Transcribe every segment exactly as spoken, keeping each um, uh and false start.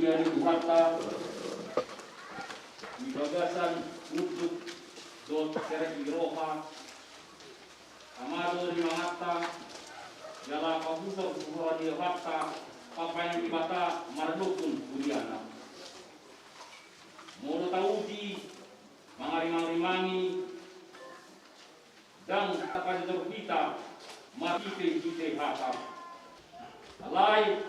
Ia ni Tuhanta, di bagasan unduk dohot serep ni roha, amado ni amanta, jala pahusorhusoran ni rohanta, papaingan Debata mandohon huriana. Molo tauji, mangarimangrimangi, ndang tapajojor hita marhitehite hata. Alai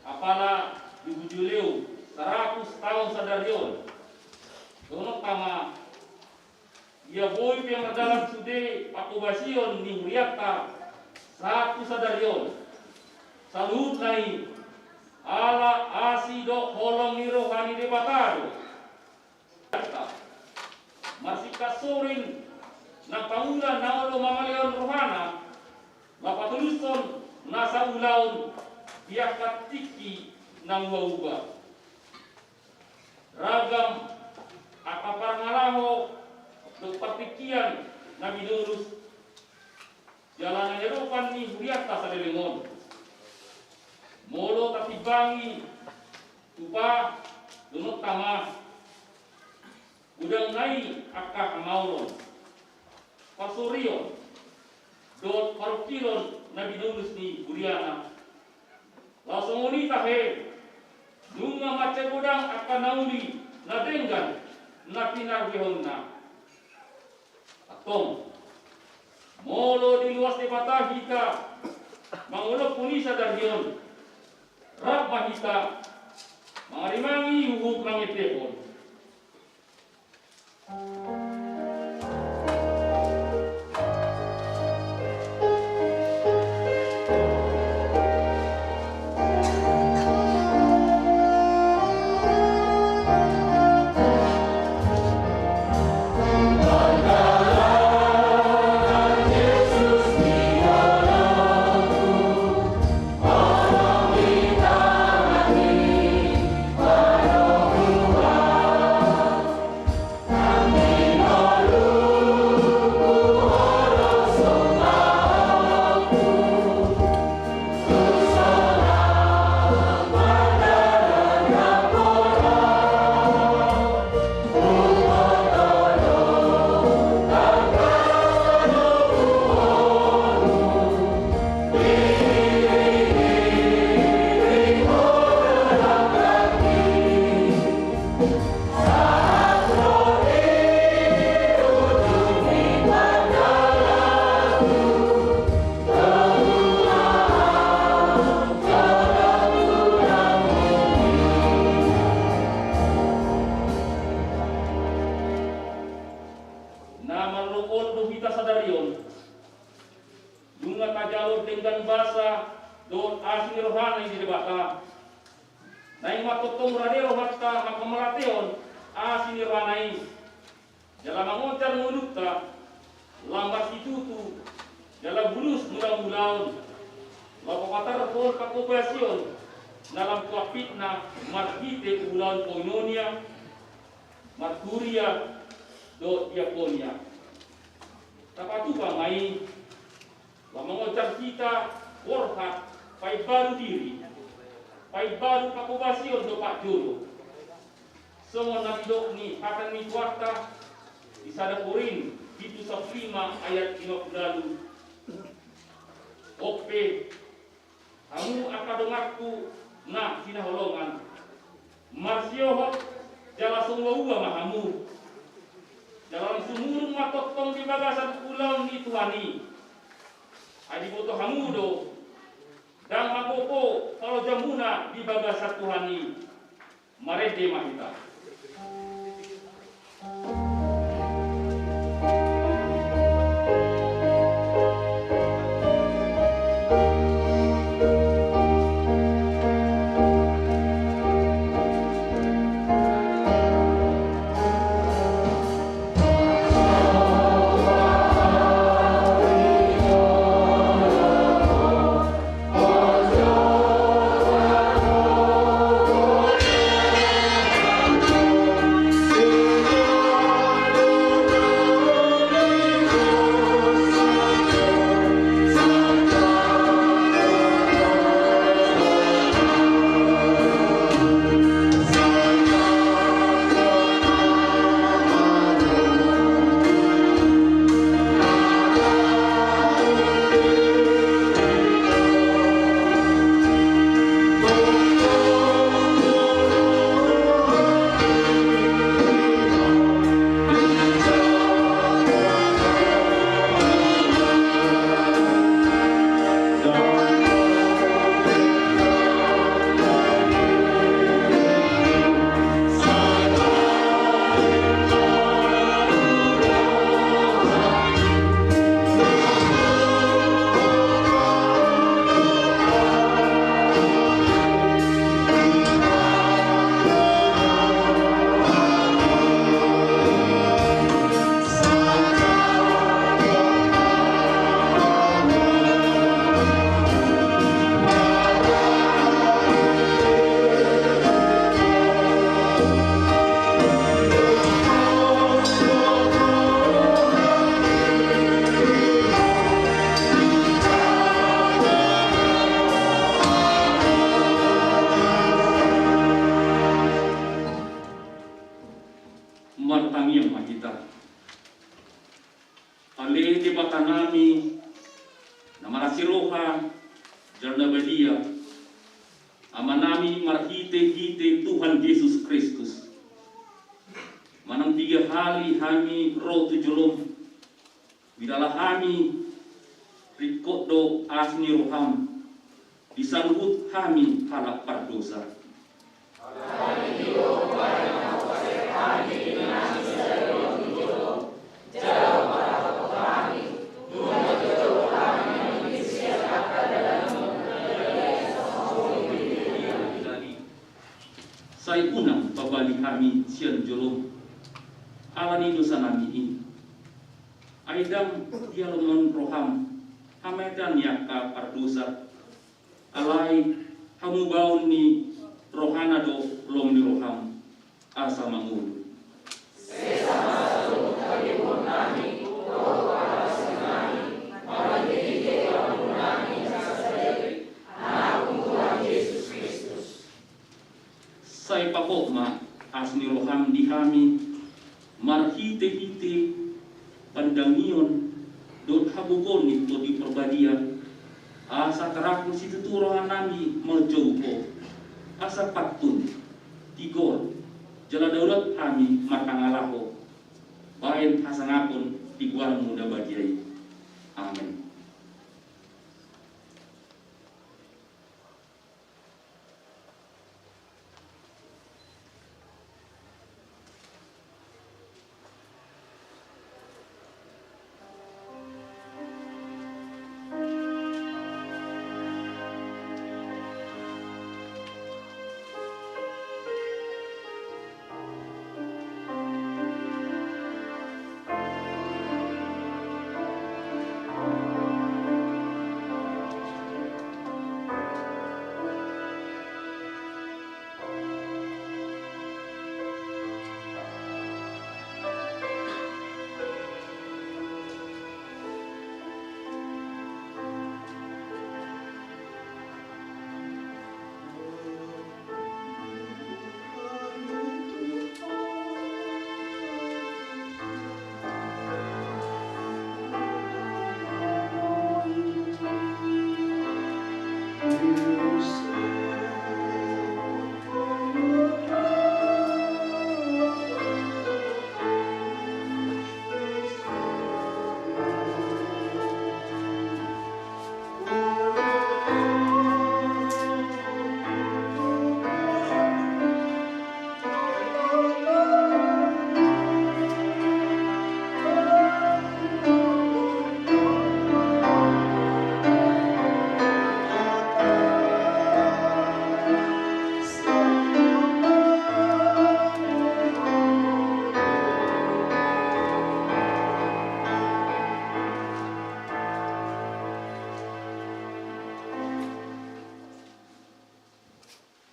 apala di Jubileu saratus taon sadari on, dohononta ma, ia boi pe mardalan sude pangkobasion ni hurianta sahat tu sadari on, saluhutna i ala asi dohot holong ni roha ni Debata do. Marsingkat sorin, na paula na olo mamalehon rohana, laho patulushon nasa ulaon di angka tingki na uba-uba. Ragam angka parngalaho dohot partingkian na binulus jala na nidok ni hurianta saleleng on. Molo tatimbangi tupa, dohononta ma, godang nai angka hamaolon, parsorion dohot parungkilon na binulus ni huriana. Laos songon i tahe, nunga mansai godang angka na uli na denggan na pinarbehonna. Antong, molo diluas Debata hita mangolophon i sadari on, rap ma hita mangarimangi huhut mangendehon. Na marlompan do hita sadari on. Nunga tajalo denggan basa dohot asi ni rohana i di Debata. Naeng ma tongtong rade rohanta manghamauliatehon asi ni rohana i, jala mangonjar ngolunta lam marsitutu jala bulus mulaulaon, laho patarhon pangkobasion na lam tu ampitna marhite ulaon koinonia, marturia dohot diakonia. Tapatupa ma i, laho mangonjar hita borhat paimbaru diri, paimbaru pangkobasion dohot parjolo. Songon na nidok ni hata ni Tuhanta di sada Korint pitu sampulu lima ayat lima pulu ualu. Onpe, hamu angka donganku na hinaholongan, marsiohot jala so uaua ma hamu. Jala sumurung ma tongtong di bagasan ulaon ni Tuhan i. Ai diboto hamu do, ndang magopo parojamuna di bagasan Tuhan i. Marende ma hita. Tuhan Jesus Kristus, manang piga hali hami ro tu jolom, binahen hami ringkot do asi ni roham, disaluhut hami halak pardosa. Sai unang pabali hami sian jolom ala ni dosanami i. Ai ndang dialomhon roham hamatean ni angka pardosa. Alai hamubaon ni rohana do lomo ni roham asa mangolu. Sai pahot ma asi ni roham di hami marhitehite pandangion dohot hagogoon ni Tondi Parbadia, asa tarangkul situtu rohanami manjou Ho, asa pantun, tigor, jala daulat hami marhangalaho bahen hasangapon di goarmu na badia i. Amen.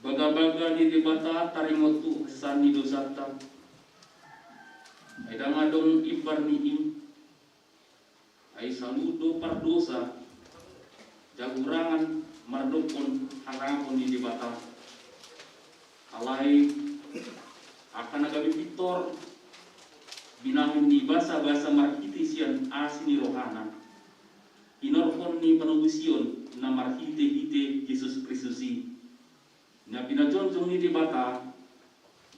Bagabaga ni Debata taringot tu hasesaan ni dosanta. Ai ndang adong imbar ni i. Ai saluhut do pardosa, jago hurangan mandokkon hasangapon ni Debata. Alai angka na gabe pintor, binahen ni basabasa marhite sian asi ni rohana, hinorhon ni panobusion na marhitehite Jesus Kristus i, na pinajongjong ni Debata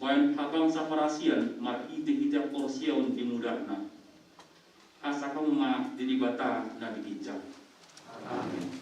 bahen habangsa parasian marhitehite haporseaon di mudahna. Hasangapon ma di Debata na di ginjang. Amen.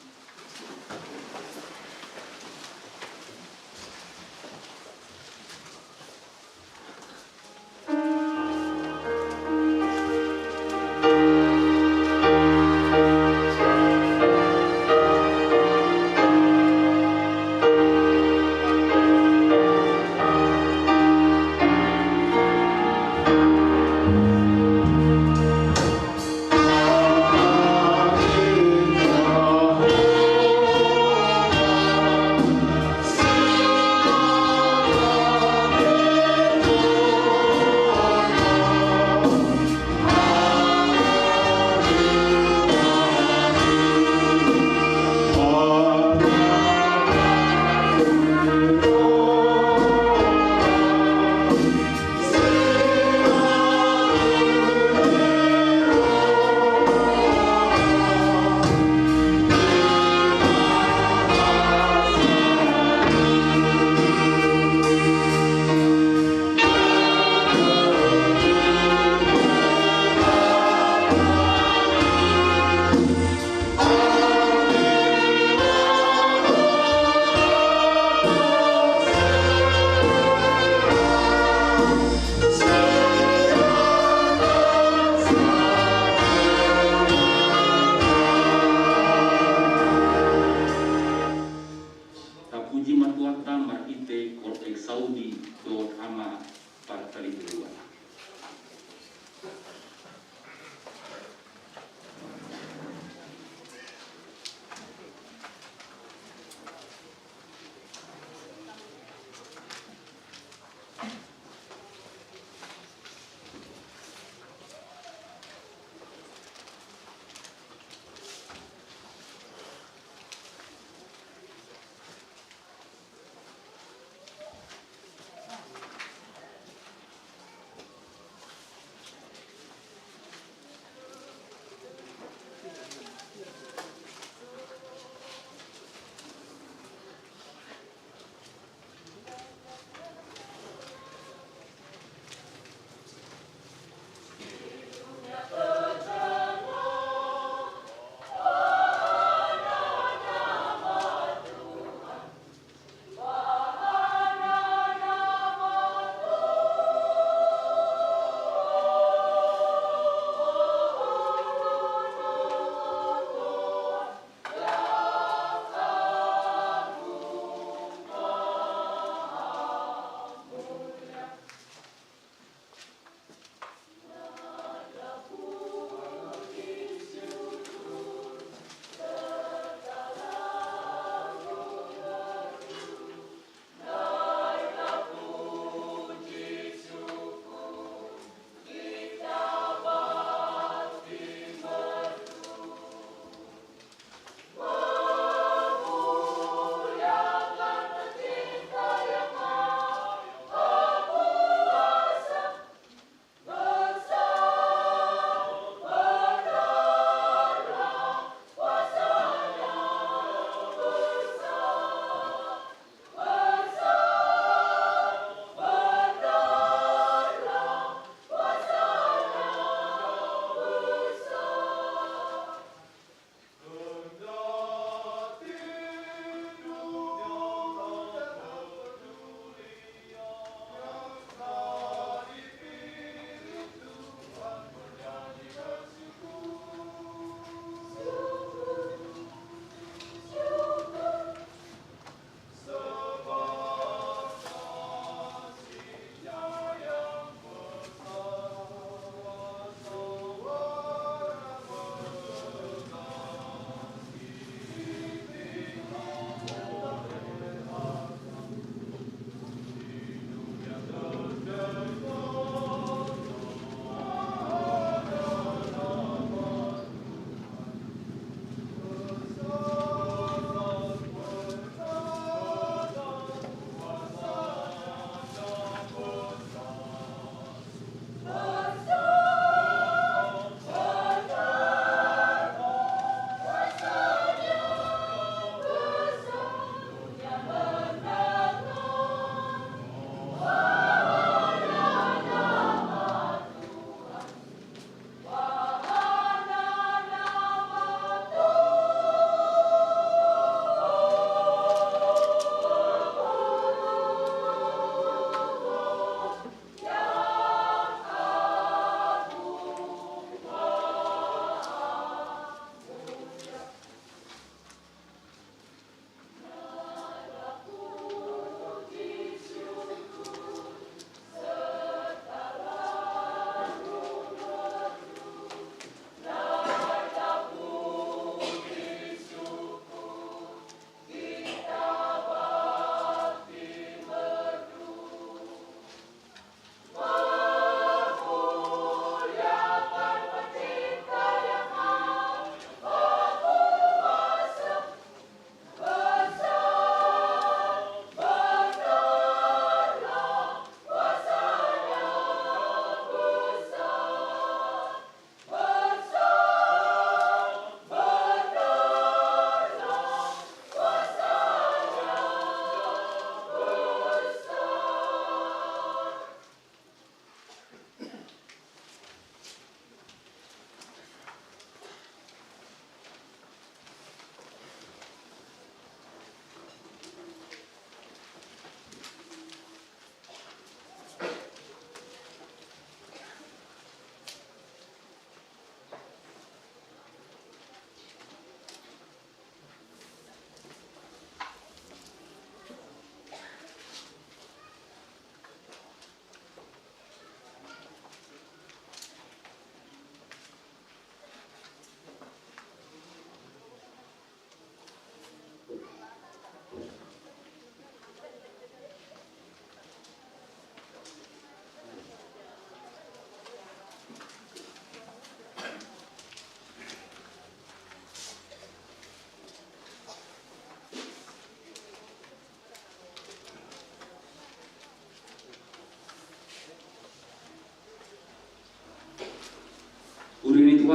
Uli dohot ama parpariburuan.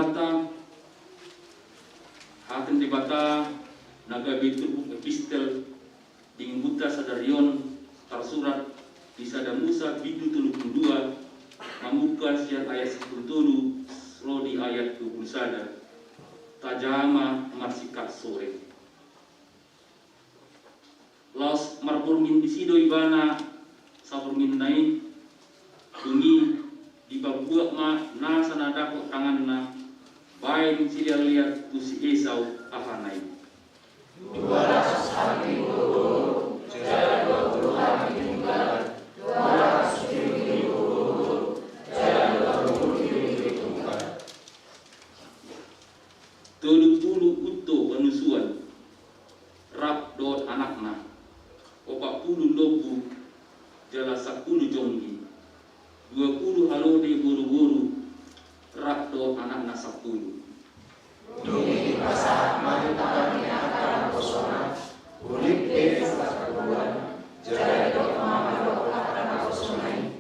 Hata, hata ni Debata na gabe turpuk epistel di ngolunta sadari on tarsurat di Sada Musa bindu tolu pulu dua, mamungka sian ayat sampulu tolu ro di ayat dua pulu sada. Tajaha ma marsingkat sore. Laos marborngin disi do ibana sabornginna i. Dung i dipabuat ma nasa na dapot tanganna baen sileanlean tu si Esau ahana i. Dua ratus hami boru, jala dua pulu hami dunggan, dua ratus diri boru, jala dua pulu diri dunggan. Tolu pulu unto panusuan rap dohot anakna, opat pulu lombu jala sampulu jonggi, dua pulu halode boruboru rap dohot anakna sampulu. Dung i dipasahat ma di tangan ni angka naposona, ulik pe sasaguan, jala didok ma mandok angka naposona i.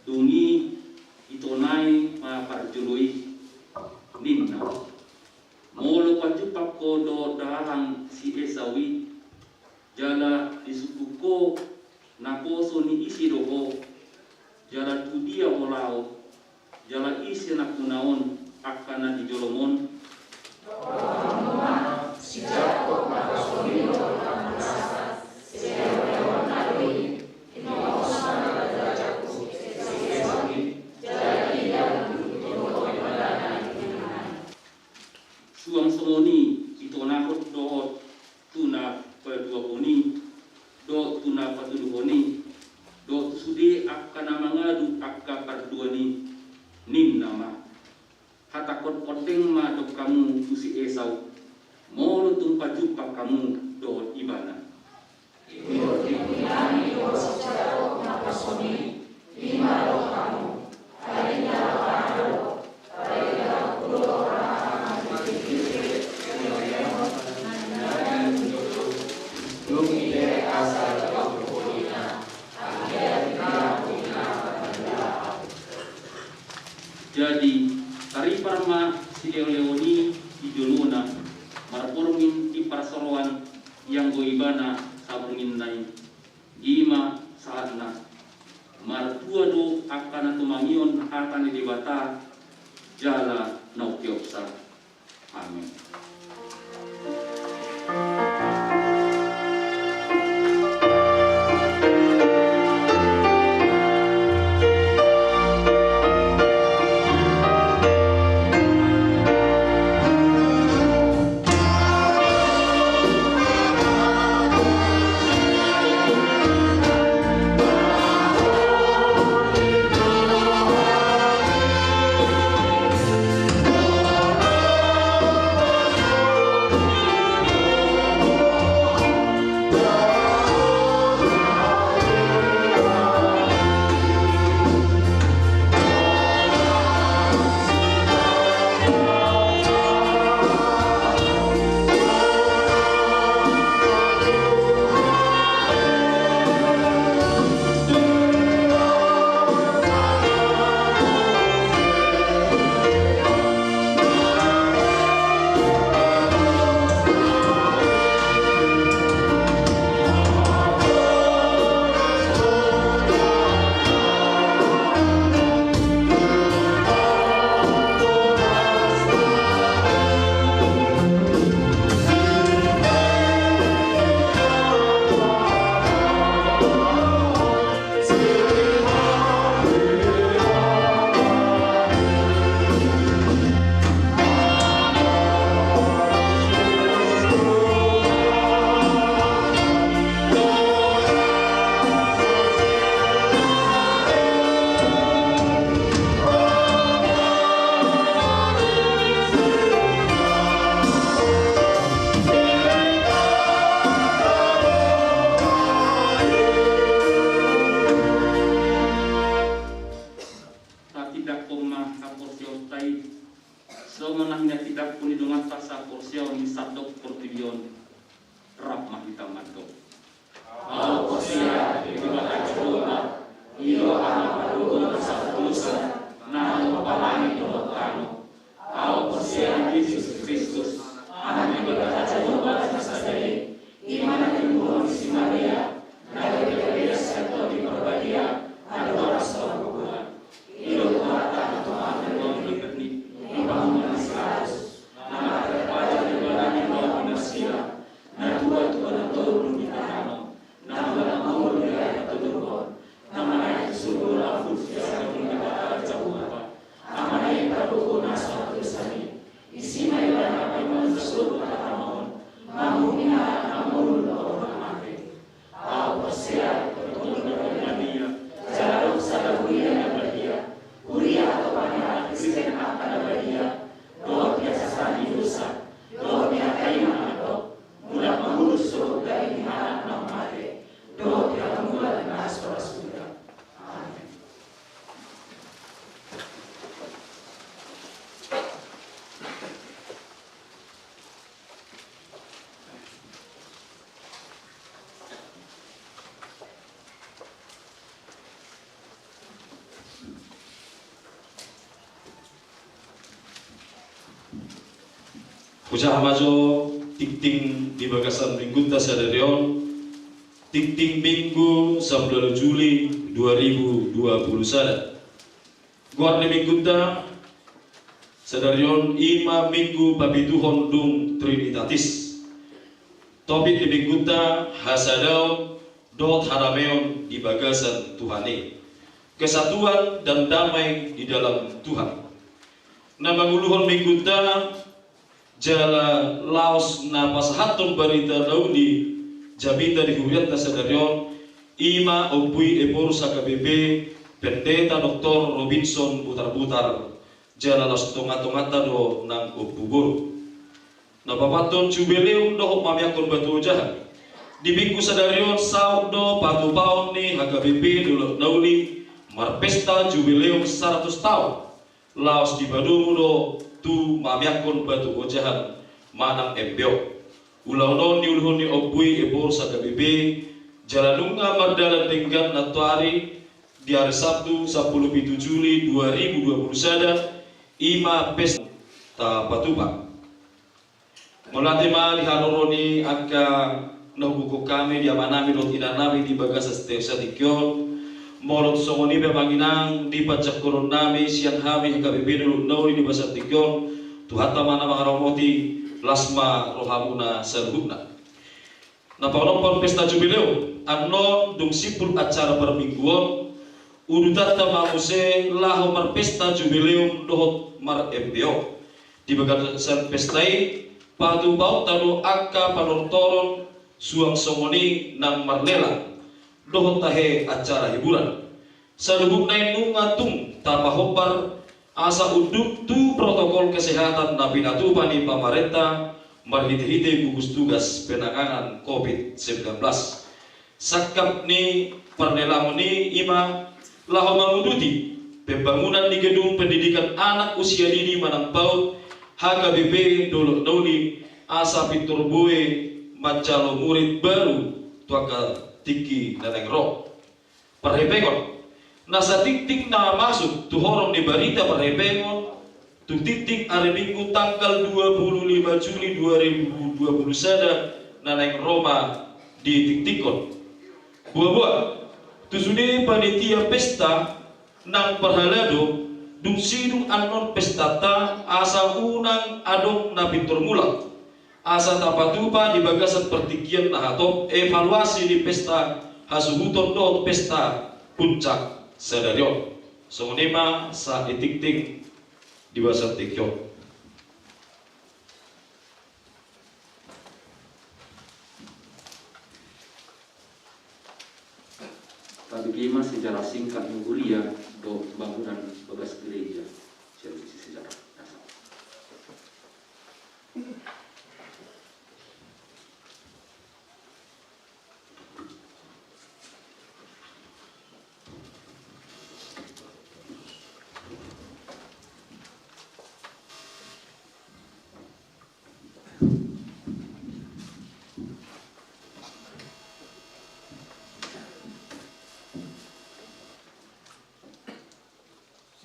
Dung i ditonai ma parjolo i, ninna: Molo pajumpang ho dohot dahahang si Esau i, jala disungkun ho naposo ni ise do ho, jala tu dia ho laho, jala ise anakmuna on angka na di jolom on? Si Jakob naposoni do ho, suang songon i ditonahon dohot tu na paduahon i dohot tu na patoluhon i, dohot tu sude angka na mangadu angka parduaan i, ninna ma: Hatahon ondeng ma dohot hamu tu si Esau, molo tung pajumpang hamu dohot ibana. Jadi taripar ma sileonleon i di jolona, marborngin di parsoroan, ianggo ibana sabornginna i. I ma sahatna. Martua do angka na tumangihon hata ni Debata jala na umpeopsa. Amen. Tatindanghon ma haporseaonta i songon na hinatindanghon ni donganta sahaporseaon di sandok portibi on. Rap ma hita mandok. Au porsea di Hujaha ma jo tingting di bagasan minggunta sadari on, tingting Minggu sampulu ualu Juli dua ribu dua pulu sada. Goar ni minggunta sadari on i ma Minggu Papituhon dung Trinitatis. Topik ni minggunta hasadaon dohot hadameon di bagasan Tuhan i. Kesatuan dan damai di dalam Tuhan. Na manguluhon minggunta jala laos na pasahathon barita na uli jamita di hurianta sadari on, i ma Ompu i Ephorus H K B P, Pendeta Doktor Robinson Butarbutar, jala laos tongatonganta do nang Ompu Boru. Na papathon Jubileum dohot mameakhon batu ojahan. Di minggu sadari on saut do patupaon ni H K B P Dolok na Uli marpesta Jubileum saratus taon. Laos dipadomu do tu mameakhon batu ojahan manang M B O. Ulaon on niuluhon ni Ompu i Ephorus H K B P, jala nunga mardalan denggan nantoari di ari Sabtu sampulu pitu Juli dua ribu dua pulu sada, i ma pesta tapatupa. Mauliate ma di haroro ni angka na hugokhon hami di amanami dohot inanami di bagasan tingki on. Molo tung songon i pe amang inang di panjangkonon nami sian hami H K B P Dolok na Uli di bagasan tingki on, Tuhanta ma na mangaramoti, las ma rohamuna saluhutna. Na paonomhon pesta Jubileum annon dung simpul acara parmingguon, udutanta ma muse laho marpesta Jubileum dohot mar-M B O. Di bagasan pesta i patupaonta do angka panortoron suang songon i nang marlela dohot tahe acara hiburan. Saluhutna i nunga tung tapahombar asa unduk tu protokol kesehatan na pinatupa ni pamarenta marhitehite gugus tugas penanganan covid sembilan belas. Sangkap ni parlelaon i i ma laho manguduti pembangunan ni gedung pendidikan anak usia dini manang PAUD H K B P Dolok na Uli asa pintor boi manjalo murid baru tu angka tingki na naeng ro. Parhepengon. Na satingting na masuk tu horong ni barita parhepengon tu tingting ari Minggu tanggal dua pulu lima Juli dua ribu dua pulu sada na naeng ro ma ditingtingkon. Boaboa, tu sude panitia pesta nang parhalado, dung sidung annon pestanta asa unang adong na pintor mulak. Asa tapatupa di bagasan partingkian na hatop evaluasi di pesta hasuhuton dohot pesta puncak sadari on. Songon i ma satingting di bagasan tingki on. Tabege ma sejarah singkat ni huria dohot pembangunan bagas gereja. Sejarah.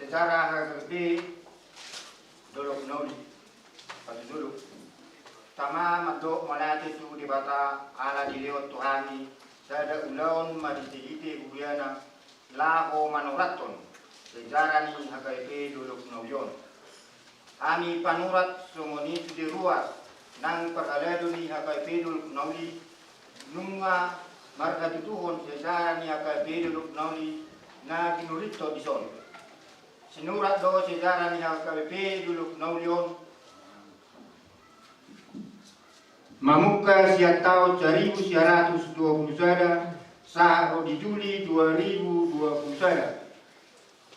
Sejarah H K B P Dolok na Uli. Patujolo. Tama mandok mauliate tu Debata ala dilehon tu hami sada ulaon marhitehite huriana laho manurathon sejarah ni H K B P Dolok na Uli on. Hami panurat songon i sude ruas nang parhalado ni H K B P Dolok na Uli nunga marhatutuhon sejarah ni H K B P Dolok na Uli na ginurithon dison. Sinurat do sejarah ni H K B P Dolok na Uli on mamungka sian taon saribu sia ratus dua pulu sada sahat ro di Juli dua ribu dua pulu sada.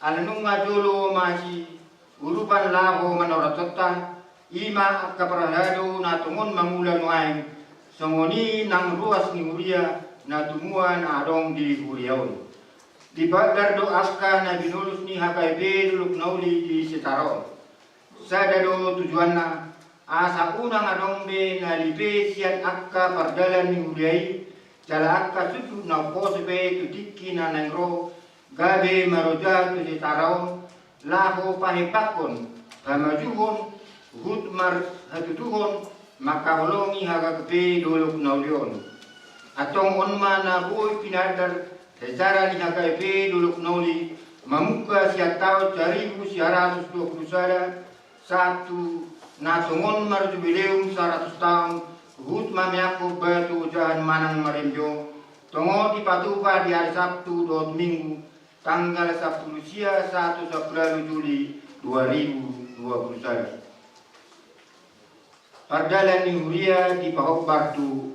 Ala nunga jolo masiurupan laho manurathonta, i ma angka parhalado na tongon mangula nuaeng, songon i nang ruas ni huria na tumua na adong di huria on. Dipaandar do angka na binolus ni H K B P Dolok na Uli di Setara on. Sada do tujuanna, asa unang adong be na lipe sian angka pardalan ni huria i, jala angka sundut na umposo be tu tingki na naeng ro, gabe marojahan tu Setara on, laho pahepakhon, hamajuhon, huhut mar-, Hatutuhon mangkaholongi H K B P Dolok Nauli on. Antong on ma na boi pinandar sejarah ni H K B P Dolok Nauli mamungka sian taon saribu sia ratus dua pulu sada sahat tu na tongon marjubileum saratus taon huhut mamiangkon batu ojahan manang marimjo, tongon dipatupa di ari Sabtu dohot Minggu tanggal sampulu sia sahat tu sampulu ualu Juli dua ribu dua pulu sada. Pardalan ni huria dipahombar tu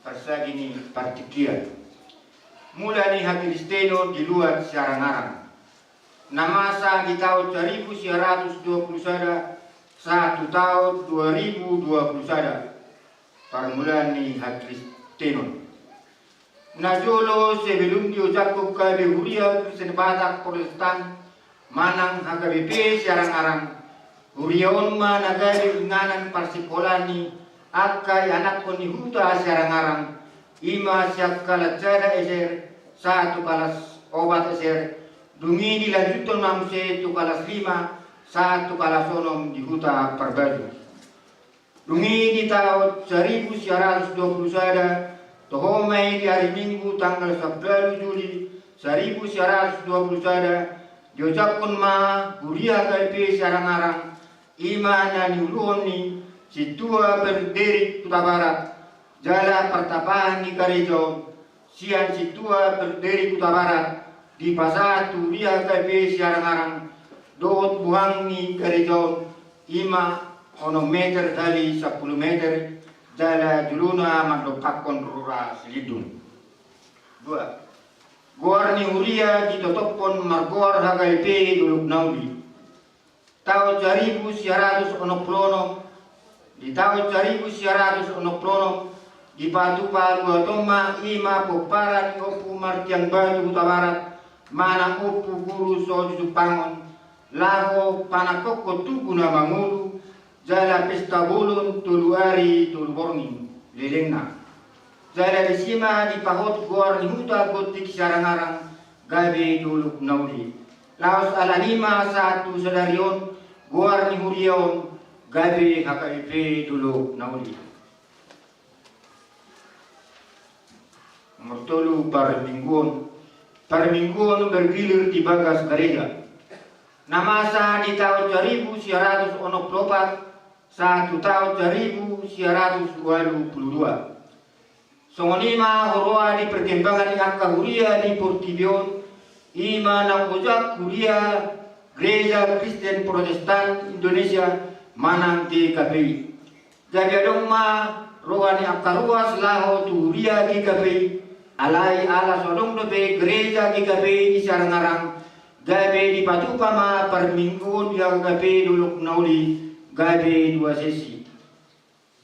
parsagi ni partingkian. Mula ni hakristenon di luat Siarang-arang. Na masa di taon saribu sia ratus dua pulu sada sahat tu taon dua ribu dua pulu sada. Parmulaan ni hakristenon. Na jolo sebelum diojakhon gabe huria Kristen Batak Protestan manang H K B P Siarang-arang, huria on ma na gabe inganan parsikolaan ni angka ianakhon ni huta Siarang-arang, i ma sian kalas sada S R sahat tu kalas opat S R, dung i dilanjuthon ma muse tu kalas lima sahat tu kalas onom di huta Parbaju. Dung i di taon saribu sia ratus dua pulu sada, toho ma i di ari Minggu tanggal sampulu ualu Juli saribu sia ratus dua pulu sada, diojakhon ma huria H K B P Siarang-arang, i ma na niuluhon ni Sintua Perderik Hutabarat, jala partapahan ni gareja on, sian Sintua Perderik Hutabarat, dipasahat tu huria H K B P Siarang-arang, dohot bohang ni gareja on, i ma onom meter hali sampulu meter, jala jolona mandompakhon Rura Silindung. Dua. Goar ni huria ditotophon margoar H K B P Dolok Nauli. Taon saribu sia ratus onom pulu onom, di taon saribu sia ratus onom pulu onom, dipatupa luat on ma i ma pomparan ni Ompu Martian Batu Hutabarat, manang Ompu Guru Soju Sumpangon, laho panangkokhon tugu na mangolu, jala pesta bolon tolu ari tolu borngin lelengna. Jala disi ma dipahot goar ni huta Gondik Siarang-arang gabe Dolok Nauli. Laos alani i ma sahat tu sadari on goar ni huria on gabe H K B P Dolok Nauli. Nomor tolu, parmingguon. Parmingguon bergilir di bagas gareja. Na masa di taon saribu sia ratus onom pulu opat sahat tu taon saribu sia ratus ualu pulu dua. Songon i ma huroha di perkembangan ni angka huria di portibi on, i ma naung ojak huria Gereja Kristen Protestan Indonesia manang G K P I. Gabe adong ma roha ni angka ruas laho tu huria G K P I, alai ala so adong dope gereja G K P I di Siarang-arang, gabe dipatupa ma parmingguon di H K B P Dolok Nauli gabe dua sesi.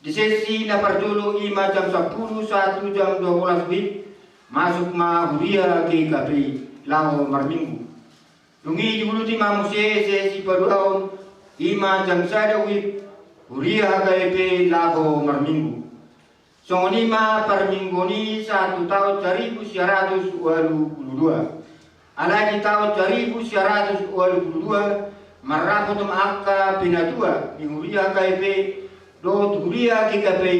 Di sesi na parjolo i ma jam sampulu sahat tu jam dua bolas wib, masuk ma huria G K P I laho marminggu. Dung i diuduti ma muse sesi paduahon, i ma jam sada wib, huria H K B P I laho marminggu. Songon i ma parmingguon i sahat tu taon saribu sia ratus ualu pulu dua. Alai di taon saribu sia ratus ualu pulu dua, marrapot ma angka penatua ni huria H K B P I dohot huria G K P I,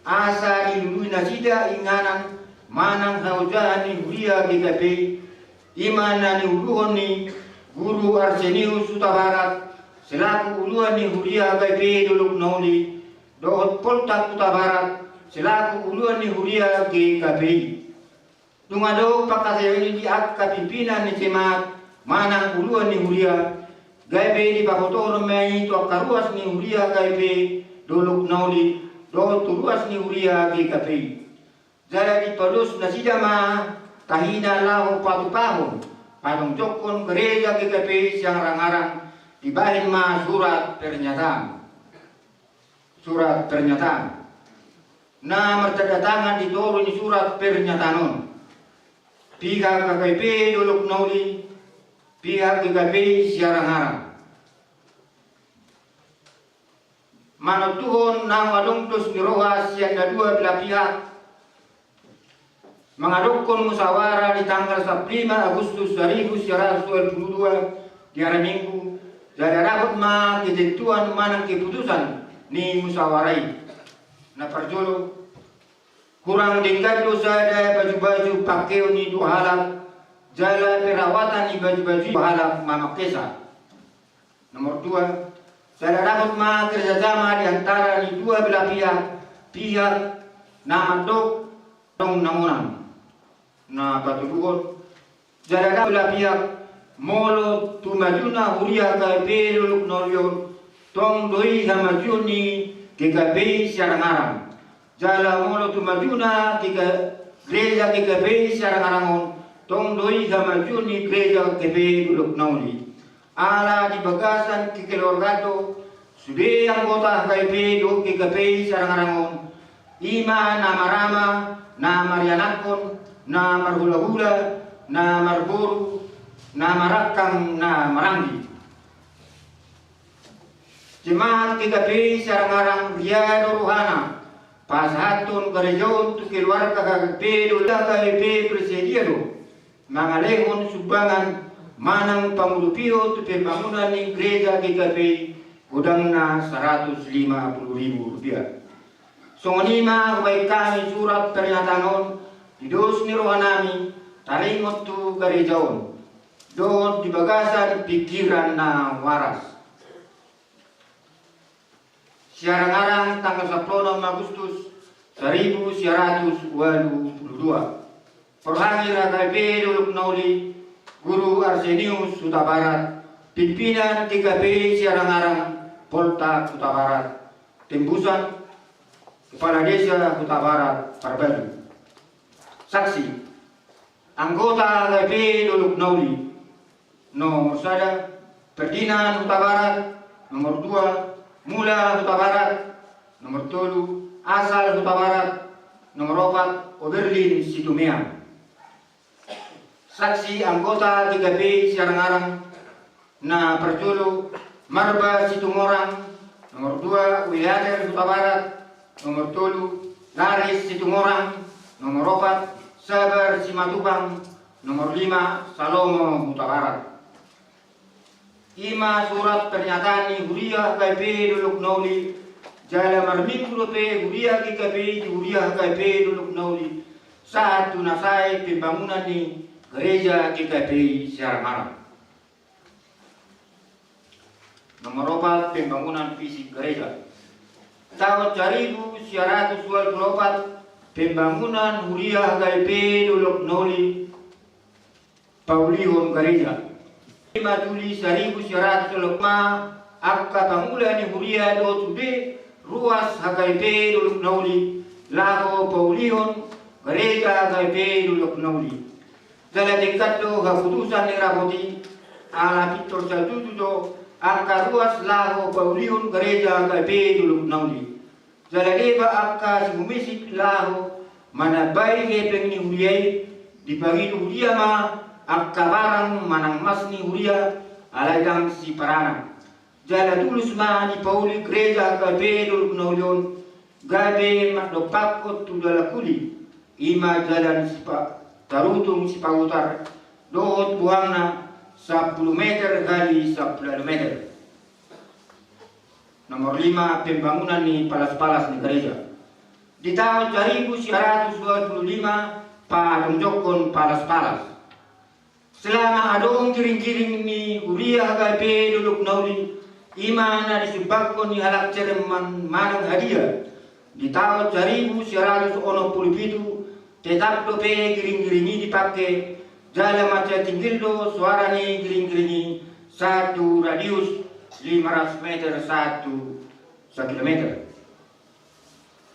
asa dilului nasida inganan manang haojahan ni huria G K P I, i ma na niuluhon ni Guru Arsenius Hutabarat selaku uluan ni huria H K B P I Dolok Nauli, dohot Poltak Hutabarat selaku uluan ni huria G K P I. Dung adong pangkataion i di angka pimpinan ni jemaat manang uluan ni huria, gabe dipabotohon ma i tu angka ruas ni huria H K B P I Dolok Nauli dohot tu ruas ni huria G K P I. Jala dipados nasida ma tahina laho patupahon, panonjokhon gereja G K P I Siarang-arang, dibahen ma surat pernyataan. Surat pernyataan. Na martanda tangan di toru ni surat pernyataan on, pihak H K B P I Dolok Nauli, pihak G K P I Siarang-arang. Manontuhon naung adong dos ni roha sian na dua belah pihak, mangadophon musyawarah di tanggal sampulu lima Agustus saribu sia ratus ualu pulu dua di ari Minggu, jala dapot ma ketentuan manang keputusan ni musawara i. Na parjolo, hurang denggan do sada baju-baju pangkeon ni dua halak, jala perawatan ni baju-baju i dua halak mamangkesa. Nomor dua, jala dapot ma kerjasama di antara ni dua belah pihak, pihak na mandok adong na monang. Na patoluhon, jala dapot belah pihak, molo tumajuna huria H K B Dolok Na Uli on, tong do i hamajuon ni G K P I Siarang-arang. Jala molo tumajuna G K, gereja G K P I Siarang-arang on, tong do i hamajuon ni gereja G K P I Dolok Na Uli. Ala di bagasan kekeluargaan do sude anggota H K B I dohot G K P I Siarang-arang on, i ma na marama, na marianakhon, na marhula-hula, na marboru, na marangkang, na maranggi. Jemaat G K P I Siarang-arang, ria do rohana pasahathon gareja on tu keluarga H K B I dohot H K B I bersedia do mangalehon sumbangan manang pangulupihon tu pembangunan ni gereja G K P I, godangna saratus lima pulu ribu rupiah. Songon i ma hubaen hami surat pernyataan on di dos ni rohanami taringot tu gareja on dohot di bagasan pingkiran na waras. Siarang-arang, tanggal sampulu onom Agustus saribu sia ratus ualu pulu dua. Parhangir H K B I Dolok Na Uli, Guru Arsenius Hutabarat, pimpinan G K P I Siarang-arang, Poltak Hutabarat, tembusan Kepala Desa Hutabarat Parbalu. Saksi, anggota H K B I Dolok Na Uli. Nomor sada, Ferdinand Hutabarat. Nomor dua, Mula Hutabarat. Nomor tolu, Asal Hutabarat. Nomor opat, Oberlin Situmeang. Saksi, anggota G K P I Siarang-arang. Na parjolo, Marba Situmorang. Nomor dua, Wiater Hutabarat. Nomor tolu, Laris Situmorang. Nomor opat, Sabar Simatupang. Nomor lima, Salomo Hutabarat. I ma surat pernyataan ni huria H K B I Dolok Na Uli. Jala marminggu dope huria G K P I di huria H K B I Dolok Na Uli sahat tu na sae pembangunan ni gereja G K P I Siarang-arang. Nomor opat, pembangunan fisik gereja. Taon saribu sia ratus ualu pulu opat, pembangunan huria H K B I Dolok Na Uli paulihon gareja. Lima Juli saribu sia ratus ualu pulu lima, angka pangula ni huria dohot sude ruas H K B I Dolok Na Uli laho paulihon gareja H K B I Dolok Na Uli. Jala denggan do haputusan ni rapot i, ala pintor satuju do angka ruas laho paulihon gareja H K B I Dolok Na Uli. Jala deba angka simumisik laho manambai hepeng ni huria i, dipangido huria ma angka barang manang mas ni huria, alai ndang siparana. Jala tulus ma dipauli gereja H K B I Dolok Na Uli on gabe mandompakhon tu dalan huli, i ma jalan sipa-, Tarutung Sipahutar, dohot bohangna sampulu meter hali sampulu ualu meter. Nomor lima, pembangunan ni palas-palas ni gareja. Di taon saribu sia ratus ualu pulu lima, patonjokhon palas-palas. Selama adong giring-giring ni huria H K B I Dolok Na Uli, i ma na disumbanghon ni halak Jerman manang hadiah. Di taon saribu sia ratus onom pulu pitu, tetap dope giring-giring i dipangke, jala mansai tinggil do soara ni giring-giring i sahat tu radius lima ratus meter sahat tu sakilometer.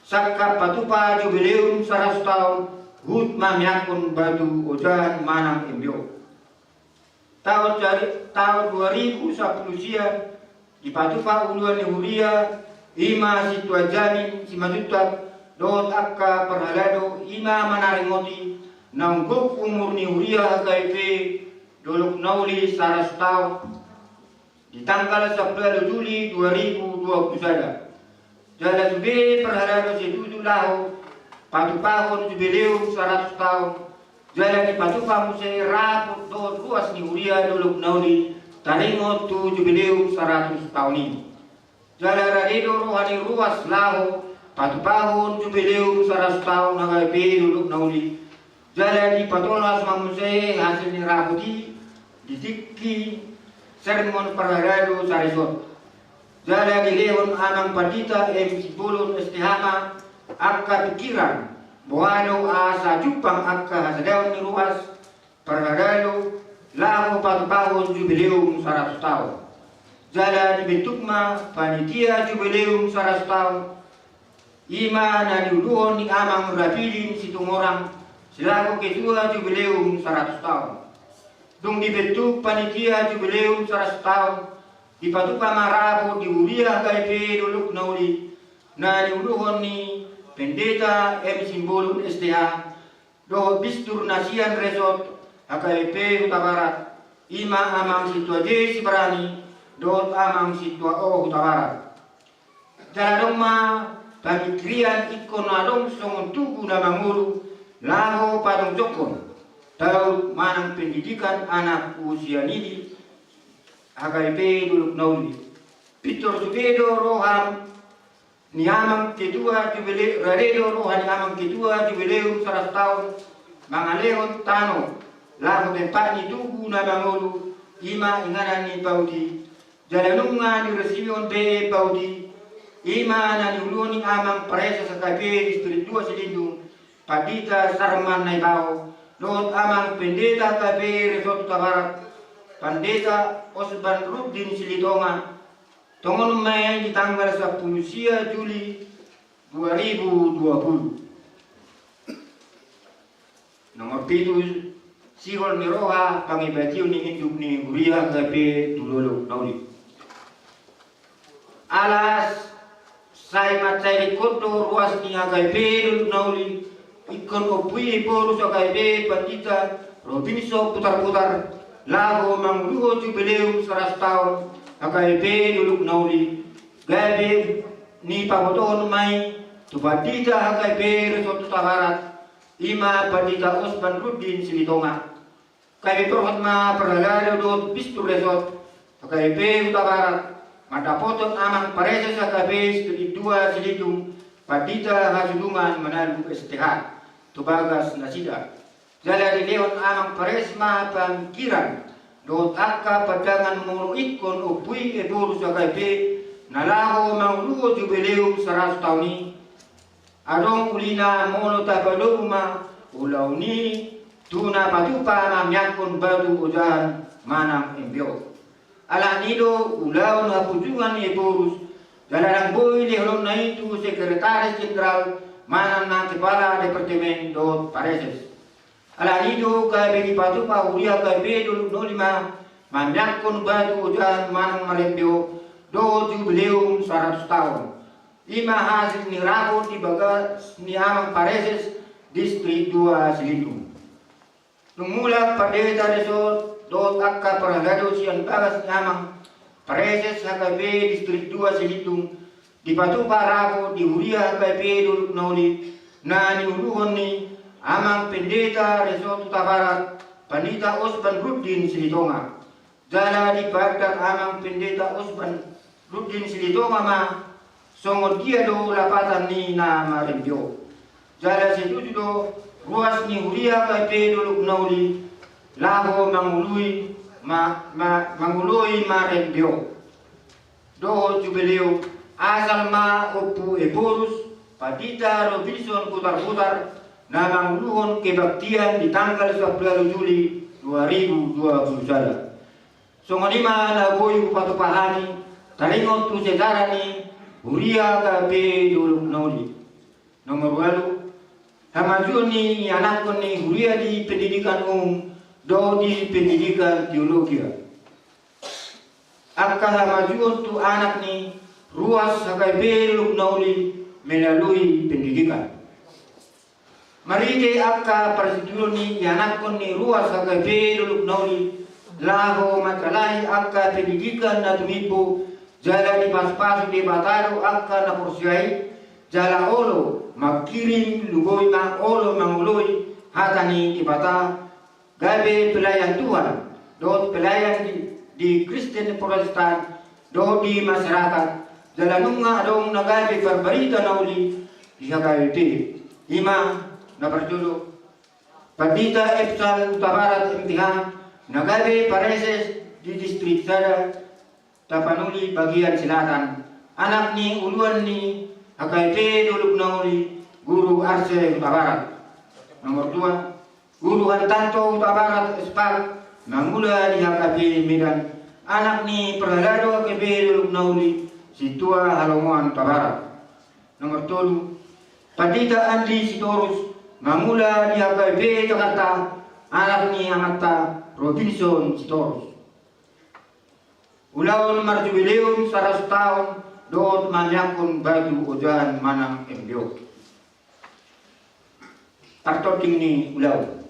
Sangkap patupa jubileum saratus taon, huhut ma meakhon batu ojahan manang embe on. Taon sari-, taon dua ribu sampulu sia, dipatupa uluan ni huria, i ma Sintua Jamin Simanjuntak, dohot angka parhalado, i ma manaringoti naung gok umur ni huria H K B I Dolok Na Uli saratus taon. Di tanggal sampulu ualu Juli dua ribu dua pulu sada. Jala sude parhalado setuju laho patupahon jubileum saratus taon, jala dipatupa muse rapot dohot ruas ni huria Dolok Na Uli taringot tu jubileum saratus taon i. Jala rade do roha ni ruas laho patupahon jubileum saratus taon H K B P Dolok Na Uli. Jala dipatolhas ma muse hasil ni rapot i di tingki sermon parhalado saresort. Jala dilehon amang pandita M Simbolon S T H ma angka pikiran, boha do asa jumpang angka hasadaon ni ruas parhalado laho patupahon jubileum saratus taon. Jala dibentuk ma panitia jubileum saratus taon, i ma na niuluhon ni amang Rapidin Situmorang selaku ketua jubileum saratus taon. Dung dibentuk panitia jubileum saratus taon, dipatupa ma rapot di huria H K B P Dolok Na Uli na niuluhon ni Pendeta M Simbolon S T H dohot bistur na sian resort H K B P Hutabarat, i ma amang Sintua J Sibarani dohot amang Sintua O Hutabarat. Jala adong ma pamingkirian ingkon adong songon tugu na mangolu laho pajongjongkon taon manang pendidikan anak usia dini H K B P Dolok Na Uli. Pintor sude do roha ni amang ketua jubile-, rade do roha ni amang ketua jubileum saratus taon mangalehon tano laho tempat ni tugu na mangolu, i ma inganan ni pauti. Jala nunga diresipihon be pauti, i ma na niuluhon ni amang praeses H K B P Distrik dua Silindung, Pandita Sarman Naibao, dohot amang pendeta H K B P Resort Hutabarat, Pandita Osban Rudin Silitonga. Tongon ma i di tanggal sampulu sia Juli dua ribu dua puluh. Nomor pitu, sihol ni roha pangibation ni induk ni huria H K B P Dolok Na Uli. Ala sai mansai ringkot do ruas ni H K B P Dolok Na Uli, ingkon ompui eborus H K B P Pandita Robinson Putarputar laho manguluhon jubileum saratus taon H K B P Dolok Na Uli, gabe nipabotohon ma i tu Pandita H K B P Resort Hutabarat, i ma Pandita Osban Rudin Silitonga. Gabe borhat ma parhalado dohot bistur resort H K B P Hutabarat mandapothon amang praeses H K B P Distrik dua Silindung, Pandita Hasudungan Manalu S T H, tu bagas nasida. Jala dilehon amang praeses ma pamingkiran dohot angka pandangan molo ingkon ompui eborus H K B P na laho manguluhon jubileum saratus taon i. Adong ulina molo tapalobu ma ulaon i tu na patupa mamiangkon batu ojahan manang embeo. Alani do ulaon hapunjungan ni eborus, jala ndang boi lehonon na i tu sekretaris jenderal manang na kepala departemen dohot praeses. Alani do gabe dipatupa huria H K B P Dolok Na Uli ma mamiangkon batu ojahan manang marembeo dohot jubileum saratus taon. I ma hasil ni rapot di bagas ni amang praeses Distrik dua Silindung. Dung mulak pandita resort dohot angka parhalado sian bagas ni amang praeses H K B P Distrik dua Silindung, dipatupa rapot di huria H K B P Dolok Na Uli na niuluhon ni amang pendeta resort Hutabarat, Pandita Osban Rudin Silitonga. Jala dipaandar amang pendeta Osban Rudin Silitonga ma songon dia do lapatan ni na marembeo. Jala setuju do ruas ni huria H K B P Dolok Na Uli laho mangului ma, ma, mangului marembeo dohot jubileum, asal ma ompu eborus Pandita Robinson Putarputar na manguluhon kebaktian di tanggal sampulu ualu Juli dua ribu dua puluh sada. Songon i ma na boi hupatupa hami taringot tu sejarah ni huria H K B P Dolok Na Uli. Nomor ualu, hamajuon ni ianakhon ni huria di pendidikan umum dohot di pendidikan teologia. Angka hamajuon tu anak ni ruas H K B P Dolok Na Uli melalui pendidikan. Marhite angka parsiduon ni ianakhon ni ruas H K B P Dolok Na Uli laho manjalahi angka pendidikan na tumimbo, jala dipasupasu Debata do angka na porsea i, jala olo mangkirim, lugoi ma olo mangoloi hata ni Debata, gabe pelayan Tuhan dohot pelayan di, di Kristen Protestan dohot di masyarakat, jala nunga adong na gabe parbarita na uli di H K B P. I ma na parjolo, Pandita Epsal Hutabarat M T H, na gabe pareses di distrik sada, Tapanuli bagian selatan, anak ni uluan ni H K B P Dolok Nauli, Guru Arse Hutabarat. Nomor dua, Guru Hantanto Hutabarat Espak, mangula di H K B P Medan, anak ni parhalado H K B P Dolok Nauli, Sintua Halongoan Hutabarat. Nomor tolu, Pandita Andi Sitorus, mangula di H K B P Jakarta, anak ni amanta Robinson Sitorus. Ulaon marjubileum saratus taon dohot mamiangkon batu ojahan manang M D O. Partording ni ulaon.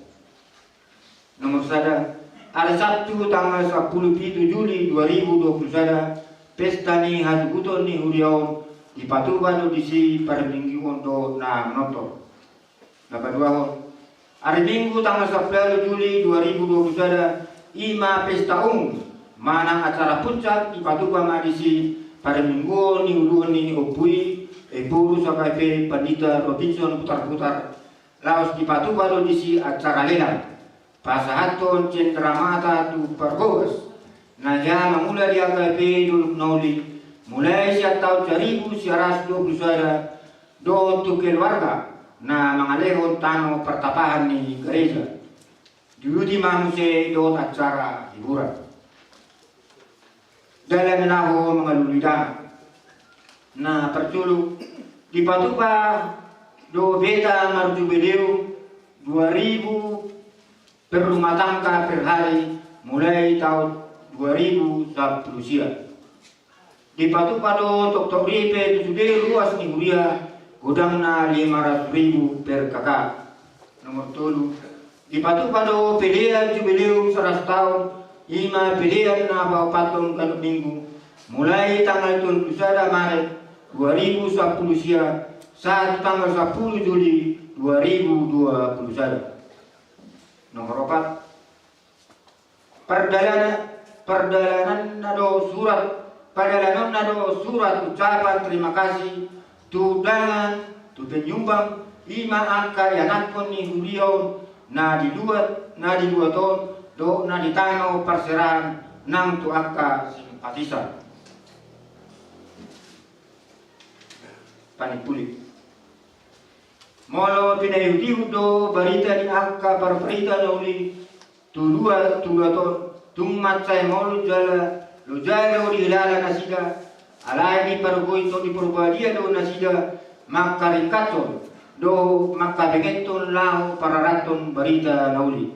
Nomor sada, hari Sabtu tanggal sampulu pitu Juli dua ribu dua puluh sada, pesta ni hatubuton ni huria on dipatupa do disi parmingguon dohot na manortor. Na paduahon, hari Minggu tanggal sampulu Juli dua ribu dua puluh sada, i ma pesta umum manang acara puncak dipatupa ma disi parmingguon ni uluan ni ompu i, Ephorus H K B P Pandita Robinson Hutabarat, laos dipatupa do disi acara lelang pasahathon cendramata tu parhobas na hea mangula di H K B P Dolok Nauli, mulai sian taon saribu sia ratus dua puluh sada, dohot tu keluarga na mangalehon tano partapahan ni gareja. Diuduti ma muse dohot acara hiburan. Dalan na laho mangalului dana. Na parjolo, dipatupa do beta marjubileum dua ribu per rumah tangga per hari mulai taon dua ribu sampulu sia. Dipatupa do toktok ripe tu sude ruas ni huria, godangna lima ratus ribu per K K. Nomor tolu, dipatupa do pelean jubileum saratus taon, i ma pelean na paopathon ganup minggu, mulai tanggal tolu pulu sada Maret dua ribu sampulu sia sahat tu tanggal sampulu Juli dua ribu dua pulu sada. Nomor opat, pardalanan, pardalananna do surat, pardalananna do surat ucapan terima kasih tu undangan, tu penyumbang, i ma angka ianakhon ni huria on na di luat, na di luat on, dohot na di tano parserahan nang tu angka simpatisan. Panimpuli. Molo pinaihutihut do barita ni angka parbarita na uli tu luat, tu luat on, tung mansai molo jala loja do dihilala nasida, alai dipargogoi Tondi Porbadia do nasida mangkaringkashon dohot mangkabengenhon laho pararathon barita na uli.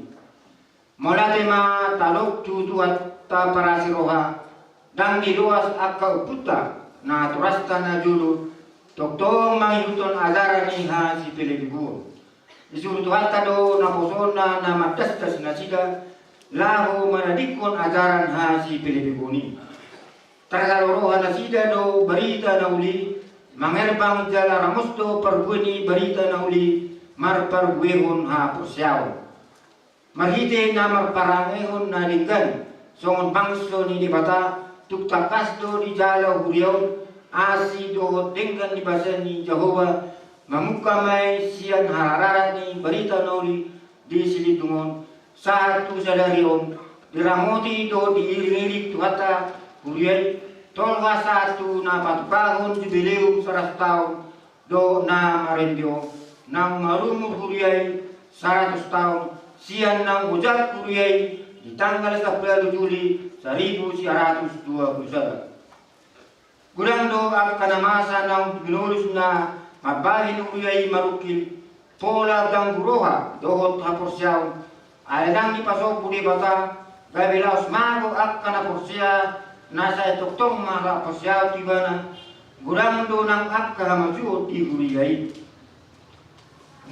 Mauliate ma tadok tu Tuhanta parasi roha, ndang diloas angka ompunta natorasta na jolo, tongtong mangihuthon ajaran ni hasipelebeguon. Disuru Tuhanta do naposona na mandasdas nasida laho manadingkon ajaran hasipelebeguon i. Tarjalo roha nasida do barita na uli, mangerbang jala ramos do parbue ni barita na uli marparbuehon haporseaon. Marhite na marparangehon na denggan songon bangso ni Debata, tung tangkas do dijalo huria on asi dohot denggan di basa ni Jahowa, mamungka ma i sian harararat ni barita na uli di Silindung on sahat tu sadari on, diramoti dohot diiringiring Tuhanta huria i, tolhas sahat tu na patupahon jubileum saratus taon, dohot na marende on, naung marumur huria i saratus taon, sian naung ojak huria i di tanggal sampulu Juli saribu sia ratus dua pulu sada. Godang do angka na masa naung ginorus na mambahen huria i marungkil, pola ganggu roha dohot haporseaon, alai ndang dipasombu Debata, gabe laos mago angka na porsea, na sai tongtong marhaporseaon tu Ibana. Godang do nang angka hamajuon di huria i.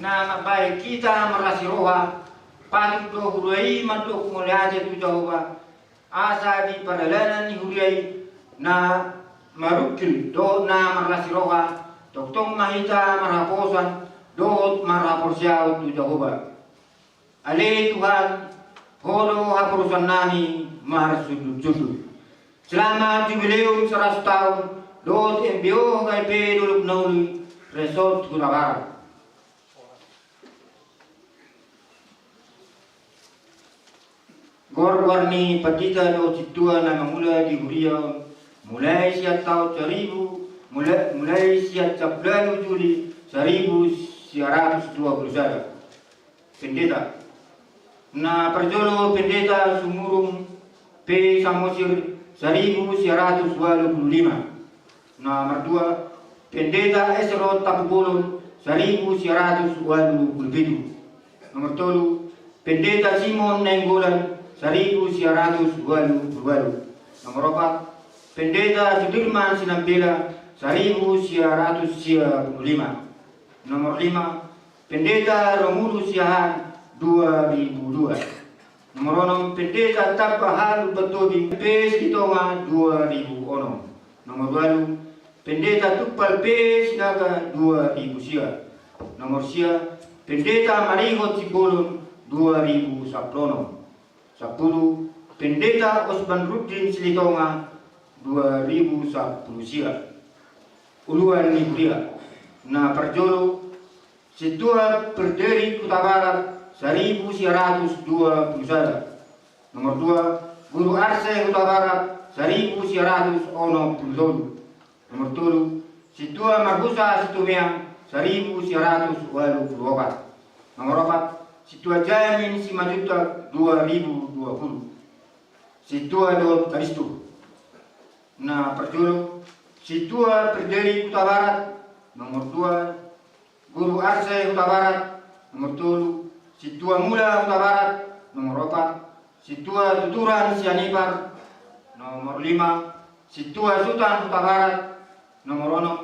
Na mambahen hita marasi roha, patut do huria i mandok mauliate tu Jahowa, asa di pardalanan ni huria i na marungkil dohot na marasi roha, tongtong ma hita marhaposan dohot marhaporseaon tu Jahowa. Ale Tuhan, Ho do haporusannami marsundut-sundut. Selamat Jubileum saratus taon, dohot M B O H K P Dolok Na Uli Resort Hutabarat. Goar-goar ni pandita dohot sintua na mangula di huria on, mulai sian taon saribu, mulai, mulai sian sampulu ualu Juli saribu sia ratus dua pulu sada. Pendeta. Na parjolo Pendeta Sumurung P Samosir saribu sia ratus ualu pulu lima. Nomor dua, Pendeta Esro Tampubolon, saribu sia ratus ualu pulu pitu. Nomor tolu, Pendeta Simon Nainggolan, saribu sia ratus ualu pulu ualu. Nomor opat, Pendeta Sudirman Sinambela, saribu sia ratus sia pulu lima. Nomor lima, Pendeta Romulus Siahaan, dua ribu dua. Nomor onom, Pendeta Tabahalu Batobing, P S di Tonga, dua ribu onom. Nomor ualu, Pendeta Tumpal P S Sinaga, dua ribu sia. Nomor sia, Pendeta Marihot Simbolon, dua ribu sampulu onom. Sampulu, Pendeta Osman Rudin Silitonga, dua ribu sampulu sia. Uluan ni huria. Na parjolo, Sintua Frederick Hutabarat, saribu sia ratus dua pulu sada. Nomor dua, Guru Arse Hutabarat, saribu sia ratus onom pulu tolu. Nomor tolu, Sintua Marhusa Situmeang, saribu sia ratus ualu pulu opat. Nomor opat, Sintua Jamin Simanjuntak, dua ribu dua pulu. Sintua dohot Kalistus. Na parjolo, Sintua Frederick Hutabarat. Nomor dua, Guru Arse Hutabarat. Nomor tolu, Sintua Mula Hutabarat. Nomor opat, Sintua Tuturan Sianipar. Nomor lima, Sintua Sutan Hutabarat. Nomor onom,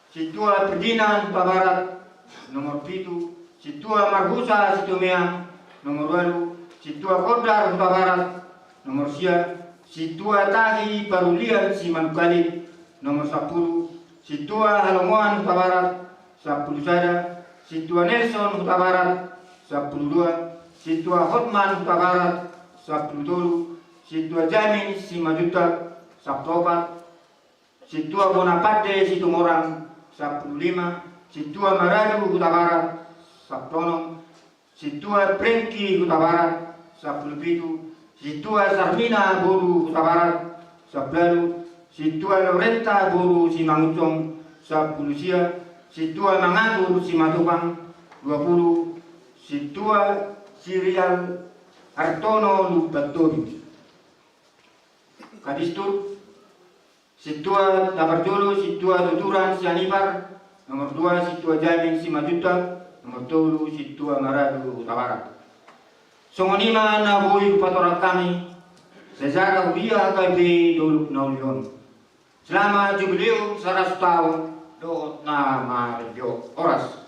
Sintua Ferdinand Hutabarat. Nomor pitu, Sintua Marhusa Situmeang. Nomor ualu, Sintua Kondar Hutabarat. Nomor sia, Sintua Tahi Parulian Simanungkalit. Nomor sampulu, Sintua Halongoan Hutabarat. Sampulu sada, Sintua Nelson Hutabarat. Sampulu dua, Sintua Hotman Hutabarat. Sampulu tolu, Sintua Jamin Simanjuntak. Sampulu opat, Sintua Bonaparte Situmorang. Sampulu lima, Sintua Maradu Hutabarat. Sampulu onom, Sintua Prengki Hutabarat. Sampulu pitu, Sintua Sarmina boru Hutabarat. Sampulu ualu, Sintua Lorenta boru Simangunsong. Sampulu sia, Sintua Mangatur Simatupang. Dua pulu, Sintua Sirial Artono Lumbantobi. Kalistus. Sintua na parjolo, Sintua Tuturan Sianipar. Nomor dua, Sintua Jamin Simanjuntak. Nomor tolu, Sintua Maradu Hutabarat. Songon i ma na boi hupatorang hami, sejarah huria H K P Dolok Na Uli on. Selamat Jubileum saratus taon dohot na marende on. Horas.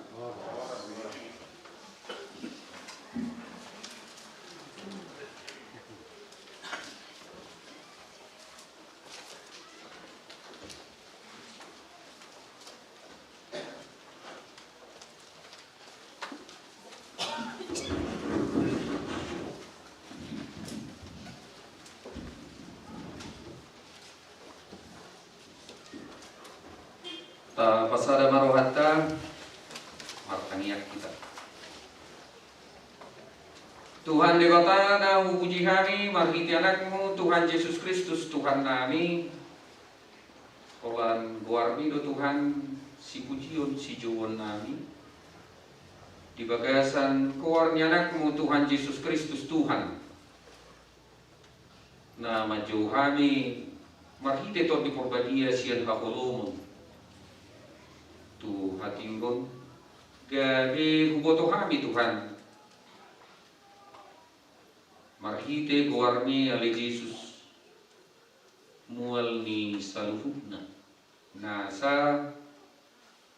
Tapasada ma rohanta, martangiang hita. Tuhan Debata na hupuji hami marhite Anakmu Tuhan Jesus Kristus Tuhannami, holan goarmi do Tuhan sipujion sijouonnami, di bagasan goar ni Anakmu Tuhan Jesus Kristus Tuhan, na manjou hami marhite Tondi Porbadia sian haholomon tu hatinggon, gabe huboto hami Tuhan, marhite goarmi ale Jesus, mual ni saluhutna nasa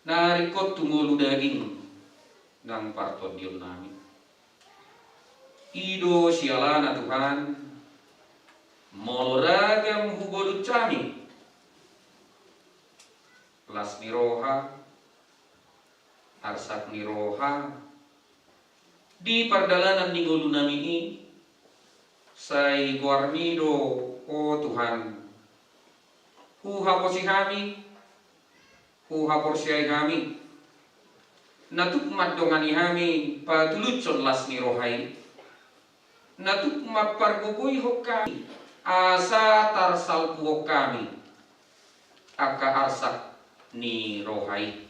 na ringkot tu ngolu daging nang partondionnami. I do sialana Tuhan, molo ragam hubolus hami, las ni roha, arsak ni roha, di pardalanan ni ngolunami i, sai goarmi do, o Tuhan, huhaposi hami, Huhaporseai hami, na tuk mandongani hami patulushon las ni roha i, na tuk mampargogoihon hami, asa tarsalpuhon hami angka arsak ni roha i.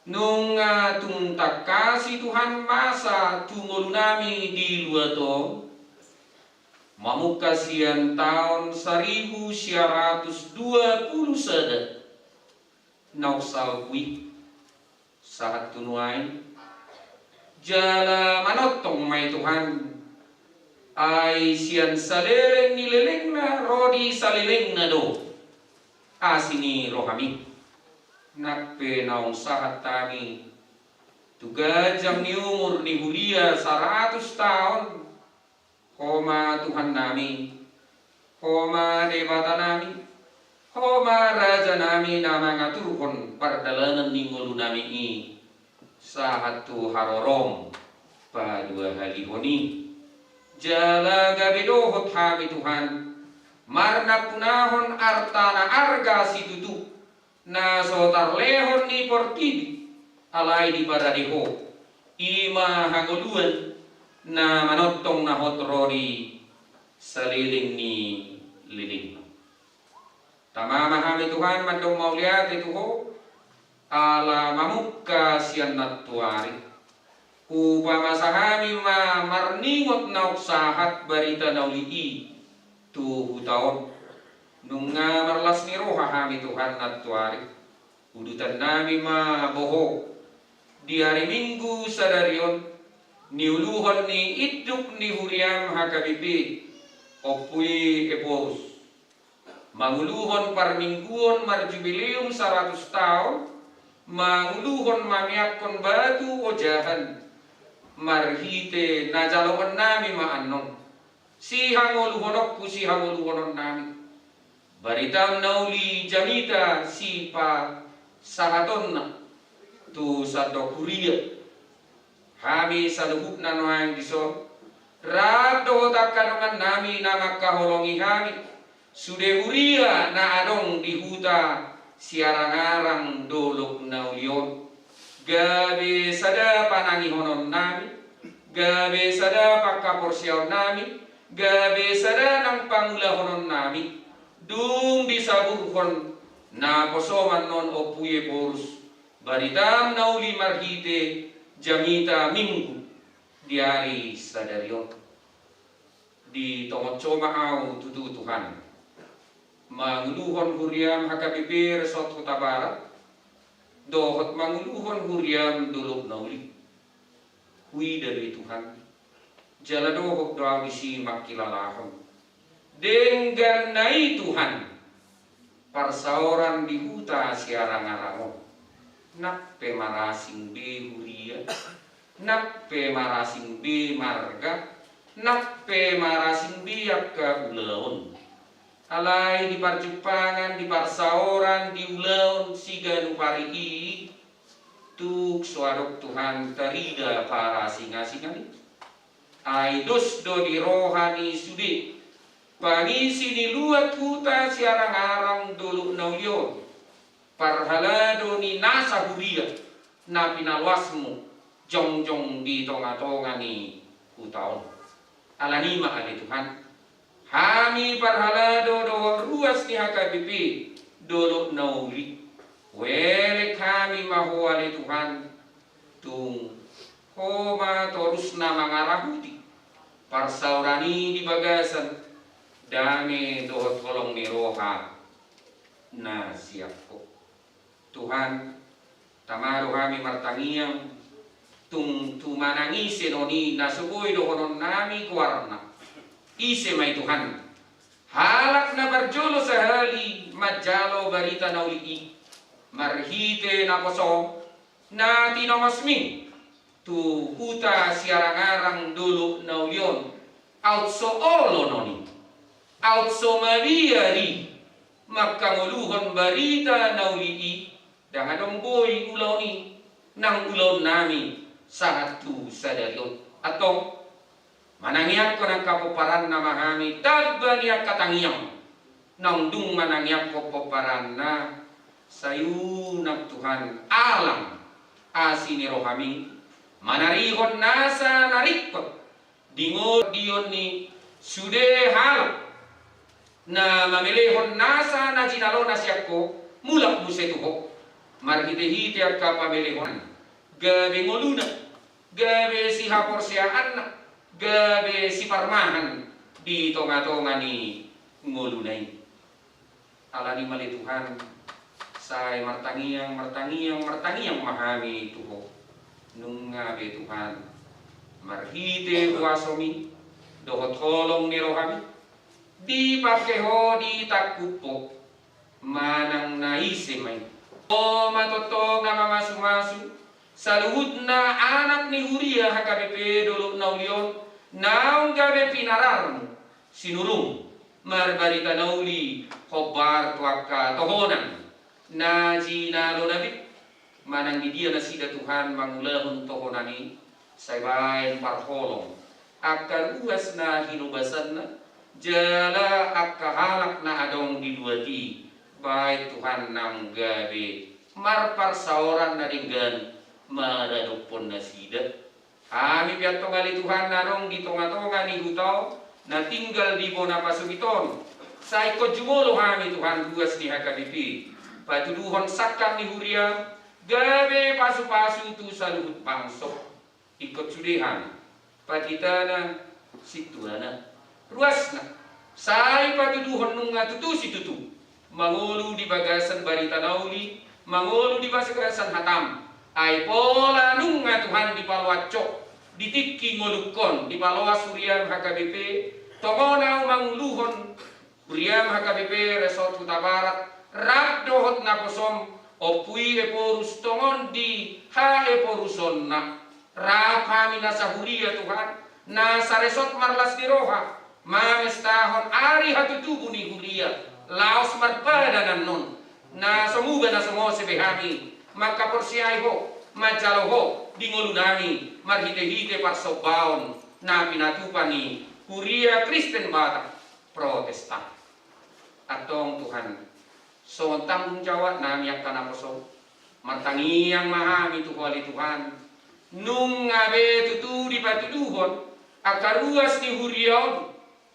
Nunga tung tangkas i Tuhan masa tu ngolunami di luat on, mamungka sian taon saribu sia ratus dua pulu sada naung salpu i sahat tu nuaeng. Jala manongtong ma i Tuhan, ai sian saleleng ni lelengna ro di salelengna do asi ni rohami. Nang pe naung sahat hami tu ganjang ni umur ni huria saratus taon, Ho ma Tuhannami, Ho ma Debatanami, Ho ma Rajanami na mangaturhon pardalanan ni ngolunami i sahat tu harorom paduahalihon i. Jala gabe dohot hami Tuhan marnampunahon arta na arga situtu na so tarlehon ni portibi, alai diparade Ho, i ma hangoluan na manongtong na hot ro di saleleng ni lelengna. Tama ma hami Tuhan mandok mauliate tu Ho, ala mamungka sian nantoari. Hupamasa hami ma marningot naung sahat barita na uli i tu huta on. Nunga marlas ni roha hami Tuhan nantoari. Udutannami ma boho di ari Minggu sadari on, niuluhon ni induk ni huriam H K B P, Ompu i Ephorus. Manguluhon parmingguon marjubileum saratus taon, manguluhon mameakkon batu ojahan, marhite na jaloonnami ma annon. Sihangoluhononku, sihangoluhononnami. Baritam na uli jamita sipasahatonna tu sandok huria. Hami saluhutna nuaeng dison, rap dohot angka dongannami na mangkaholongi hami, sude huria na adong di huta Siarangarang Dolok na Uli on. Gabe sada panangihononnami, gabe sada panghaporseaonnami, gabe sada nang pangulahononnami, dung disaburhon naposom annon Ompu i Ephorus, baritam na uli marhite jamita Minggu di ari sadari on. Ditongonhon ma ahu tutu Tuhan, manguluhon huriam H K B P Resort Hutabarat, dohot manguluhon huriam Dolok na Uli. Huida do i Tuhan, jala dohot do ahu disi mangkilalahon. Denggan na i Tuhan, parsaoran di huta Siarangarang on. Nang pe marasing be huria, nang pe marasing be marga, nang pe marasing be angka ulaon. Alai di parjumpangan, di parsaoran, di ulaon siganup ari i, tung so adong Tuhan tarida parasingasingan i. Ai dos do di roha ni sude pangisi ni luat huta Siarangarang Dolok na Uli on, parhalado ni nasa huria na pinaloasmu jongjong di tongatonga ni huta on. Alani i ma ale Tuhan, hami parhalado dohot ruas ni H K B P Dolok na Uli, huelek hami ma Ho ale Tuhan, tung Ho ma torus na mangarahuti parsaoran i di bagasan dame dohot holong ni roha na sian Ho. Tuhan, tama do hami martangiang, tung tu manang ise non i na so boi dohononnami goarna. Ise ma i Tuhan, halak na parjolo sahali manjalo barita na uli i, marhite naposom na tinongosmi tu huta Siarangarang Dolok na Uli on, aut so olo non i, aut so mabiar i, mangkangoluhon barita na uli i, ndang adong boi ulaon i nang ulaonnami sahat tu sadari on. Antong, manangiangkon angka pomparanna ma hami tamba ni angka tangiang. Naung dung manangiangkon pomparanna, Sai unang Tuhan alang asi ni rohami manarihon nasa na ringkot di ngolu ni sude halak na mamelehon nasa na jinalona sian Ho mulak muse tu Ho. Marhitehite angka pamelehon gabe ngoluna, gabe sihaporseaanna, gabe siparmahan di tongatonga ni ngoluna i. Alani i ma ale Tuhan, sai martangiang, martangiang, martangiang ma hami tu Ho. Nunga be Tuhan, marhite huasomi dohot holong ni rohami, dipangke Ho, ditangkup Ho manang na ise ma i. Ho ma tongtong na mamasumasu saluhutna anak ni huria H K B P Dolok Na Uli on, naung gabe pinararmu sinurung marbarita na uli hombar tu angka tohonan na jinalona be. Manang di dia nasida Tuhan mangulahon tohonan i, sai baen parholong angka ruas na hinobasanna jala angka halak na adong di luat i, baen Tuhan naung gabe marparsaoran na denggan maradophon nasida. Hami pe antong ale Tuhan na adong di tongatonga ni huta on, na tinggal di bona pasogit on, sai ingkon jumolo hami Tuhan ruas ni H K B P patuduhon sangkap ni huria gabe pasupasu tu saluhut bangso. Ingkon sude hami, panditana, sintuana, ruasna, sai patuduhon nunga tutu situtu mangolu di bagasan barita na uli, mangolu di bagasan hatam. Ai pola nunga Tuhan dipaloas Ho di tingki ngolungkon, dipaloas huriam H K B P, tongon ahu manguluhon huriam H K B P Resort Hutabarat rap dohot naposom, Ompu i Ephorus tongon di haephorusonna. Rap hami nasa huria Tuhan, nasa resort marlas ni roha, mamestahon ari hatutubu ni huria laos marpadan annon. Na so muba na so mose be hami mangkaporseai Ho, manjalo Ho di ngolunami marhitehite parsombaon na pinatupa ni Huria Kristen Batak Protestan. Antong Tuhan, songon tanggung jawabnami angka naposom, martangiang ma hami tu Ho ale Tuhan, nunga be tutu dipatuduhon angka ruas ni huria on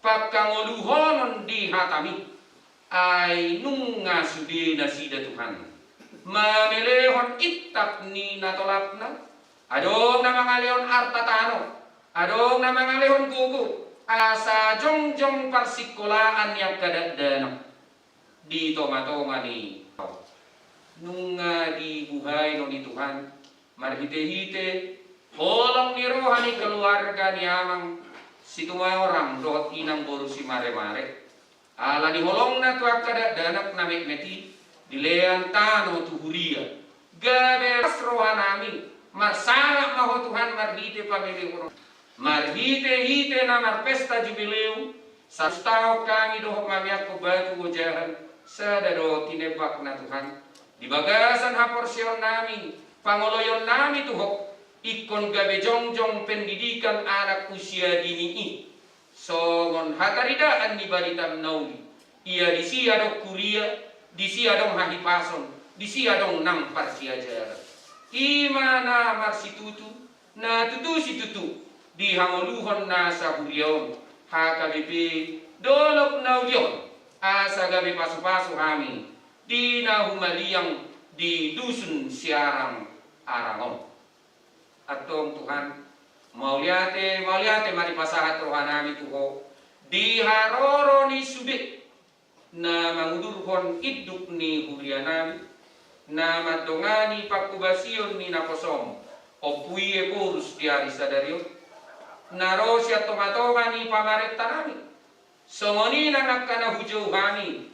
pangkangoluhonon di hatami. Ai nunga sude nasida Tuhan mamelehon intap ni na tolapna, adong na mangalehon arta tano, adong na mangalehon gogo, asa jongjong parsingkolaan ni angka dakdanak di tongatonga ni. Nunga dibuhai non i Tuhan marhitehite holong ni roha ni keluarga ni Amang Situmorang dohot Inang boru Simaremare. Ala ni holongna tu angka dakdanak na metmet i, dilean tano tu huria. Gabe las rohanami, marsangap ma Ho Tuhan marhite pamelehon on. Marhitehite na marpesta jubileu, saratus taon hami dohot mamiangkon batu ojahan, sada do tinembakna Tuhan. Di bagasan haporseaonnami, pangoloionnami tu Ho, ingkon gabe jongjong pendidikan anak usia dini i. Songon hataridaan ni barita na uli, ia disi adong huria, disi adong hahipason, disi adong nang parsiajaran. I ma na marsitutu, na tutu situtu di hangoluhon nasa huria on, H K B P Dolok Na Uli on, asa gabe pasupasu hami di na humaliang di dusun Siarang Arang on. Antong Tuhan, mauliate, mauliate ma dipasahat rohanami tu Ho, di haroro ni sude na mangudurhon induk ni hurianami, na mandongani pangkobasion ni naposom, Ompu i Ephorus di ari sadari on, na ro sian tongatonga ni pamarentanami. Songon i nang angka na hujou hami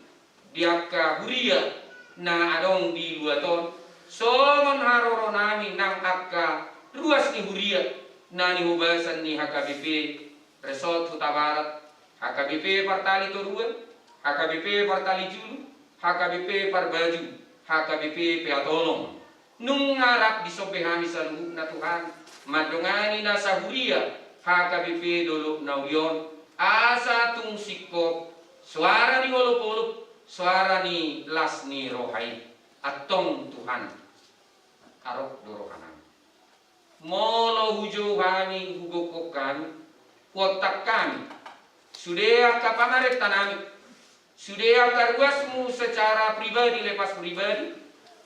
di angka huria na adong di luat on, songon haroronami nang angka ruas ni huria na nihobasan ni H K B P Resort Hutabarat, H K B P Partali Toruan, H K B P Partali Julu, H K B P Parbaju, H K B P Peatolong. Nunga rap dison be hami saluhutna Tuhan, mandongani nasa huria H K B P Dolok Na Uli on, asa tung singkop soara ni olopolop, soara ni las ni roha i. Antong Tuhan, harop do rohanami. Molo hujou hami, hugokhon hami, huontak hami, sude angka pamarentanami, sude angka ruasmu secara pribadi lepas pribadi,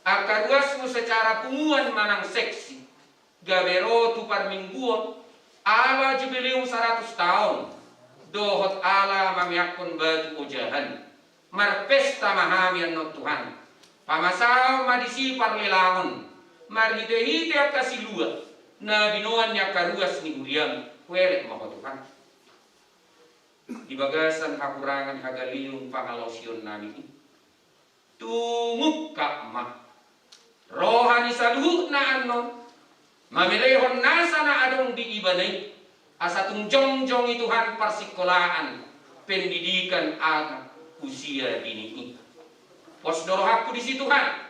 angka ruasmu secara punguan manang seksi, gabe ro tu parmingguon, ala jubileum saratus taon, dohot ala mameakhon batu ojahan. Marpesta ma hami annon Tuhan. Pamasaon ma disi parlelangon, marhitehite angka silua na binoan ni angka ruas ni huriam. Huelek ma Ho Tuhan. Di bagasan hahurangan hagaleon pangalaosionnami i, tung ungkap ma roha ni saluhutna annon, mamelehon nasa na adong di ibana i, asa tung jongjong i Tuhan parsikolaan, pendidikan anak usia dini i. Pos do rohangku disi Tuhan,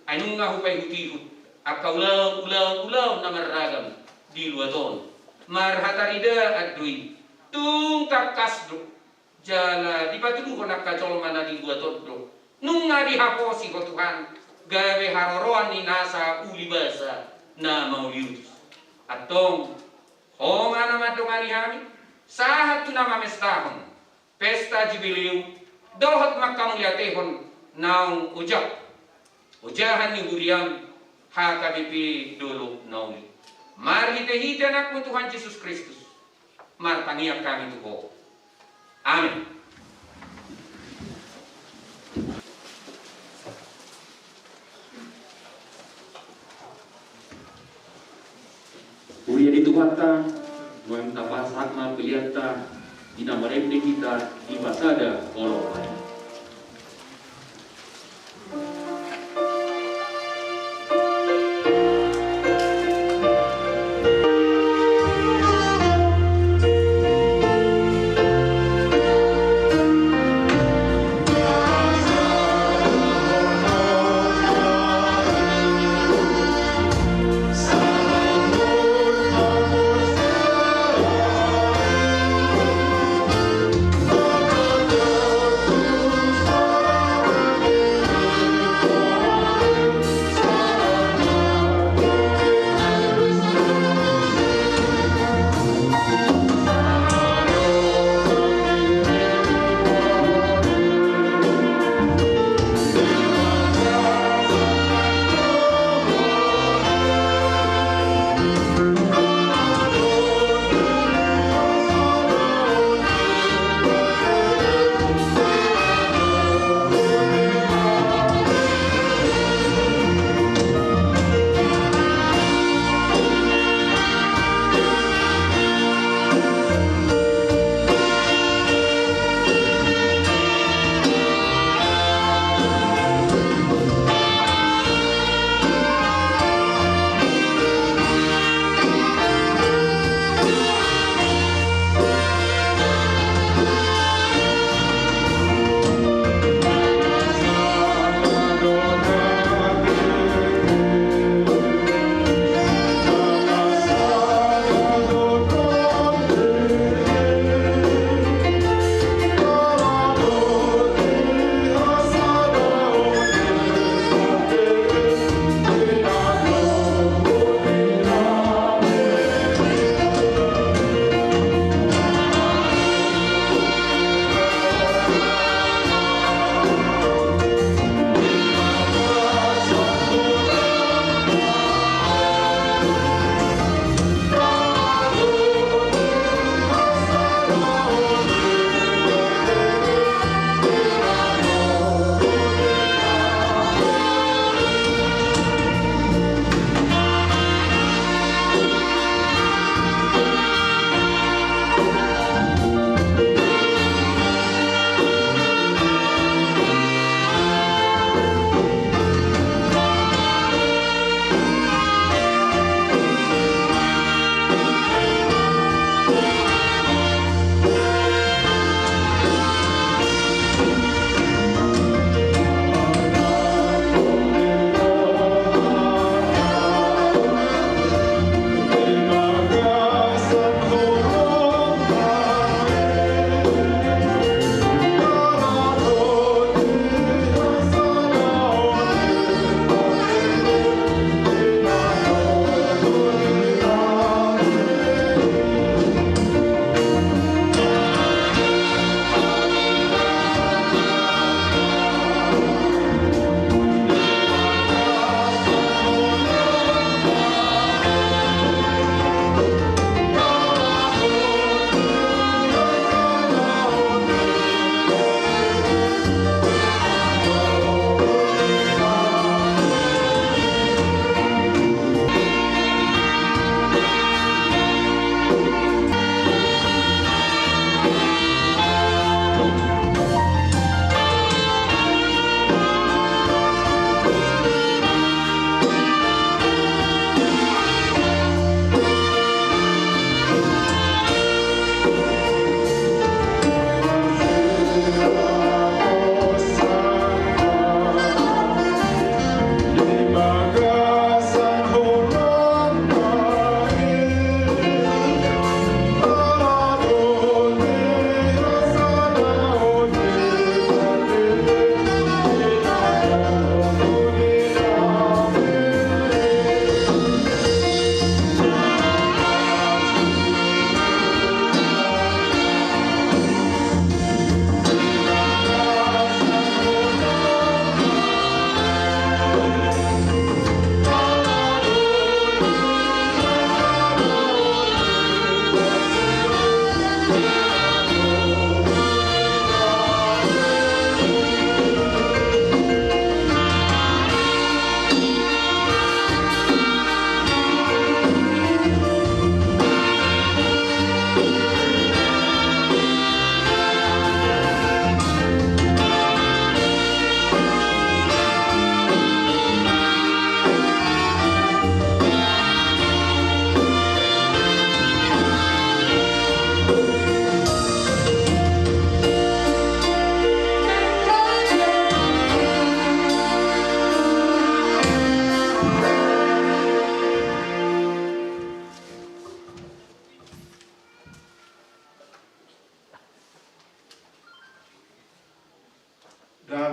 ai nunga hupaihutihut angka ulaon, ulaon, ulaon na marragam di luat on. Marhataridaan do i, tung tangkas do, jala dipatuduhon angka jolma na di luat on do. Nunga dihaposi Ho Tuhan, gabe haroroan ni nasa uli basa na mauliutus. Antong, Ho ma na mandongani hami, sahat tu na mamestahon pesta jubileum, dohot mangkamauliatehon naung ojak, ojahan ni huriam, H K B P Dolok Na Uli. Marhitehite Anakmu Tuhan Jesus Kristus, martangiang hami tu Ho. Amen. Huria ni Tuhanta, nuaeng tapasahat ma peleanta, di na marende hita di pasada holong.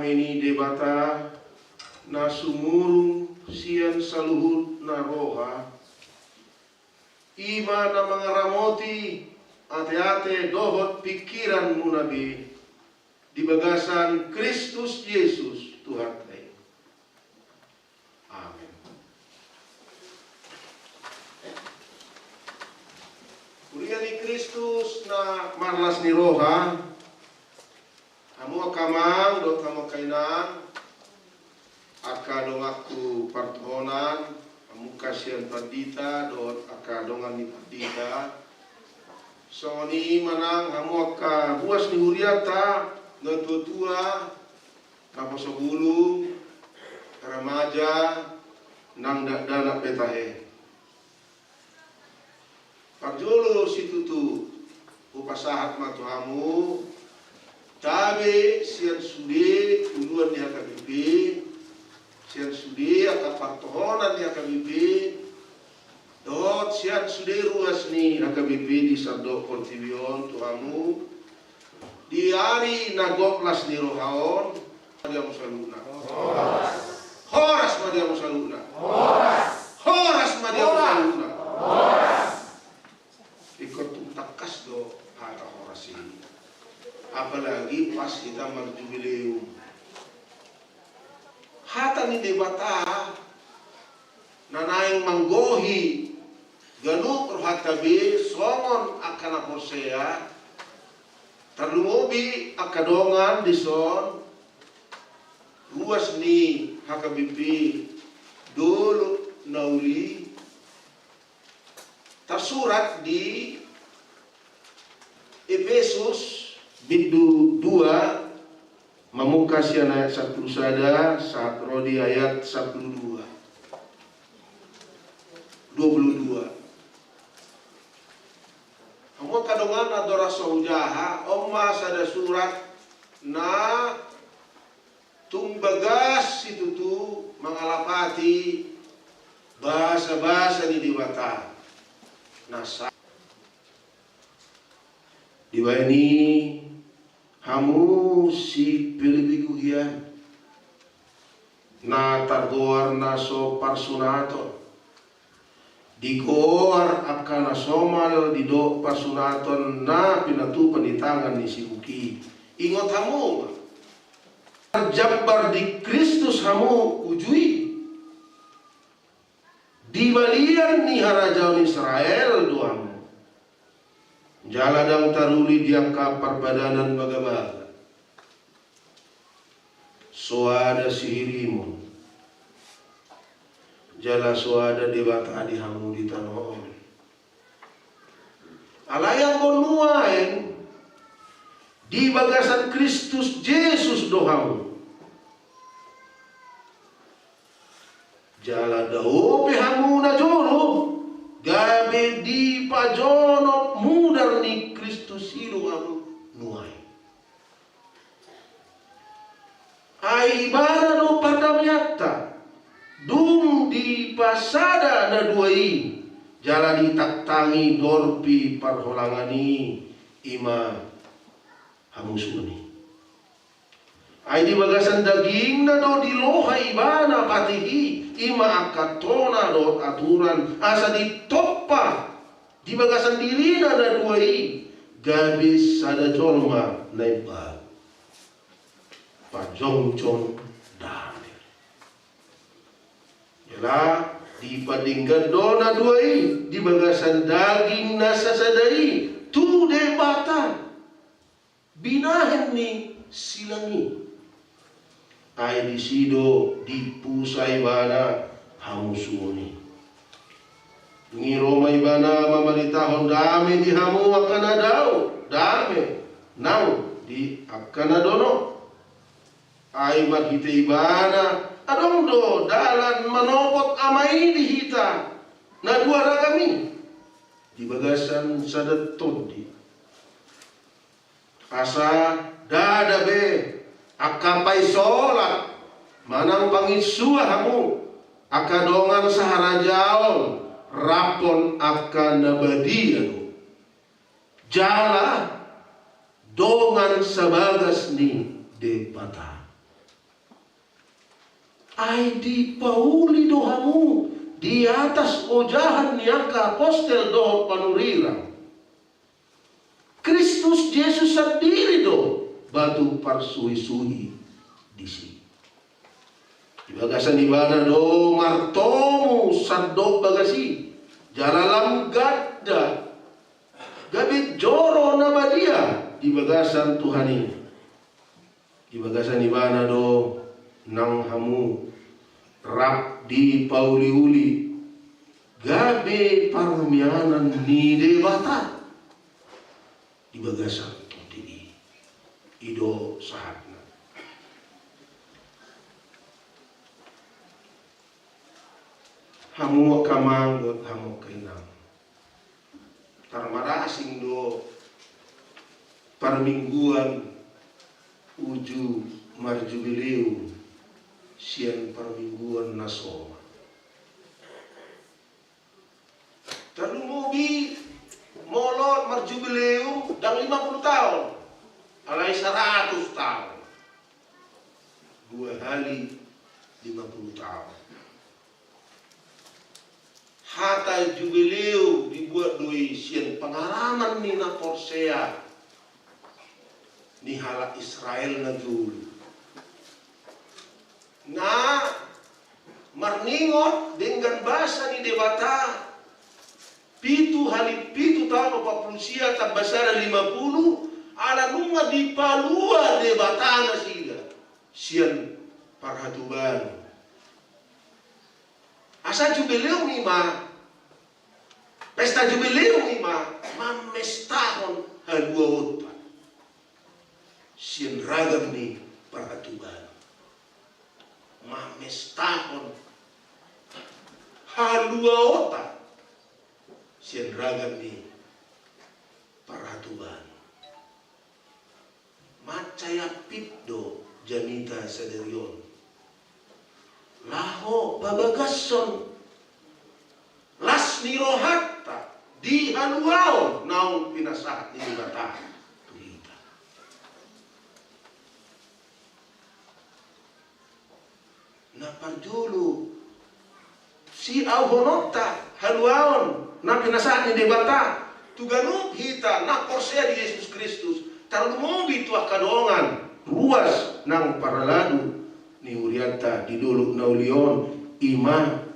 Dame ni Debata na sumurung sian saluhut na roha, i ma na mangaramoti ateate dohot pingkiranmuna be di bagasan Kristus Jesus Tuhanta i. Amen. Huria ni Kristus na marlas ni roha, hamu angka amang dohot hamu angka inang, angka donganku partohonan, hamu angka sian pandita dohot angka dongan ni pandita, songon i ma nang hamu angka ruas ni hurianta, natuatua, naposobulung, remaja, nang dakdanak pe tahe. Parjolo situtu hupasahat ma tu hamu, tabe sian sude uluan ni H K B P, sian sude angka partohonan ni H K B P, dohot sian sude ruas ni H K B P di sandok portibi on tu hamu, di ari na gok las ni roha on, ma di hamu saluhutna. Horas. Horas ma di hamu saluhutna. Horas. Horas ma di hamu saluhutna. Horas. Ingkon tung tangkas do hata horas i. Apalagi pas hita marjubileum. Hata ni Debata na naeng manggohi ganup rohanta be songon angka na porsea, tarlumobi angka dongan dison, ruas ni H K B P Dolok Na Uli, tarsurat di Epesus bindu dua, mamungka sian ayat sampulu sada sahat ro di ayat sampulu dua. Dua pulu dua. Hamu angka dongan, andorang so hujaha, on ma sada surat na tung bagas situtu mangalapati basabasa ni Debata. Na sa- Dibaen i hamu si Pilipi Guhian, na targoar na so parsunaton, digoar angka na somal didok parsunaton na pinatupa ni tangan ni sibuk i. Ingot hamu ma, tarjambar di Kristus hamu uju i. Di balian ni harajaon Israel do hamu. Jala ndang taruli di angka parpadanan bagabaga. Soada sihirimon. Jala soada debata di hamu di tano on. Alai anggo nuaeng di bagasan Kristus Jesus do hamu. Jala dao pe hamu najolo, gabe dipajonok mudar ni Kristus i do hamu nuaeng. Ai ibana do pardameanta, dung dipasada na dua i, jala ditangtangi dorpi parholangan i, i ma hamusuon i. Ai di bagasan dagingna do diloha ibana patih i, i ma angka tona dohot aturan, asa ditompa di bagasan dirina na dua i, gabe sada jolma na imbaru. Pajongjong dame. Jala dipadenggan do na dua i di bagasan daging na sasada i tu Debata, binahen ni silang i. Ai disi do dipusa ibana hamusuon i. Dung i ro ma ibana mamaritahon dame di hamu angka na dao, dame nang di angka na donok. Ai marhite ibana adong do dalan manopot Ama i di hita na dua ragam i di bagasan sada tondi. Asa ndada be angka paisolat manang panginsua hamu angka dongan saharajaon rap angka na badia do. Jala dongan sabagas ni Debata. Ai dipauli do hamu di atas ojahan ni angka apostel dohot panurirang. Kristus Jesus sandiri do batu parsuhisuhi disi. Di bagasan ibana do martomu sandok bagas i, jala lam ganda, gabe joro na badia di bagasan Tuhan i. Di bagasan ibana do nang hamu rap dipauliuli gabe parumianan ni Debata di bagasan tondi i. I do sahatna. Hamu angka amang dohot hamu angka inang, tarmarasing do parmingguan uju marjubileum sian parmingguan na somal. Tarlumobi molo marjubileum ndang lima puluh taon, alai saratus taon. Dua hali lima puluh taon. Hata jubileum dibuat do i sian pangalaman ni na porsea ni halak Israel na jolo, na marningot denggan basa ni Debata pitu hali pitu taon opat puluh sia tamba sada lima puluh, ala nunga dipalua Debata nasida sian parhatobanon. Asa jubileum i ma, pesta jubileum i ma mamestahon haluaonta sian ragam ni parhatobanon. Mamestahon haluaonta sian ragam ni parhatobanon. Mansai ampit do jamita sadari on laho pabagashon las ni rohanta di haluaon naung pinasahat ni Debata tu hita. Na parjolo, siauhononta haluaon na pinasahat ni Debata tu ganup hita na porsea di Jesus Kristus, tarlumobi tu angka dongan ruas nang parhalado ni hurianta di dolok na uli on, i ma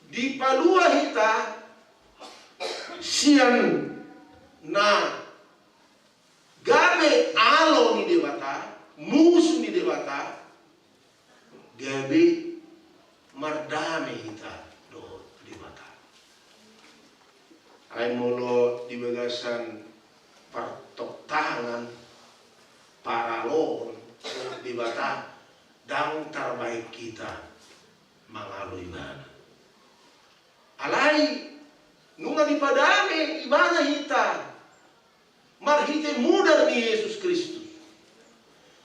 dipalua hita sian na gabe alo ni Debata, musu ni Debata, gabe mardame hita dohot Debata. Ai molo di bagasan partoktangan, paraloon dohot Debata, ndang tarbahen hita mangalo Ibana. Alai nunga dipadame Ibana hita marhite mudar ni Jesus Kristus.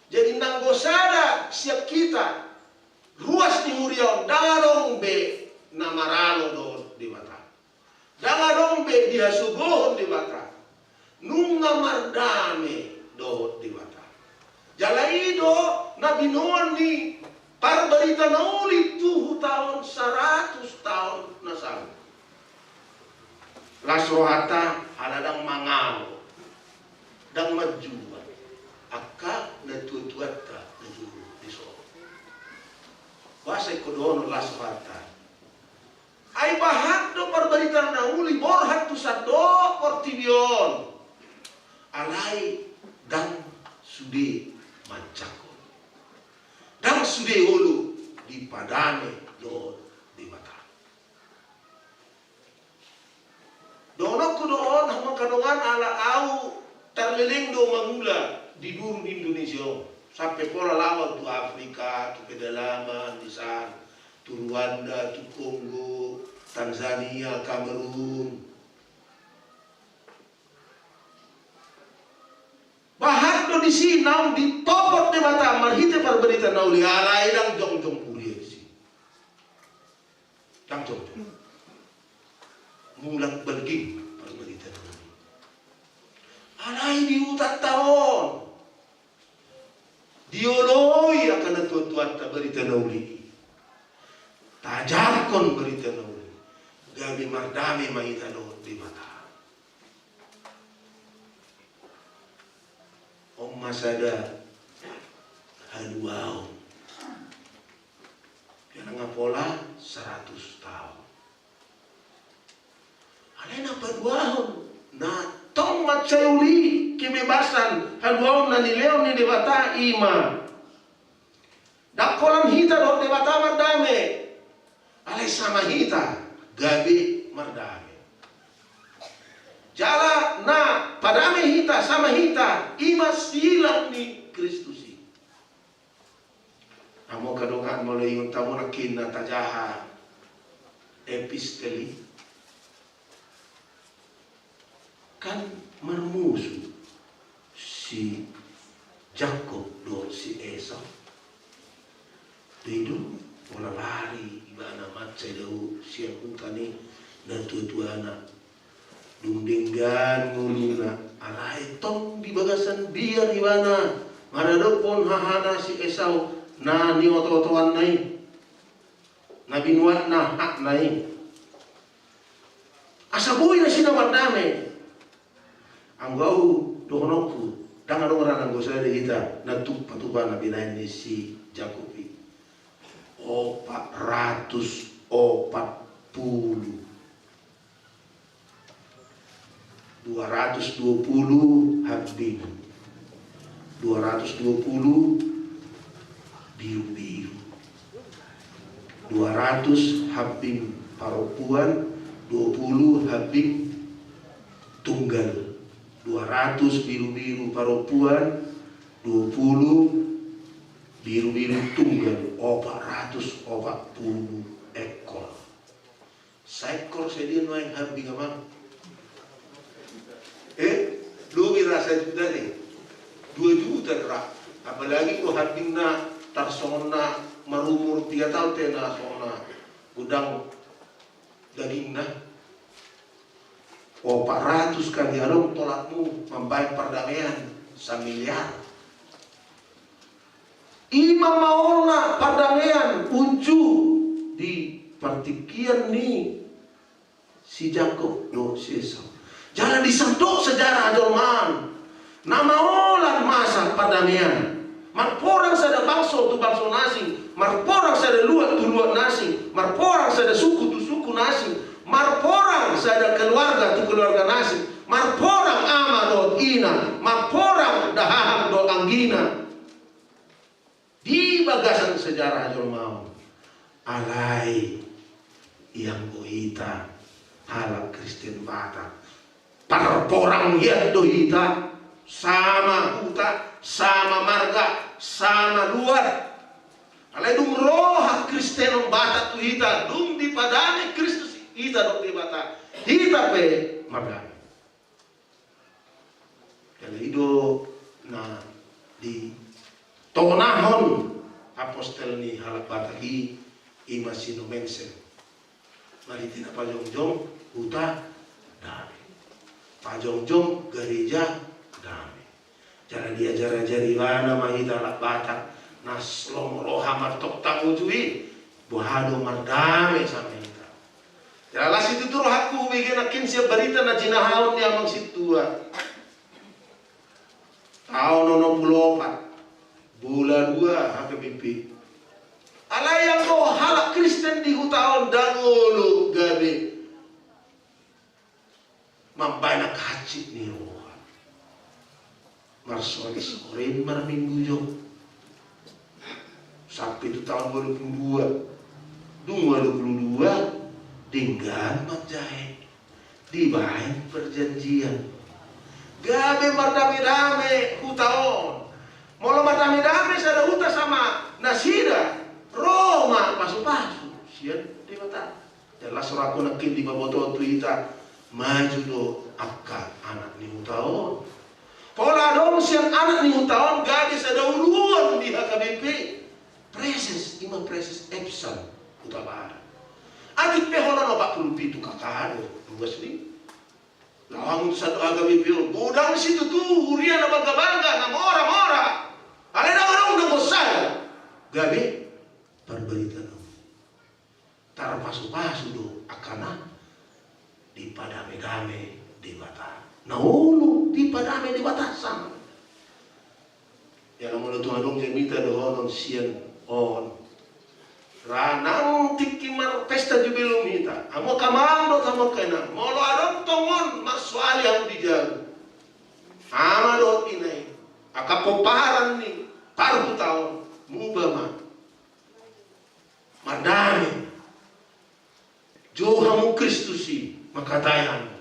Jadi nanggo sada sian hita ruas ni huria on, ndang adong be na maralo dohot Debata. Ndang adong be dihasogohon Debata. Nunga mardame dohot Debata. Jala i do na binoan ni Parbarita na Uli tu taon saratus taon na salpu. Las rohanta ala ndang mangalo, ndang manjual angka natuatuanta na jolo di son. Boasa ingkon dohonon las rohanta? Ai bahat do Parbarita na Uli borhat tu sandok portibi on. Alai ndang sude manjangkon, ndang sude olo dipadame dohot Debata. Dohononku do on hamu angka dongan, ala au tarleleng do mangula di duru ni Indonesia on, sampe pola laho au tu Afrika, tu pedalaman di san, tu Rwanda, tu Kongo, Tanzania, Kamerun. Bahat do disi naung ditopot Debata marhite Parbarita na Uli, alai ndang jongjong huria disi. Ndang jongjong. Mulak balging Parbarita na Uli. Alai di hutanta on, Dioloi angka natuatuanta barita na uli i. Taajarhon barita na uli i. Gabe mardame ma hita dohot Debata. On ma sada haluaon. Biar nga pola saratus taon. Alai na paduahon, na tong mansai uli kebebasan, haluaon na nilehon ni Debata i ma. Ndang holan hita dohot Debata mardame. Alai sama hita gabe mardame. Jala na padame hita sama hita i ma silang ni Kristus i. Amo angka dongan, molo ingot hamu nangkin na tajaha epistel i, kan marmusu si Jakkob dohot si Esau. Boi do pola lari ibana mansai dao sian huta ni natuatuana. Dung denggan ngoluna, alai tong di bagasan biar ibana maradophon hahana si Esau na niotootoanna i, na binuatna hakna i. Asa boi nasida mardame. Anggo au dohononku, ndang adong ra nanggo sada hita na tupa-tupa na binahen ni si Jakkob i. Opat ratus opat pulu. Dua ratus dua pulu hambing. Dua ratus dua pulu biru-biru. Dua ratus hambing parompuan, dua pulu hambing tunggal. Dua ratus biru-biru parompuan, dua pulu biru-biru tunggal, opat ratus opat pulu ekor. Saekor sadia nuaeng hambing, amang? Eh, lobi ra sajuta dei. Dua juta ra. Apalagi anggo hambing na tarsongon na marumur tiga taon, te na songon na godang dagingna. Opat ratus kali adong tolapmu mambahen pardamean samiliar. I ma maolna pardamean unju di partingkian ni si Jakkob dohot si Esau. Jala di sandok sejarah hajolmaon na maolan masa pardamean. Marporang sada bangso tu bangso na asing, marporang sada luat tu luat na asing, marporang sada suku tu suku na asing, marporang sada keluarga tu keluarga na asing, marporang ama dohot ina, marporang dahahang dohot anggina. Di bagasan sejarah hajolmaon. Alai ianggo hita halak Kristen Batak, parporang hian do hita, sama huta, sama marga, sama luat. Alai dung ro hakristenon Batak tu hita, dung dipadame Kristus hita dohot Debata, hita pe mardame. Jala i do na ditonahon apostel ni halak Batak i, i ma si Nommensen. Marhite na pajongjong huta dame, pajongjong gareja dame. Jala diajar-ajari ibana ma hita halak Batak na so lomo roha martongtong uju i, boha do mardame sama hita. Jala las situtu rohangku hubege nangkin sian barita na jinahahon ni amang sintua. Taon onom pulu opat, bola dua H K B P. Alai anggo halak Kristen di huta on ndang olo gabe mambahen angka hansit ni roha. Marsoresore marminggu jo sampe tu taon ualu pulu dua. Dung ualu pulu dua denggan manjae, dibahen perjanjian gabe mardame-dame huta on. Molo mardame-dame sada huta sama nasida, ro ma pasu-pasu sian Debata. Jala las rohangku nangkin dipabotohon tu hita, maju do angka anak ni huta on. Pola adong sian anak ni huta on gabe sada uluan di H K B P. Praeses, i ma Praeses Epsom Hutabarat. Atik pe holan opat pulu pitu K K do ruas ni. Laho hamu tu sandok H K B P on, godang situtu huria na balga-balga, na mora-mora. Alai na adong na gosa gabe parbarita na uli. Tarpasupasu do angka na dipadamedame Debata. Na olo dipadame Debata sama. Ia na molo tung adong jamita dohonon sian on, ra nang tingki marpesta jubilum hita, hamu angka amang dohot hamu angka inang, molo adong tongon marsoali hamu di jabu, ama dohot ina i, angka pomparan ni parhuta on, muba ma. Mardame. Jou hamu Kristus i, mangkatai hamu.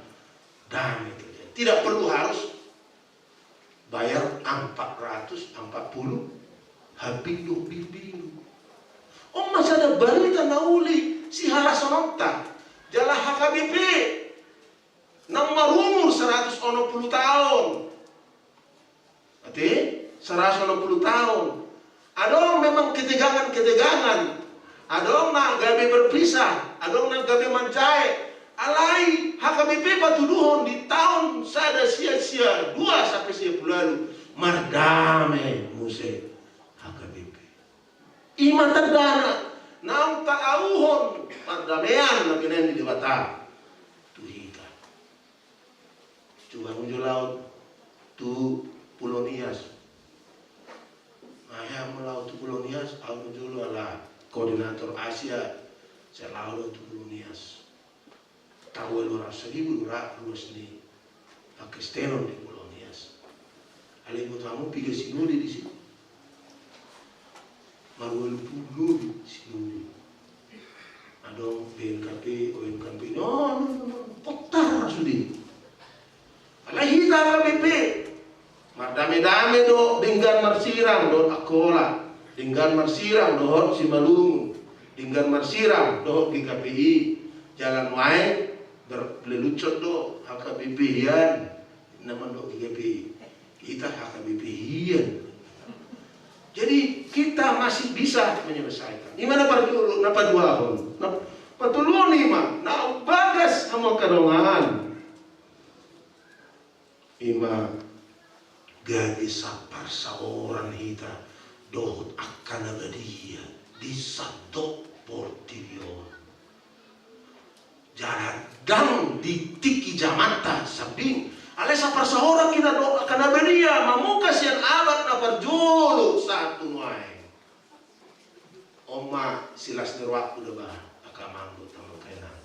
Dame terjadi. Tidak perlu harus bayar empat ratus empat puluh hapindu bindu. On ma sada barita na uli sihalasononta. Jala H K B P naung marumur saratus onom pulu taon. Ate, saratus onom pulu taon. Adong memang ketegangan-ketegangan. Adong na gabe berpisah, adong na gabe manjae. Alai H K B P patuduhon di taon sada sia sia dua sampe sia pulu ualu, mardame muse H K B P. I ma tandana naung taauhon pardamean na binahen ni Debata tu hita. Coba hamu jolo laho tu Pulau Nias. Nah, hamu laho tu Pulau Nias, hamu jolo ala koordinator Asia, sai laho do tu Pulau Nias. Tahu lu rasa di bulu ra ruas ni pakristenon di Pulau Nias. Alai buat hamu piga sinode di situ. Marualu pulu sinode. Adong B N K P, O N K P, no, no, no, no. Potar sude. Alai hita H K B P mardame-dame do denggan marsirang dohot Angkola, denggan marsirang dohot Simalungun, denggan marsirang dohot G K P I. Jala nuaeng berlelucon do H K B P hian, na mandok G K P I. Hita H K B P hian. Jadi kita masih bisa menyelesaikan. I ma na parjolo, na paduahon. Na patoluhon i ma na umbagas hamu angka dongan. I ma gabe saparsaoran hita dohot angka na badia di sandok portibi on. Jala ndang di tingki jamanta sambing, alai saparsaoran hita dohot angka na badia mamungka sian abad na parjolo sahat tu nuaeng. On ma silas ni rohangku da ba, angka amang dohot hamu angka inang.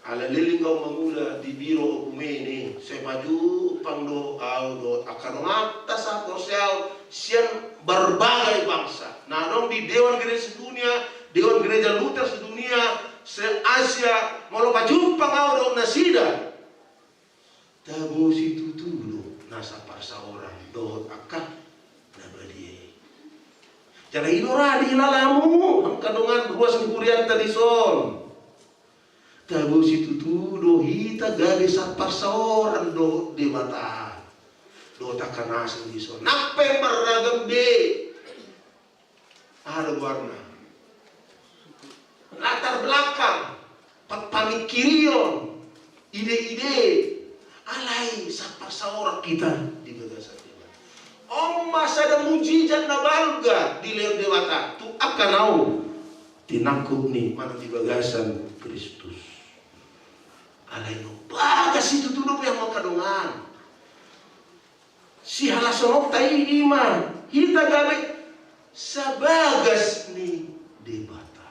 Ala leleng au mangula di biro okumene, sai pajumpang do au dohot angka donganta sahat tu ahu sian berbagai bangsa na adong di Dewan Gereja Sedunia, Dewan Gereja Luther Sedunia, se-Asia, molo pajumpang au dohot nasida. Tabosi tutu do nasa parsaoran dohot angka na badia i. Jala i do ra di lalamu, angka dongan ruas ni hurianta dison. Tabosi tutu do hita gabe saparsaoran dohot Debata. Dohot angka na asing dison. Nang pe marragam be. Aha do goarna? Latar belakang, pa-, pamingkirion, ide-ide, alai saparsaoran hita di bagasan Debata. On ma sada mujizat na balga dilehon Debata tu angka naung tinangkup ni manang di bagasan Kristus. Alai na umbagas situtu dope hamu angka dongan. Sihalasononta i, i ma hita gabe sabagas ni Debata.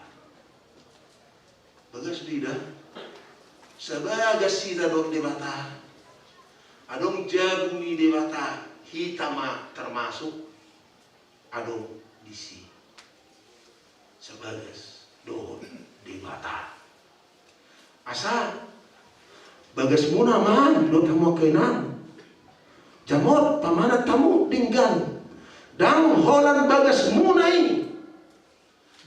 Bagas do i da. Sabagas hita dohot Debata. Adong jabu ni Debata, hita ma termasuk adong disi. Sabagas dohot Debata. Asa bagasmuna ma dohot hamu angka inang. Jamot pamanat hamu denggan. Ndang holan bagasmuna i.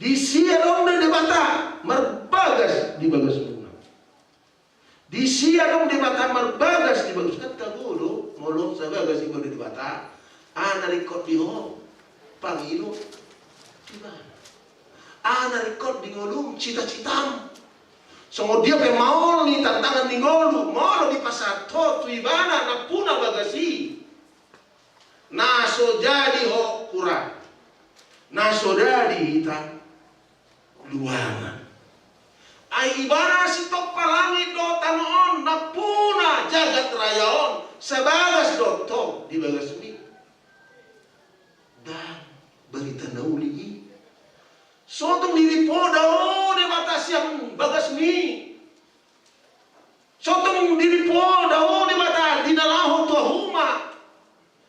Disi adong do Debata marbagas di bagasmuna. Disi adong Debata marbagas di bagas, kan tabo do, molo sabagas i do Debata, aha na ringkot di ho, pangido, ibana. Aha na ringkot di ngolum, cita-citam. Songon dia pe maol ni tantangan ni ngolu, molo dipasahat ho tu ibana nampuna bagas i. Na so jadi ho Hura na so dadi hita luangan. Ai Ibana sitompa langit dohot tano on, nampuna jagat raya on, sabagas do tong di bagasmi. Ndang barita na uli i. Sotung diripo dao Debata sian bagasmi. Sotung diripo dao Debata di na laho tu hamu ma.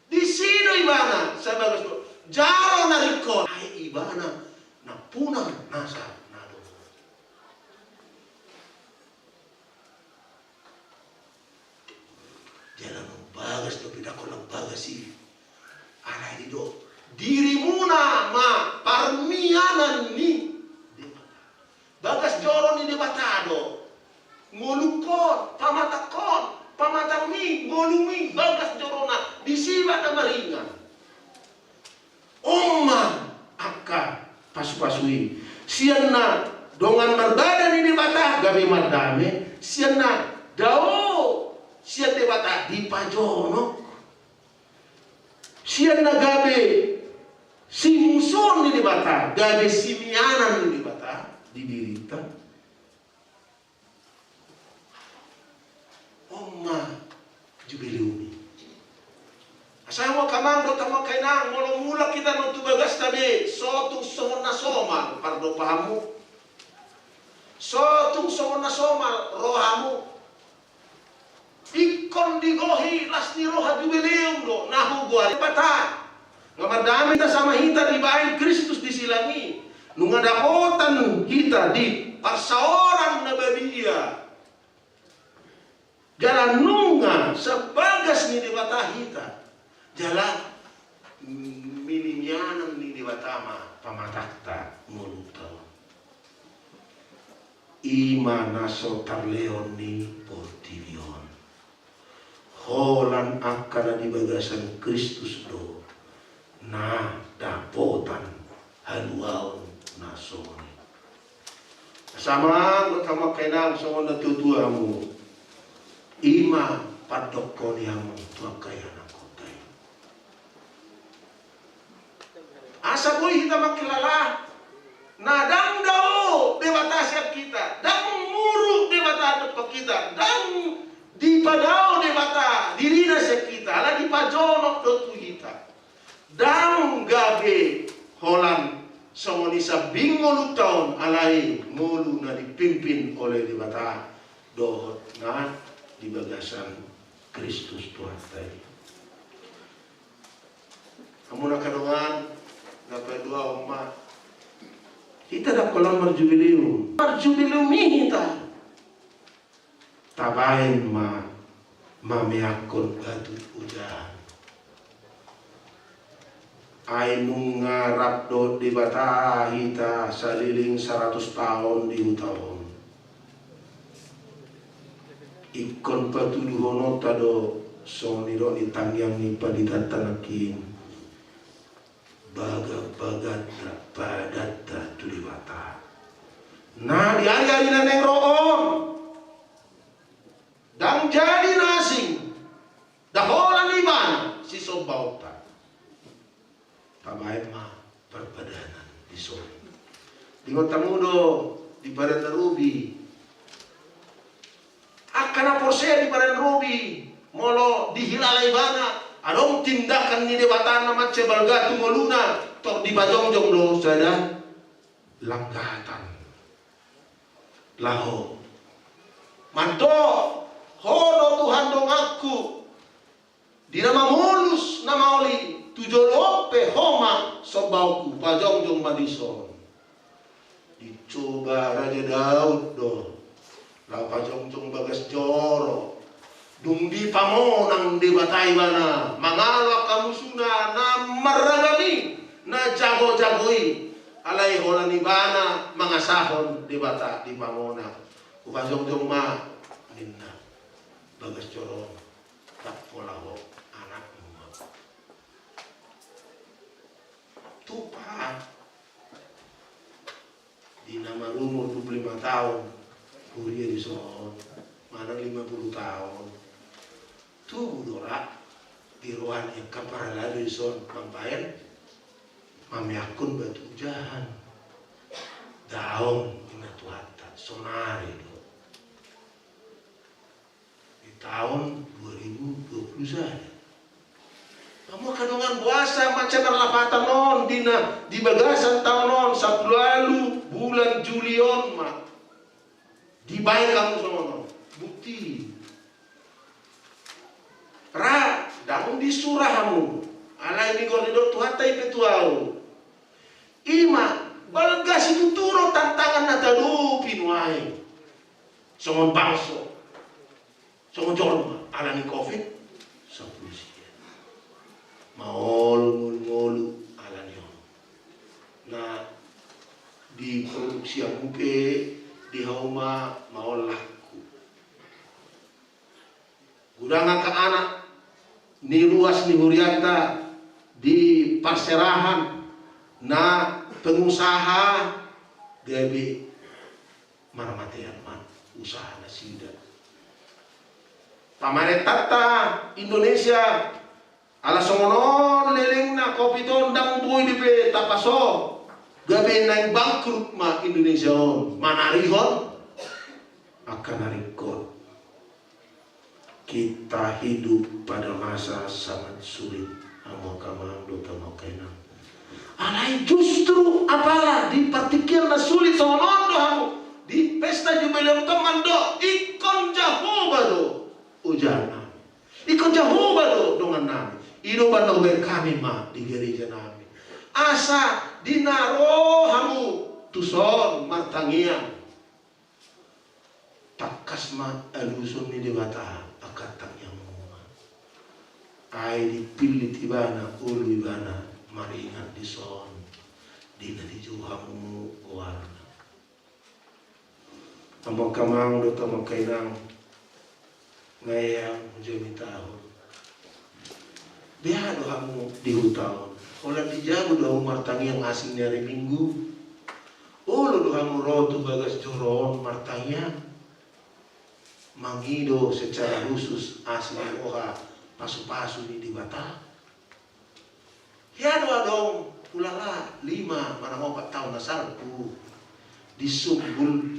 Disi do Ibana sabagas do jalo na ringkot. Ai Ibana nampuna nasa na adong. Jala na umbagas dope, ndang holan bagas i. Alai do dirimuna ma parmianan ni Debata. Bagas joro ni Debata do ngolungkon, pamatangkon, pamatangmi, ngolumi, bagas jorona, disi ma na maringan. On ma angka pasupasu i. Sian na dongan marbadan ni Debata gabe mardame, sian na dao sian Debata dipajonok. Sian na gabe simusuon ni Debata gabe simianan ni Debata di dirinta. On ma Jubileum i. Asa hamu angka amang dohot hamu angka inang, molo mulak hita non tu bagasta be, so tung songon na somal pardompahanmu. So tung songon na somal rohamu. Ingkon digohi las ni roha Jubileum do na hugoari Debata. Nga mardame hita sama hita dibaen Kristus di silang i. Nunga dapotan hita di parsaoran na badia. Jala nunga sabagas ni Debata hita. Jala minimianan ni Debata ma pamatangta ngolunta on. I ma na so tarlehon ni portibi on. Holan angka na di bagasan Kristus do na dapotan haluaon na songon i. Asa amang dohot hamu angka inang, songon na tuatua hamu, i ma pandokkon ni hamu tu angka ianakhonta i. Asa boi hita mangkilala na ndang dao Debata sian hita, ndang muruk Debata dompak hita, ndang dipadao Debata dirina sian hita, ala dipajonok do tu hita. Ndang gabe holan songon i sambing ngolunta on, alai ngolu na dipimpin oleh Debata dohot na di bagasan Kristus Tuhanta i. Hamu na angka dongan, na paduahon ma, hita ndang holan marjubileum. Marjubileum i hita. Tabaen ma mameakkon batu ojahan. Ai nunga rap dohot Debata hita saleleng saratus taon di huta on. Ingkon patuduhononta do songon nidok ni tangiang ni panditanta nangkin. Bagabaganta, padanta tu Debata. Na di ariari na naeng ro on. Ndang jadi na asing. Nda holan Ibana sisombaonta. Tabaen ma parpadanan dison. Diingot hamu do di Padan na Robi. Angka na porsea di Padan na Robi, molo dihilala ibana, adong tindakan ni Debata na mansai balga tu ngoluna, tor dipajongjong do sada langgatan. Laho. Mandok, ho do Tuhan donganku. Di na mamolus na maol i, tu jolo on pe ho ma sombaonku, pajongjong ma dison. Dicoba Raja Daud do. Laho pajongjong bagas joro. Dung dipamonang Debata ibana. Mangalo angka musuna na marragam i, na jagojago i. Alai holan ibana mangasahon Debata dipamonang. Hupajongjong ma ninna. Bagas joro on. Ndang pola ho anakmu ma. Tupa. Di na marumur dua puluh lima taon. Huria dison. Manang lima puluh taon. Tubu do ra. Di roha ni angka parhalado dison. Mambaen. mameakkon batu ujahan. Daong ninna Tuhanta, sonari do. Di taon dua ribu dua puluh sada. Hamu angka dongan, boasa mansai marlapatan on di na, di bagasan taon on, sampulu ualu bulan Juli on ma dibaen hamu songon on. Bukti. Ra, ndang disura hamu. Alai nigor nidok Tuhanta i pe tu ahu. I ma, balga situtu do tantangan na tahadopi nuaeng. Songon bangso, songon jolma, ala ni covid sampulu sia. Maol ngolu-ngolu ala ni on. Na diproduksi hamu pe di hauma maol langku. Godang angka anak ni ruas ni hurianta di parserahan na pengusaha gabe marmatean ma usaha nasida. Pamarentanta Indonesia, ala songon on lelengna covid on, ndang boi dope tapaso, gabe naeng bangkrut ma Indonesia on, manarihon angka na ringkot. Kita hidup pada masa sangat sulit, hamu angka amang dohot hamu angka inang. Alai justru apala di partingkian na sulit songon on do hamu di pesta jubileum on mandok, ingkon Jahowa do ojahan nami. Ingkon Jahowa do dongan nami. I do umbahen na hubaen hami ma di gereja nami, asa di na ro hamu tuson martangiang, tangkas ma aluson ni Debata angka tangiangmuna. Ai dipillit ibana, olo ibana maringan dison di na dijou hamu goarna. Hamu angka amang dohot hamu angka inang, nunga eang jamita on. Beha do hamu di huta on? Holan di jabu do hamu martangiang asing ni ari Minggu? Olo do hamu ro tu bagas joro on martangiang, mangido secara khusus asi ni roha, pasupasu ni Debata? Hea do adong, hulala lima manang opat taon na salpu di Sumbul,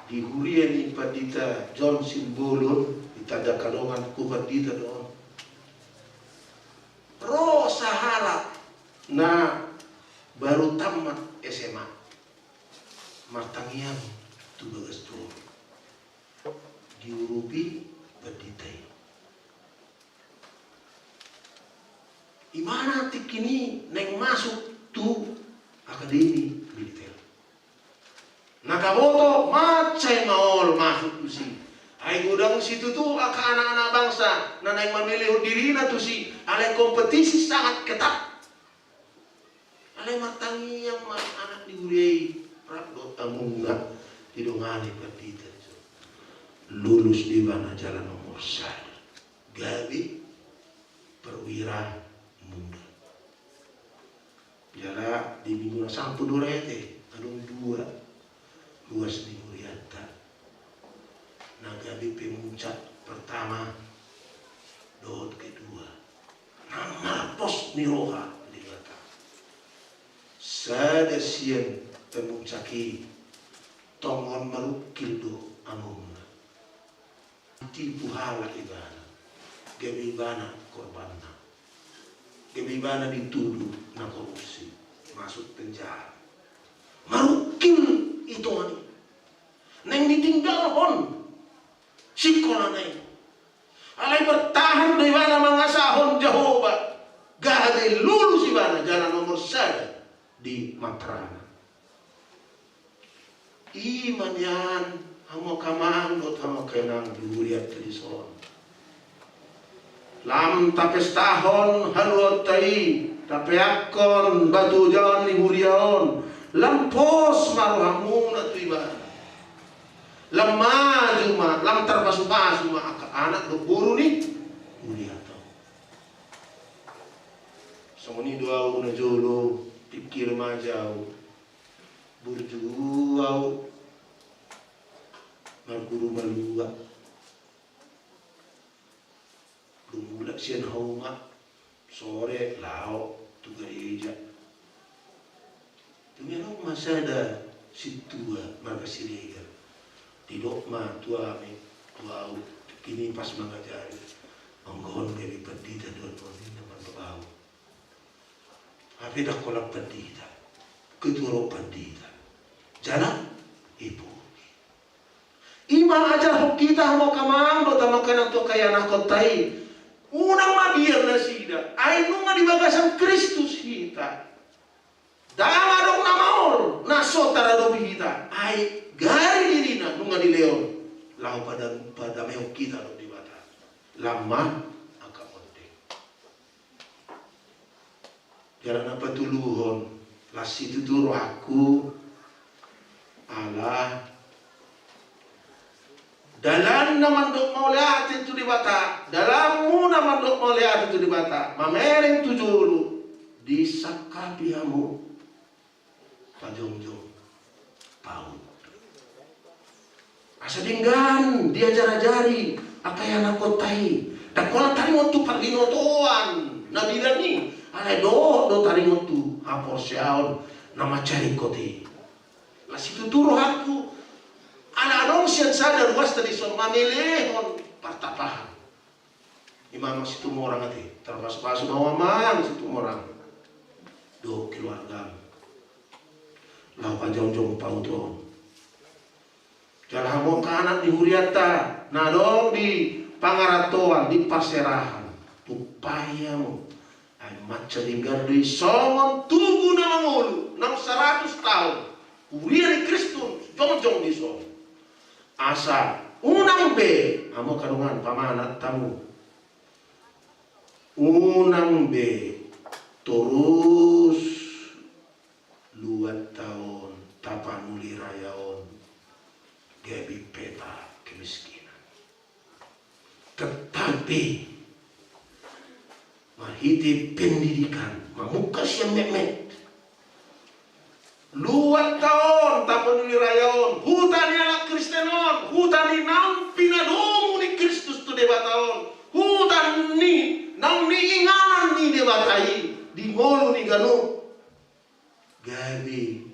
di huria ni Pandita John Simbolon, ditanda angka dongan, tu pandita do on. Ro sahalak na baru tamat S M A martangiang tu bagas joro, diurupi pandita i. Ibana tingki i naeng masuk tu akademi militer. Na taboto mansai maol masuk tusi. Ai godang situtu angka anak-anak bangsa na naeng mamelehon dirina tusi, alai kompetisi sangat ketat. Alai martangiang ma anak ni huria i, rap dohot amongna, didongani pandita. Lulus do ibana jala nomor sada, gabe perwira muda. Jala di minggu na salpu do rete, adong dua ruas ni hurianta na gabe pemuncak pertama dohot kedua, na marpos ni roha Debata. Sada sian pemuncak i tongon marungkil do amongna. Ditipu halak ibana, gabe ibana korbanna, gabe ibana dituduh na korupsi, masuk penjara. Marungkil i tongon i. Naeng ditinggalhon sikolana i. Alai bertahan do ibana mangasahon Jahowa, gabe lulus ibana jala nomor sada di matrana. I ma nian, hamu angka amang dohot hamu angka inang di hurianta dison. Lam tapestahon haluaonta i, tapeakkon batu ojahan ni huria on, lam pos ma rohamuna tu ibana. Lam maju ma, lam tarpasupasu ma angka anak dohot boru ni hurianta on. Songon i do ahu na jolo, pingkir ma ahu. Burju ahu marguru malua. Dung mulak sian hauma, sore laho tu gareja. Dung i adong ma sada sintua marga Siregar. Didok ma tu hami, tu ahu, tingki i pas mangajari, anggo on gabe pandita do annon, ninna mandok ahu. Hape ndang holan pandita, ketua roha pandita. Jala ipos. I ma ajarhon hita hamu angka amang dohot hamu angka inang tu angka ianakhonta i. Unang mabiar nasida, ai nunga di bagasan Kristus hita. Ndang adong na maol na so taradopi hita, ai gari dirina nunga dilehon laho pada, padamehon hita dohot Debata. Lam ma angka ondeng. Jala na patoluhon, las situtu rohangku, ala dalanna mandok mauliate tu Debata, dalanmuna mandok mauliate tu Debata, mamereng tu jolo, disangkapi hamu pajongjong paut. Asa denggan diajar-ajari angka ianakhonta i. Ndang holan taringot tu parbinotoan na bilang i, alai dohot do taringot tu haporseaon na mansai ringkot i. Las situtu rohangku, ala adong sian sada ruasna dison mamelehon partapahan. I ma amang Situmorang ate, tarpasupasu ma ho amang Situmorang dohot keluargam laho pajongjong paut on. Jala hamu angka anak di hurianta na adong di pangarantoan, di parserahan, tumpahi hamu. Ai mansai denggan do i songon tugu na mangolu naung saratus taon, huria ni Kristus jongjong dison. Asa unang be, hamu angka dongan, pamanat hamu, unang be torus luatta on, Tapanuli Raya on gabe peta kemiskinan. Tetapi marhite pendidikan, mamungka sian metmet, luatta on, Tapanuli Raya on, huta ni halak Kristen on, huta ni naung pinadomu ni Kristus tu Debata on, huta ni naung niinganan ni Debata i, di ngolu ni ganup, gabe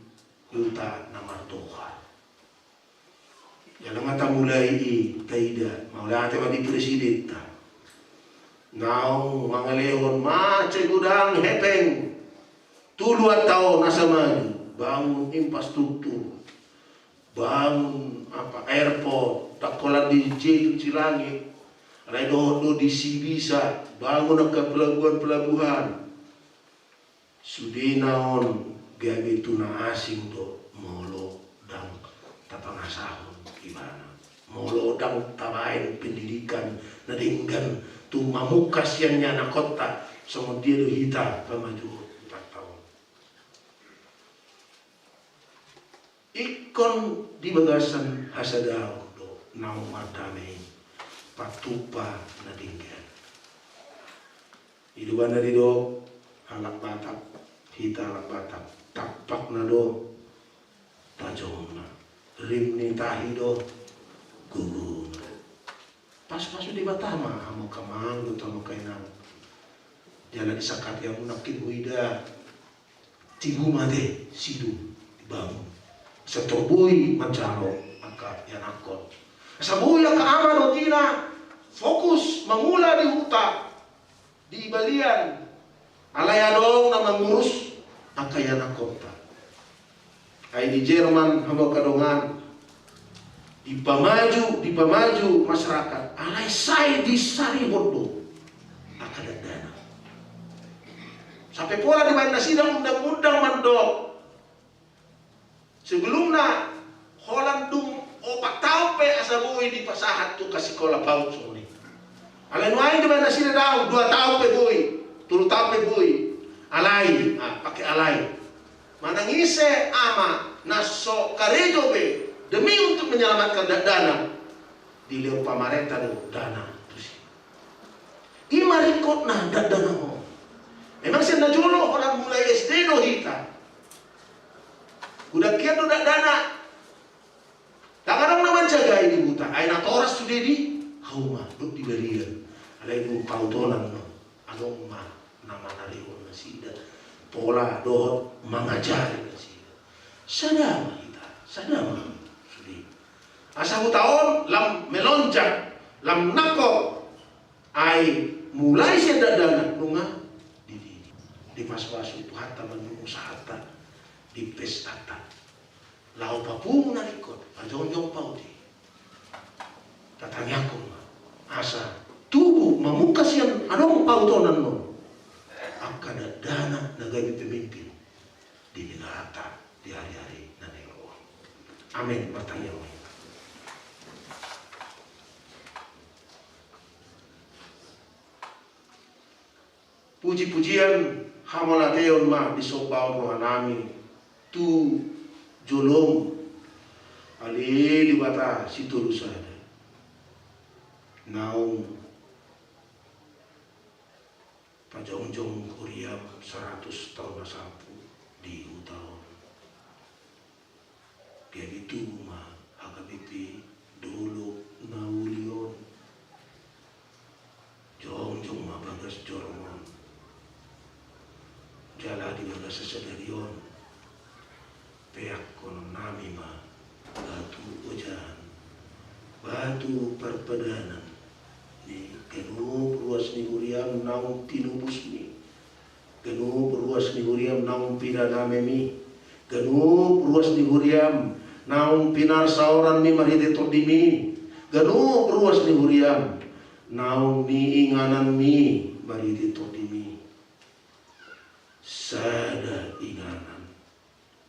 huta na mardohar. Jala nga tamulai i, taida, mauliate ma di presidenta naung mangalehon mansai godang hepeng tu luatta on asa maju, bangun infrastruktur, bangun apa, airport, ndang holan di Jetun Silangit, alai dohot do di Sibisa, bangun angka pelabuhan-pelabuhan. Sudena on gabe tu na asing do molo ndang tapangasahon ibana. Molo ndang tabaen pendidikan na denggan tu mamungka sian ianakhonta, songon dia do hita pamajuhon hutanta on? Ingkon di bagasan hasadaon do naung mardame i, patupa na denggan. I do umbahen na didok halak Batak, hita halak Batak, tampakna do tajomna, rim ni tahi do gogona. Pasupasu Debata ma hamu angka amang dohot hamu angka inang. Jala disangkapi hamu nangkin huida, tibu ma ate sidung dibangun, asa tor boi manjalo angka ianakhon, asa boi angka ama dohot ina fokus mangula di huta, di balian, alai adong na mangurus angka ianakhonta. Ai di Jerman, hamu angka dongan, dipamaju, dipamaju masyarakat, alai sai disarihon do angka dakdanak. Sampe pola dibaen nasida undang-undang mandok, sebelumna holan dung opat taon pe asa boi dipasahat tu angka sikola paut songon i. Alai nuaeng dibaen nasida daong, dua taon pe boi, tolu taon pe boi. Alai, ah, pake alai. Manang ise ama na so karejo be demi untuk menyelamatkan dakdanak, dilehon pamarenta do dana tusi. I ma ringkotna dakdanak on. Memang sian na jolo holan mulai S D do hita. Godang hian do dakdanak. Ndang adong na manjagai di huta, ai natoras sude di hauma dohot di balian. Alai dung paut on annon, adong ma na manarihon nasida, pola dohot mangajari nasida. Sada ma hita, sada ma sude. Asa huta on lam melonjak, lam nangkok, ai mulai sian dakdanak nunga dididi. Dipasupasu Tuhanta ma nunga usahanta di pestanta. Laho papungu na ringkot, pajongjong paute. Tatangiangkon ma asa tubu mamungka sian adong pautonan on angka dakdanak na gabe pemimpin di negaranta di ari-ari na naeng ro on. Amen. Martangiang ma hita. Puji-pujian, hamauliateon ma disomba rohanami tu jolom, ale Debata Sitolusada. Naung pajongjong huriam saratus taon na salpu di huta on. Gabe tubu ma H K B P Dolok na uli on. Jongjong ma bagas jorong on. Jala di bagas sadari on, peakkononnami ma batu ojahan, batu parpadanan ni ganup ruas ni huriam naung tinubusmi. Ganup ruas ni huriam naung pinadamemi. Ganup ruas ni huriam naung pinarsaoranmi marhite tondimi. Ganup ruas ni huriam naung niingananmi marhite tondimi. Sada inganan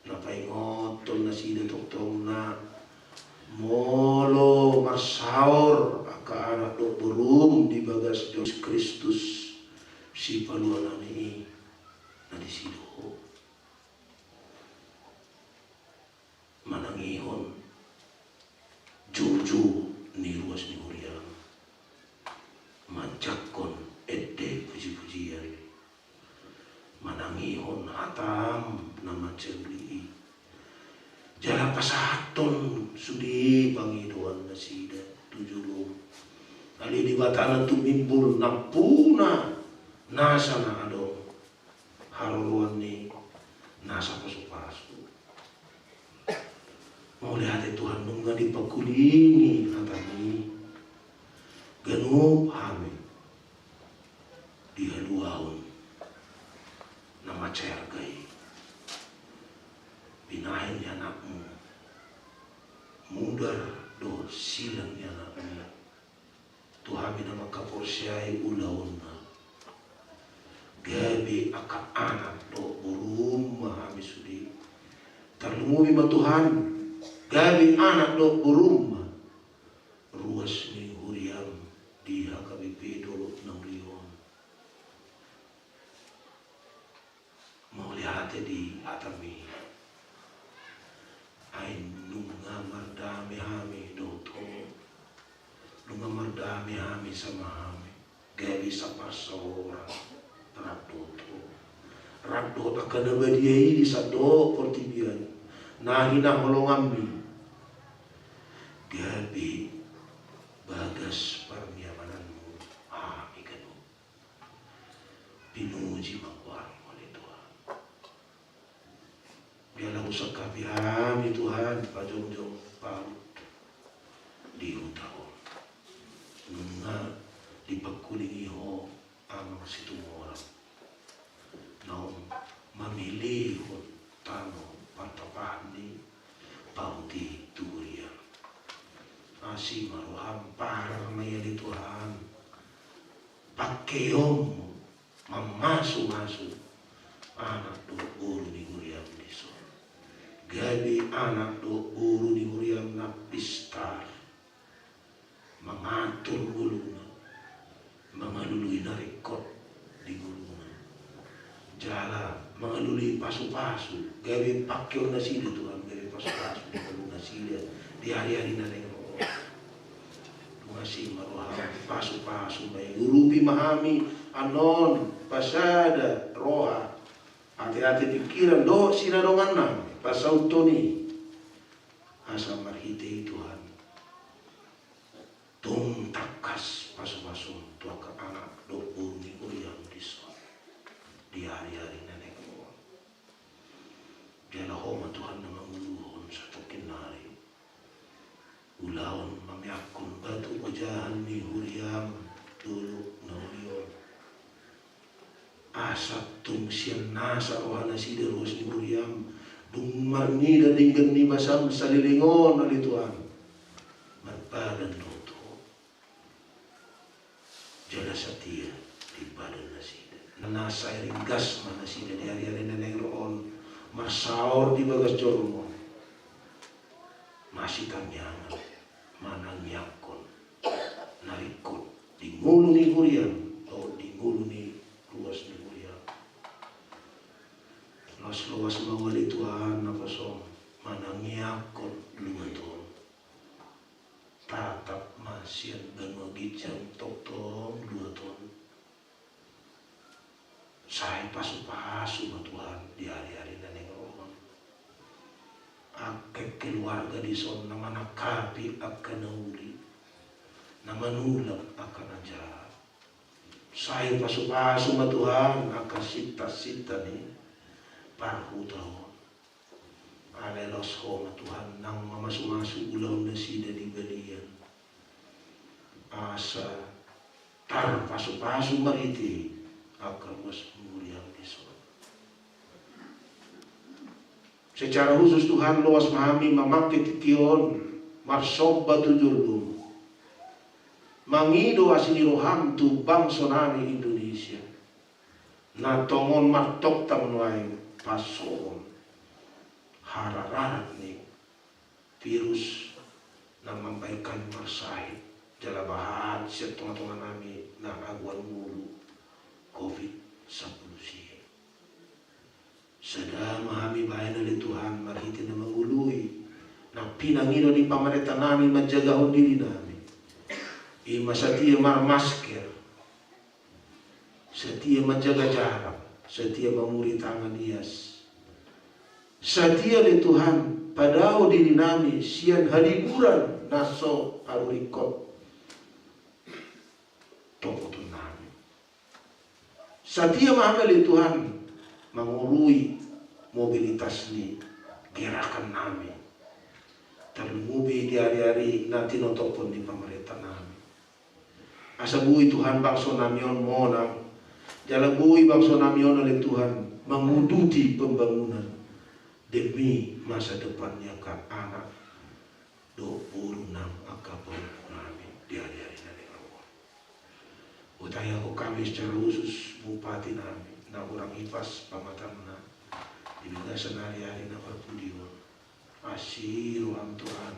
na paingothon nasida tongtong, na molo marsaor angka anak dohot borum di bagas Jesus Kristus, sipaluanami i na disi do ho manangihon joujou ni ruas ni huriam, manjangkon ende pujipujian, manangihon hatam na mansai uli i. Jala pasahathon sude pangidoan nasida tu jolom. Ale Debata na tumimbul nampuna nasa na adong, haroroan ni nasa pasupasu. Mauliate Tuhan, nunga dipangkulingi hatami, ganup hami di haluaon na mansai arga i. Binahen ni anakmu, mudar dohot silang ni anakmu, tu hami na mangkaporseai ulaonna. Gabe angka anak dohot borum ma hami sude. Tarlumobi ma Tuhan, gabe anak dohot borum ma ruas ni huriam di H K B P Dolok na uli on. Mauliate di hatami. Ai nunga mardame hami dohot ho. Nunga mardame hami sama hami. Gabe saparsaoran rap dohot ho. Rap dohot angka na badia i di sandok portibi an, na hinaholonganmi. Gabe bagas parniamananmu hami ganup. Pinuji ma goarmu ale Tuhan. Jala husangkapi hami Tuhan, pajongjong paut di huta on. Nunga dipangkulingi ho Amang Situmorang, naung mamilihon tano partapahan ni paut i tu huriam. Asi ma roham, parar ma i ale Tuhan. Pangkeonmu mamasumasu anak dohot boru ni huriam dison. Gabe anak dohot boru ni huriam na pistar, mangatur ngoluna, mangalului na ringkot di ngoluna. Jala mangalului pasupasu, gabe pangkeon nasida Tuhan, gabe pasupasu di ngolu nasida di ari-ari na naeng ro. Dung asi ma roham, pasupasu ma i, urupi ma hami annon, pasada roha, ateate, pingkiran dohot sinadongannami pasauthon i. Asa marhite i Tuhan, tung tangkas pasupasum tu angka anak dohot boru ni huriam dison. di ari-ari na naeng ro on. Jala Ho ma Tuhan na manguluhon satongkin nari ulaon mameakkon batu ojahan ni huriaM, dolok na uli on. Asa tung sian nasa roha nasida ruas ni huriaM, dung marnida denggan ni basaM saleleng on ale Tuhan, marpadan do tu Ho. Jala satia di padan nasida. Na sai ringgas ma nasida di ari-ari na naeng ro on, marsaor di bagas joro on. Masitangiangan, manangiangkon na ringkot di ngolu ni huriaM, dohot di ngolu ni ruas ni huriaM. Loas-loas ma ale Tuhan naposoM, manangiangkon luat on. Tatap ma sian banua ginjang tongtong luat on. Sai pasu-pasu ma Tuhan di ari-ari na naeng ro on. Angka keluarga dison na manangkapi angka na uli, na manulak angka na jahat. Sai pasu-pasu ma Tuhan angka sinta-sinta ni parhuta on. Alai laos Ho ma Tuhan naung mamasu-masu ulaon nasida di balian. Asa tarpasu-pasu marhite angka ruas ni huriaM dison. Secara khusus Tuhan, loas ma hami mamangke tingki on marsomba tu joloM, mangido asi ni rohaM tu bangso nami Indonesia. Na tongon martongtong nuaeng pasohon harararat ni virus na mambahen hami marsahit jala bahat sian tonga-tonga nami na agoan ngolu covid sampulu sia. Sada ma hami bahen ale Tuhan marhite na mangoloi na pinangido ni pamarenta nami manjagahon diri nami. I ma satia marmasker, satia manjaga jarak, satia mamuri tangan ias. Satia ale Tuhan padao diri nami sian haliburan na so haru ringkot topoton nami. Satia ma hami ale Tuhan mangoloi mobilitas ni gerakan nami. Tarlumobi di ari-ari na tinotophon ni pamarenta nami. Asa boi Tuhan bangso nami on monang, jala boi bangso nami on ale Tuhan manguduti pembangunan demi masa depan ni angka anak dohot boru nang angka pahompu nami di ari-ari na naeng ro on. Hutangiangkon hami secara khusus bupati nami na hurang hipas pamatanna di bagasan ari-ari na parpudi on. Asi rohaM Tuhan,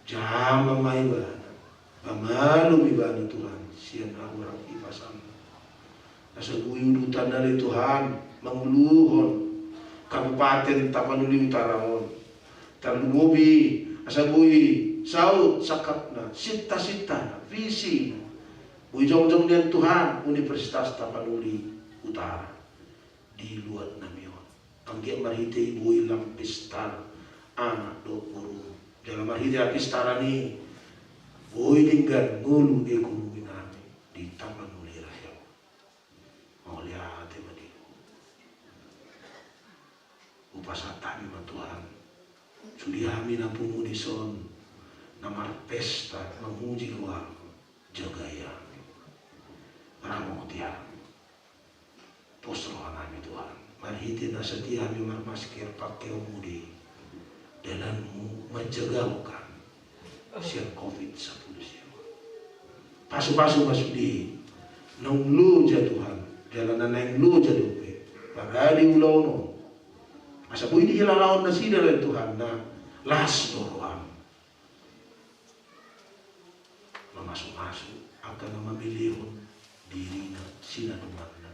jama ma ibana, pamalum ibana Tuhan sian hahurang hipasanna. Asa boi udutanna ale Tuhan manguluhon Kabupaten Tapanuli Utara on. Tarlumobi asa boi saut sangkapna, sinta-sintana, visina. Boi jongjong nian Tuhan Universitas Tapanuli Utara di luat nami on. Anggiat marhite i boi lam pistar anak dohot boru, jala marhite apistara ni boi denggan ngolu ekonomi nami di Tapanuli Raja on. Mauliate ma di Ho. Hupasahat hami ma Tuhan, sude hami na pungu dison na marpesta mamuji rohaM, jagai hami, ramoti hami. Pos roha nami Tuhan, marhite na satia hami marmasker, pangkeonMu do i dalanMu manjagahon hami sian covid sampulu sia. Pasu-pasu ma sude naung loja Tuhan, jala na naeng loja dope parade ulaon on. Asa boi dihalalahon nasida ale Tuhan na las do rohaM mamasu-masu angka na mamelehon dirina sinadonganna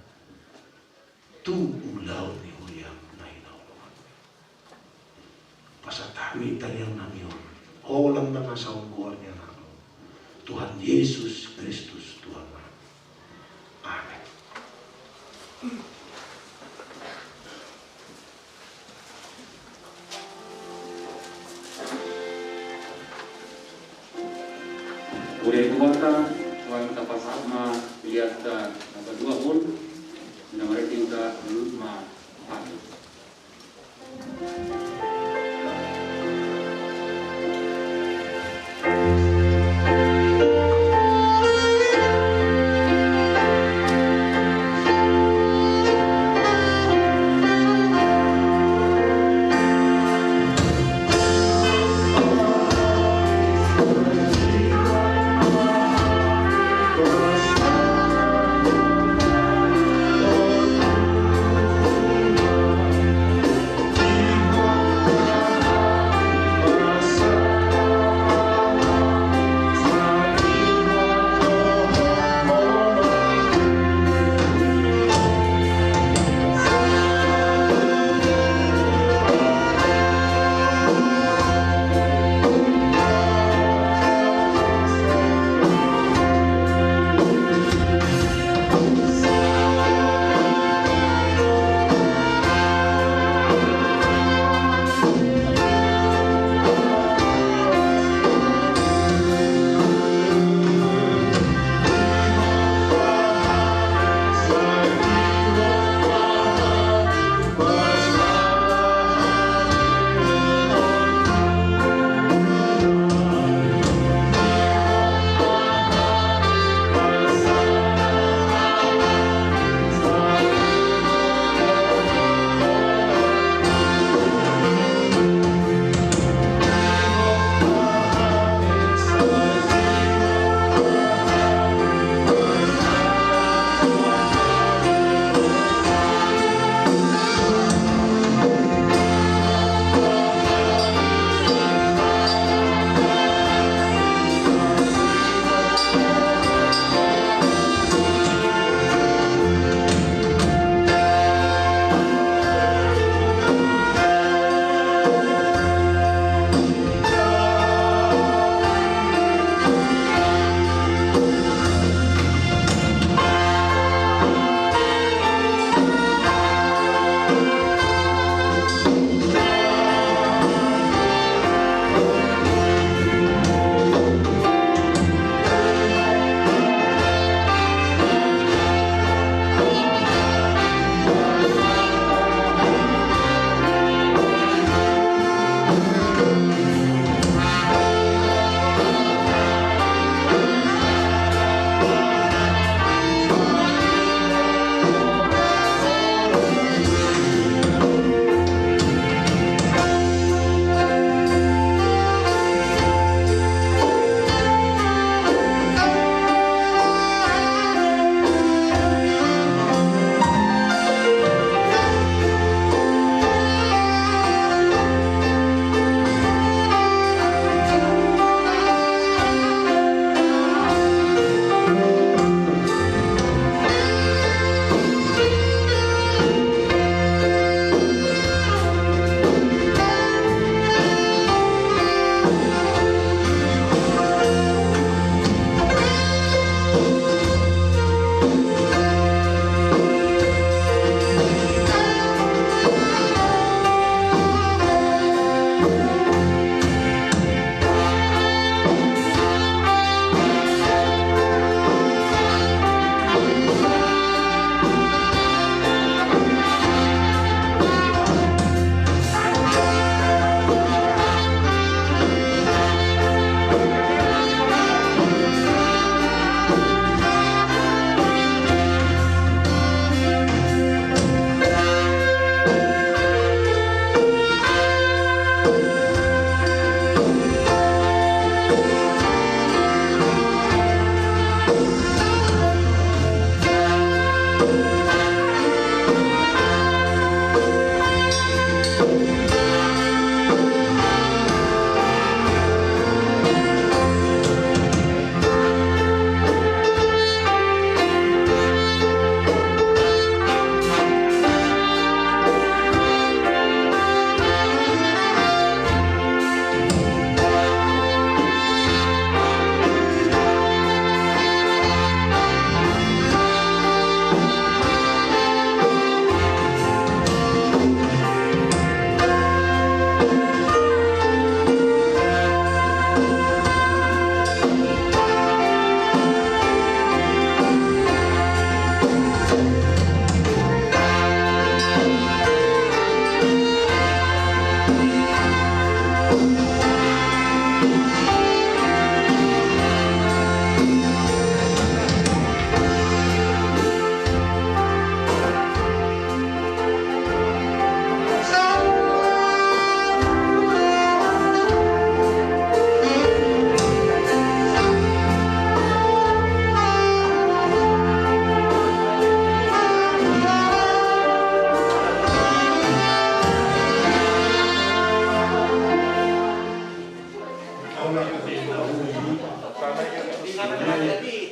tu ulaon ni huriaM na hinaholongan. Pasahat hami tangiang nami on holan mangasahon goar ni AnakMu, Tuhan Jesus Kristus Tuhannami. Amen. Huria Tuhanta, huang tapasahat ma liatta na paduahon. Na marhite hita lut ma hami.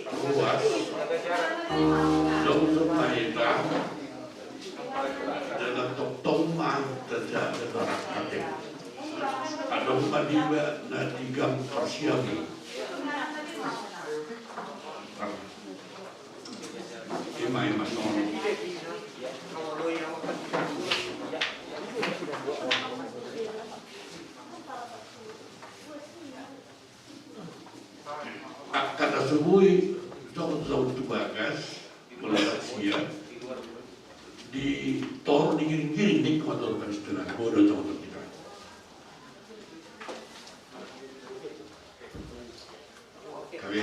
Ruas, dong dong ma hita, jala tongtong ma tajaga jarak ate. Adong ma niba na tigam parsiamu. Ima, ima, songon. Angka na so boi jongjong tu bagas, molo saksian, di toru digiring-giring, ning ma toru panistunan, boi do jongjong hita. Gabe.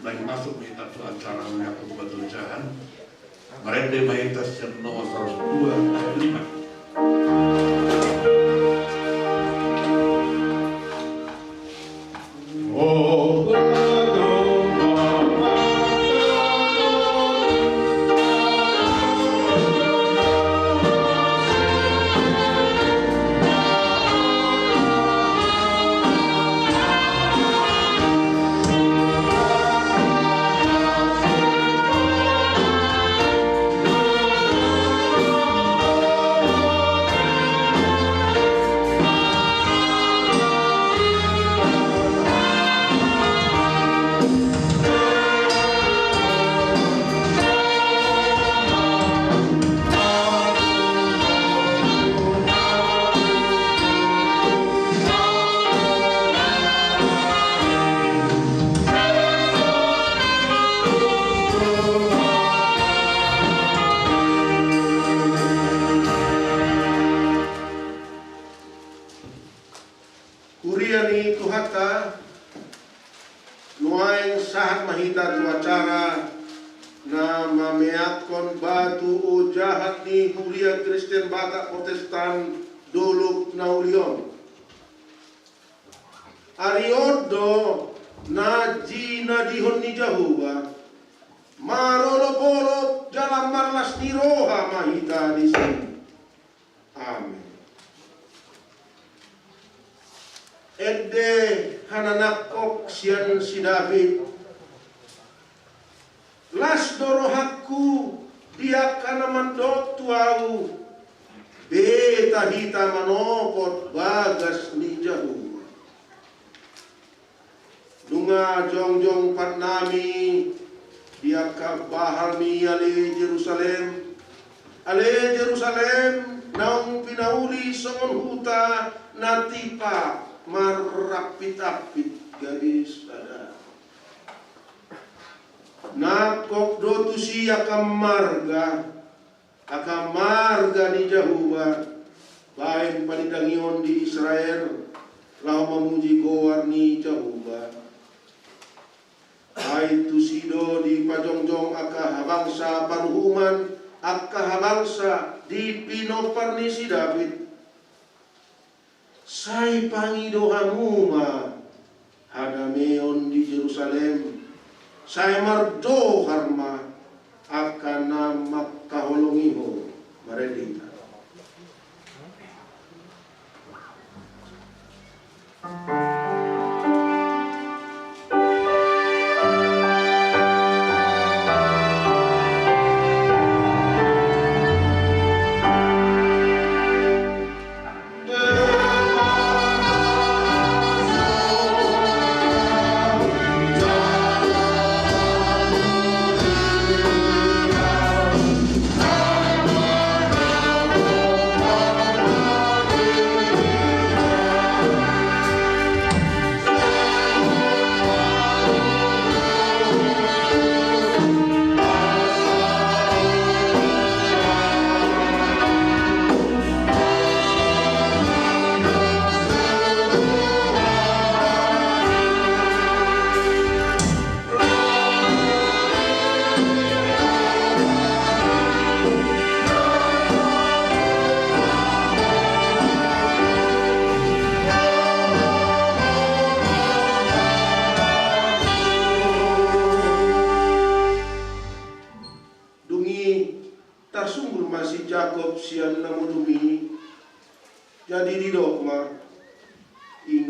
Lagi masuk ma hita tu acara menyambut patojahan. Marende ma hita sian nomor seratus dua ayat lima. Huria ni Tuhanta, nuaeng sahat ma hita tu acara na mameakkon batu ojahan ni Huria Kristen Batak Protestan Dolok Na Uli on. Ari on do na jinadihon ni Jahowa, marolopolop jala marlas ni roha ma hita disi. Amen. Ende hananangkok sian si David. Las do rohangku di angka na mandok tu ahu, beta hita manopot bagas ni Jahowa. Nunga jongjong patnami di angka bahalmi ale Jerusalem. Ale Jerusalem, naung pinauli songon huta na tipa marrampit-ampit gabe sada. Nangkok do tusi angka marga, angka marga ni Jahowa, baen panindangion di Israel, laho mamuji goar ni Jahowa. Ai tusi do dipajongjong angka habangsa paruhuman, angka habangsa di pinompar ni si David. Sai pangido hamu ma hadameon di Jerusalem, sai mardohar ma angka na mangkaholongi ho. Marende hita.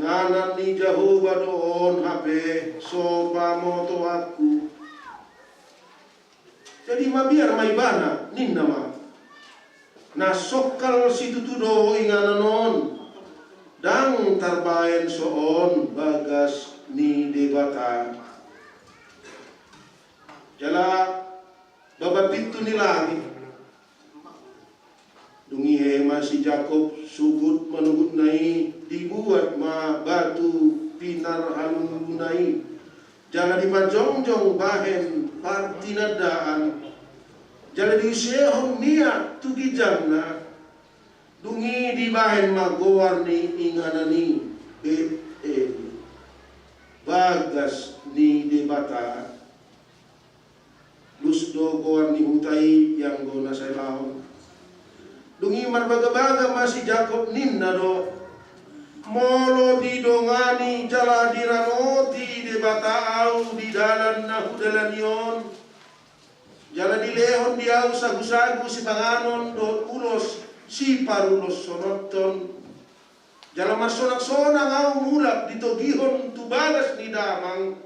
Inganan ni Jahowa do on hape so pamotoanku. Jadi mabiar ma ibana, ninna ma. Na songkal situtu do inganan on, ndang tarbaen so on bagas ni Debata. Jala baba pintu ni langit. Dung i hehe ma si Jakob sugut manugutna i, dibuat ma batu pinarhaluluna i, jala dipajongjong bahen partinandaan, jala diusehon miak tu ginjangna. Dung i dibahen ma goar ni inganan i Bet-El, bagas ni Debata. Lus do goar ni huta i, ianggo na sai laon. Dung i marbagabaga ma si Jakob, ninna do: Molo didongani jala diramoti Debata ahu di dalan na hudalani on, jala dilehon di ahu sagusagu sipanganon dohot ulos siparuloshononhon, jala marsonangsonang ahu mulak ditogihon tu bagas ni damang,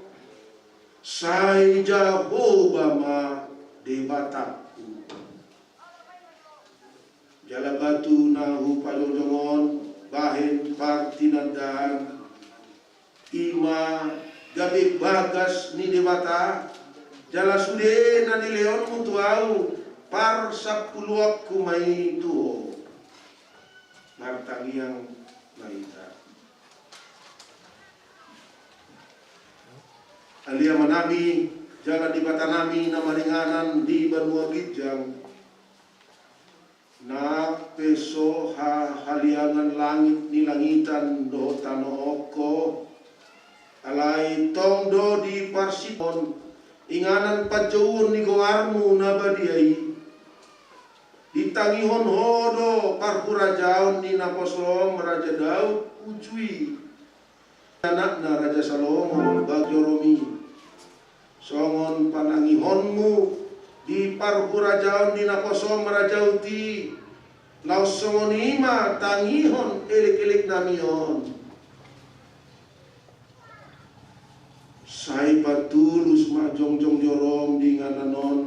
sai Jahowa ma Debatangku. Jala batu na hupajongjong on bahen partinandaan, i ma gabe bagas ni Debata, jala sude na nilehonmu tu ahu, parsampuluonku ma i tu ho. Martangiang ma hita. Ale Amanami jala Debatanami na maringanan di banua ginjang, nang pe so hahaliangan langit ni langitan dohot tano on ho, alai tong do diparsiton inganan panjouon ni goarmu na badia i. Ditangihon ho do parhurajaon ni naposom Raja Daud uju i, anakna Raja Salomo bagas ni jorom i. Songon panangihonmu di parhurajaon ni naposom Raja Daud i, laos songon i ma tangihon elekeleknami on. Sai patulus ma jongjong jorom di inganan on,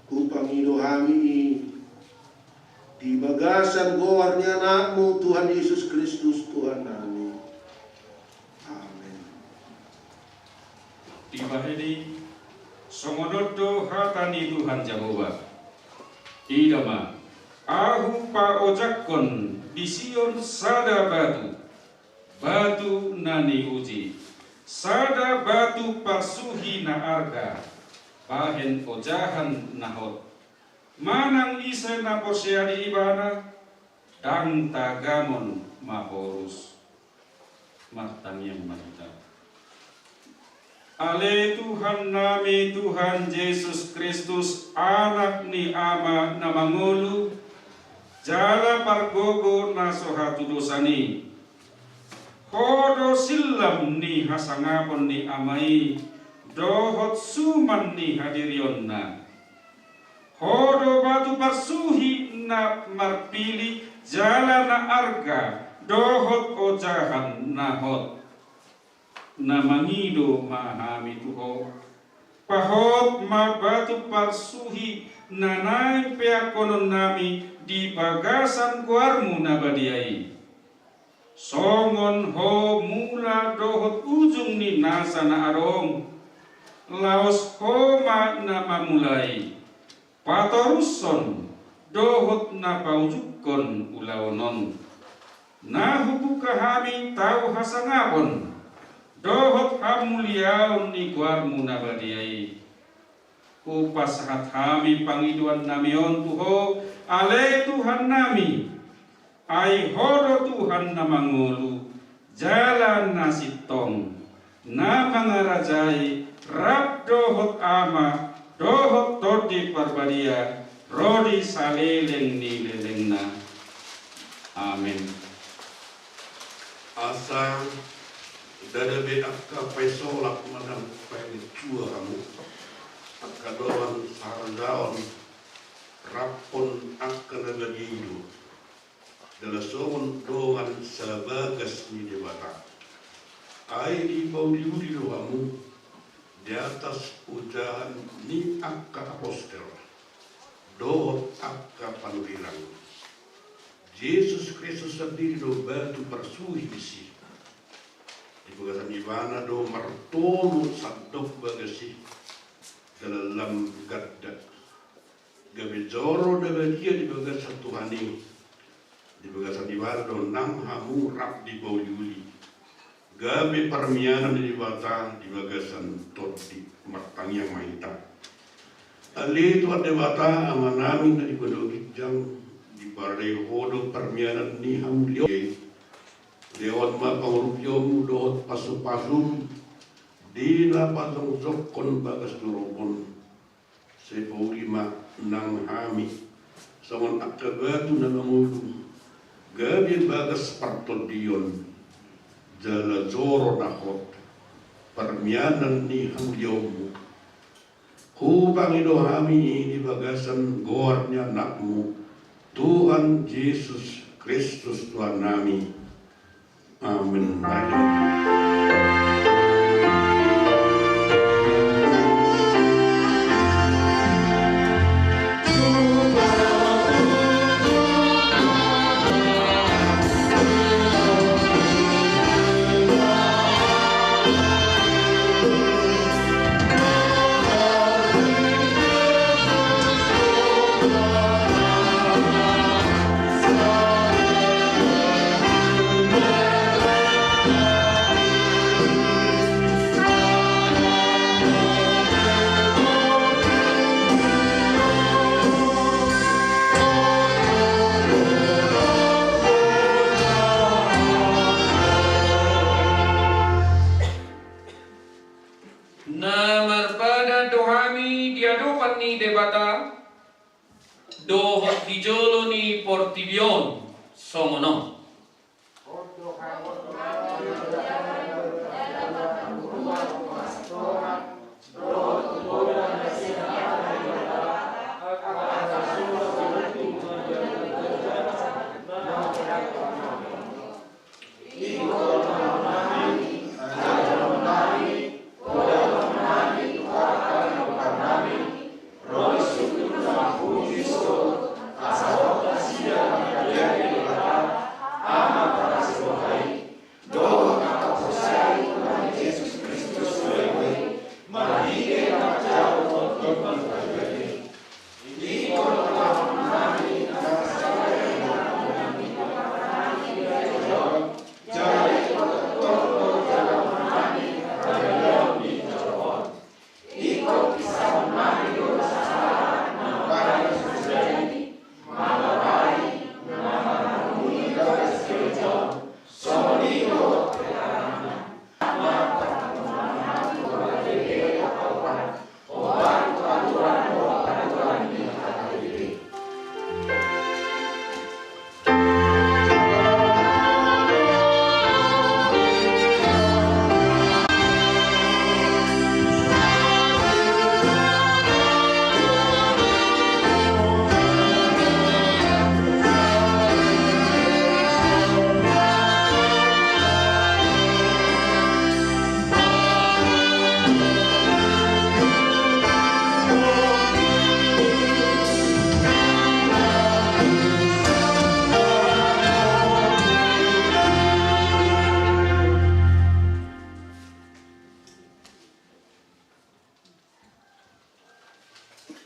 hupangido hami i di bagasan goar ni Anakmu Tuhan Jesus Kristus Tuhannami. Amen. Dibahen i, songon on do hata ni Tuhan Jahowa: Ida ma, Ahu paojakhon di Sion sada batu, batu na niuji, sada batu parsuhi na arga, bahen ojahan na hot. Manang ise na porsea di Ibana, ndang tagamon maporus. Martangiang ma hita. Ale Tuhannami Tuhan Jesus Kristus, Anak ni Ama na mangolu, jala pargogo na so hatudosan i. Ho do sillam ni hasangapon ni Ama i, dohot suman ni hadirionna. Ho do batu parsuhi na marpilih, jala na arga, dohot ojahan na hot. Na mangido ma hami tu Ho, pahot ma batu parsuhi na naeng peakkononnami di bagasan goarmu na badia i. Songon Ho mula dohot ujung ni nasa na adong, laos Ho ma na mamulai, patorushon, dohot na paujunghon ulaon on. Na hubuka hami tau hasangapon dohot hamuliaon ni goarmu na badia i. Hupasahat hami pangidoannami on tu Ho, ale Tuhannami, ai Ho do Tuhan na mangolu, jala na sintong, na mangarajai rap dohot Ama dohot Tondi Parbadia, ro di saleleng ni lelengna. Amen. Asa ndada be angka paesolak manang paelinjua hamu, angka dongan saharajaon, raphon angka na badia i do. Jala songon dongan sabagas Ai dipauliuli do hamu di atas ojahan ni angka apostel dohot angka panurirang. Jesus Kristus sandiri do batu parsuhi disi. Di bagasan ibana do martolu sandok bagas i, jala lam ganda. Gabe joro na badia di bagasan Tuhan i. Di bagasan ibana do nang hamu rap dipauliuli. Gabe parmianan ni Debata di bagasan tondi. Martangiang ma hita. Ale Tuhan Debata, Amanami na di banua ginjang, diparadei Ho do parmianan ni hamuliaon. Lehon ma pangurupionMu dohot pasupasum di na pajongjongkon bagas ni roha on. Sai pauli ma nang hami songon angka batu na mangolu, gabe bagas partondion jala joro na hot, parmianan ni hamuliaonMu. Hupangido hami i di bagasan goar ni AnakMu, Tuhan Jesus Kristus Tuhannami. Amen. Na marpadan do hami di adopan ni Debata dohot di jolo ni portibi on songon on.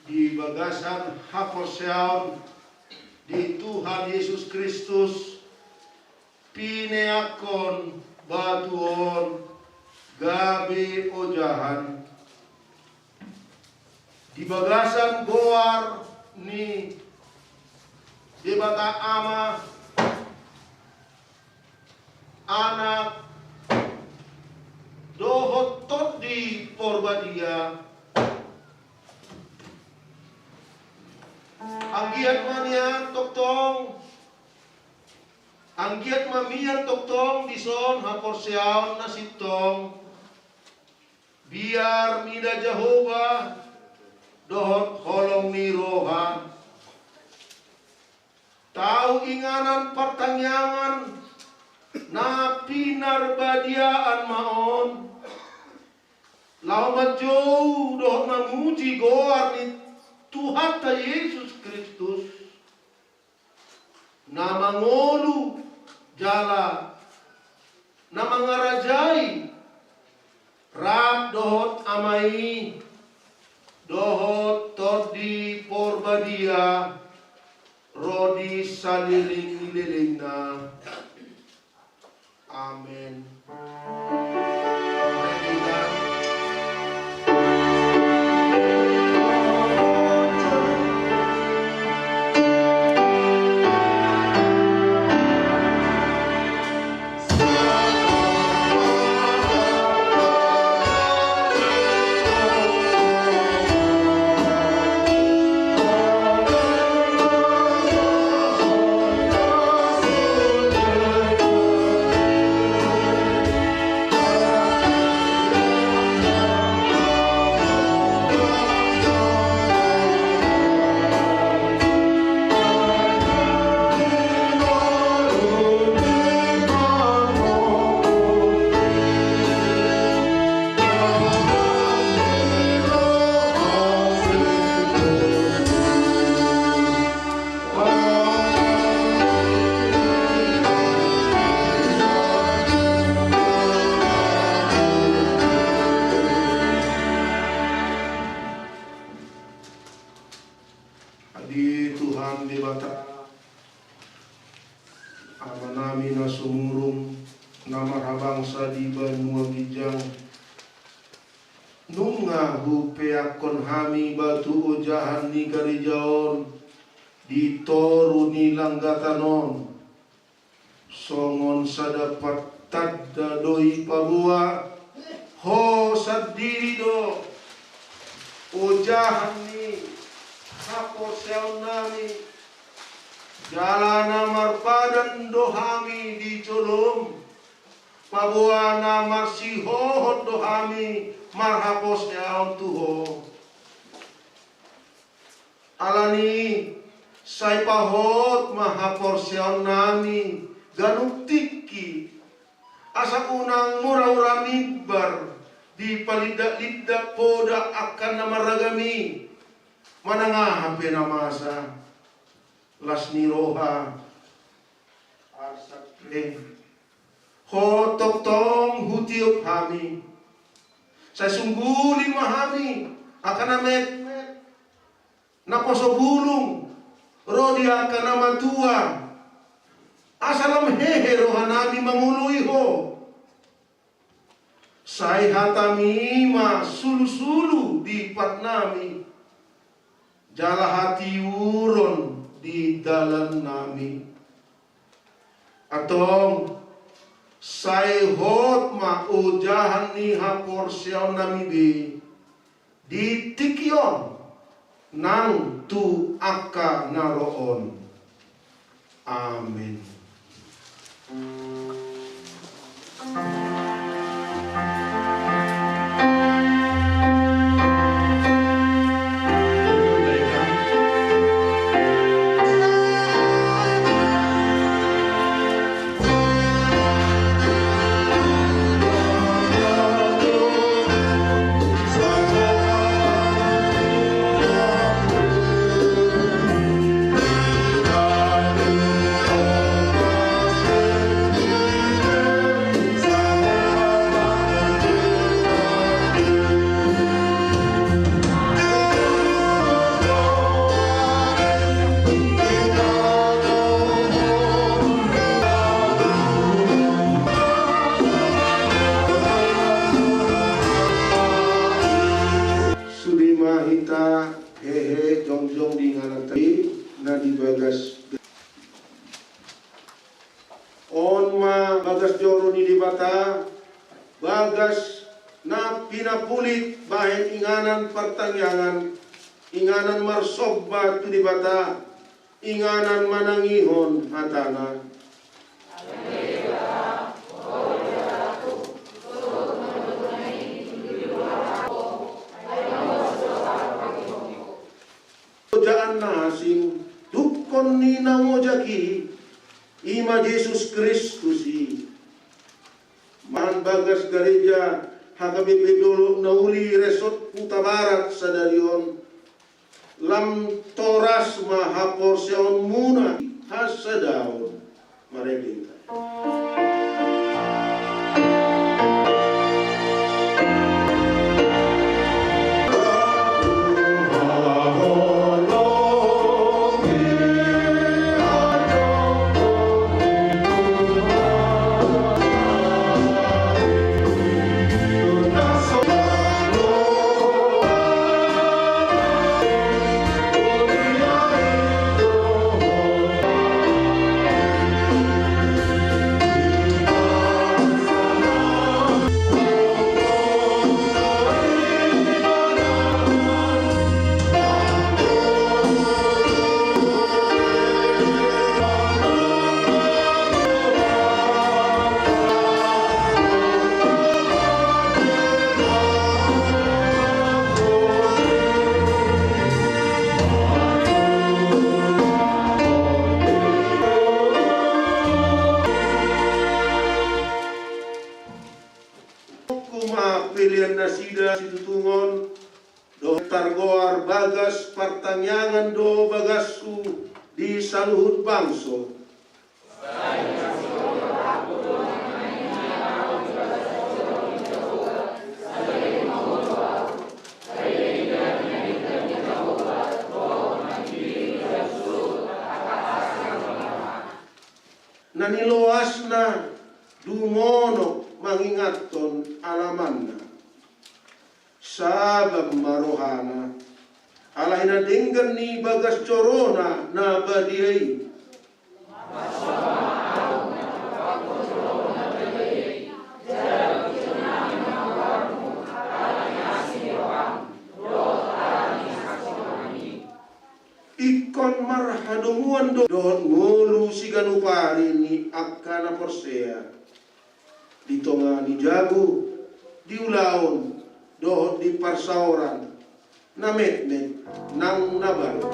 Di bagasan haporseaon di Tuhan Jesus Kristus, pineangkon batu on gabe ojahan. Di bagasan goar ni Debata Ama, Anak, dohot Tondi Porbadia. Anggiat ma nian tongtong, anggiat ma nian tongtong dison haporseaon na sintong. Biar mida Jahowa dohot holong ni roha. Tau inganan partangiangan na pin Parbadiaan ma on, laho manjou dohot mamuji goar ni Tuhanta Jesus Kristus, na mangolu jala na mangarajai, rap dohot Ama i dohot Tondi Porbadia, ro di saleleng ni lelengna. Amen. Adi Tuhan Debata, Amanami na sumurung, na marhabangsa di banua ginjang, nunga hupeakkon hami batu ojahan ni gareja on di toru ni langgatan on, songon sada partanda do i paboa Ho sandiri do ojahan ni haporseaonnami, jala na marpadan do hami di jolom, paboa na marsihohot do hami marhaporseaon tu Ho. Alani i, sai pahot ma haporseaonnami ganup tingki, asa unang mura-mura mimbar dipalindak-lindak poda angka na marragam i, manang aha pe na masa. Las ni roha, arsak pe Ho tongtong hutiop hami. Sai sungguli ma hami angka na metmet, na poso bulung, ro di angka na matua, asa lam hehe rohanami mangoloi Ho. Sai hatami ma sulusulu di patnami, jala hatiuron di dalannami. Antong, sai hot ma ojahan ni haporseaonnami be di tingki on nang tu angka na ro on. Amen. Sude ma hita hehe jongjong di inganan ta i na di bagas. On ma bagas joro ni Debata, bagas na pinapulit bahen inganan partangiangan, inganan marsomba tu Debata, inganan manangihon hatana. Ojaan na asing, tungkon ni na mojak i, i ma Jesus Kristus i. bagas gareja H K B P Dolok Na Uli Resort Hutabarat sadari on, lam toras ma haporseaonmuna hasadaon. Marende hita. Hukum ma pelean nasida situtungon, dohot targoar bagas partangiangan do bagashu di saluhut bangso. Na niloasna dumonok mangingathon alamanna. Sabar ma rohana, ala i na denggan ni bagas jorona na badia i. Ingkon marhadomuan do dohot ngolu siganup ari ni angka na porsea. Di tonga ni jabu, di ulaon, dohot di parsaoran, na metmet nang na balga.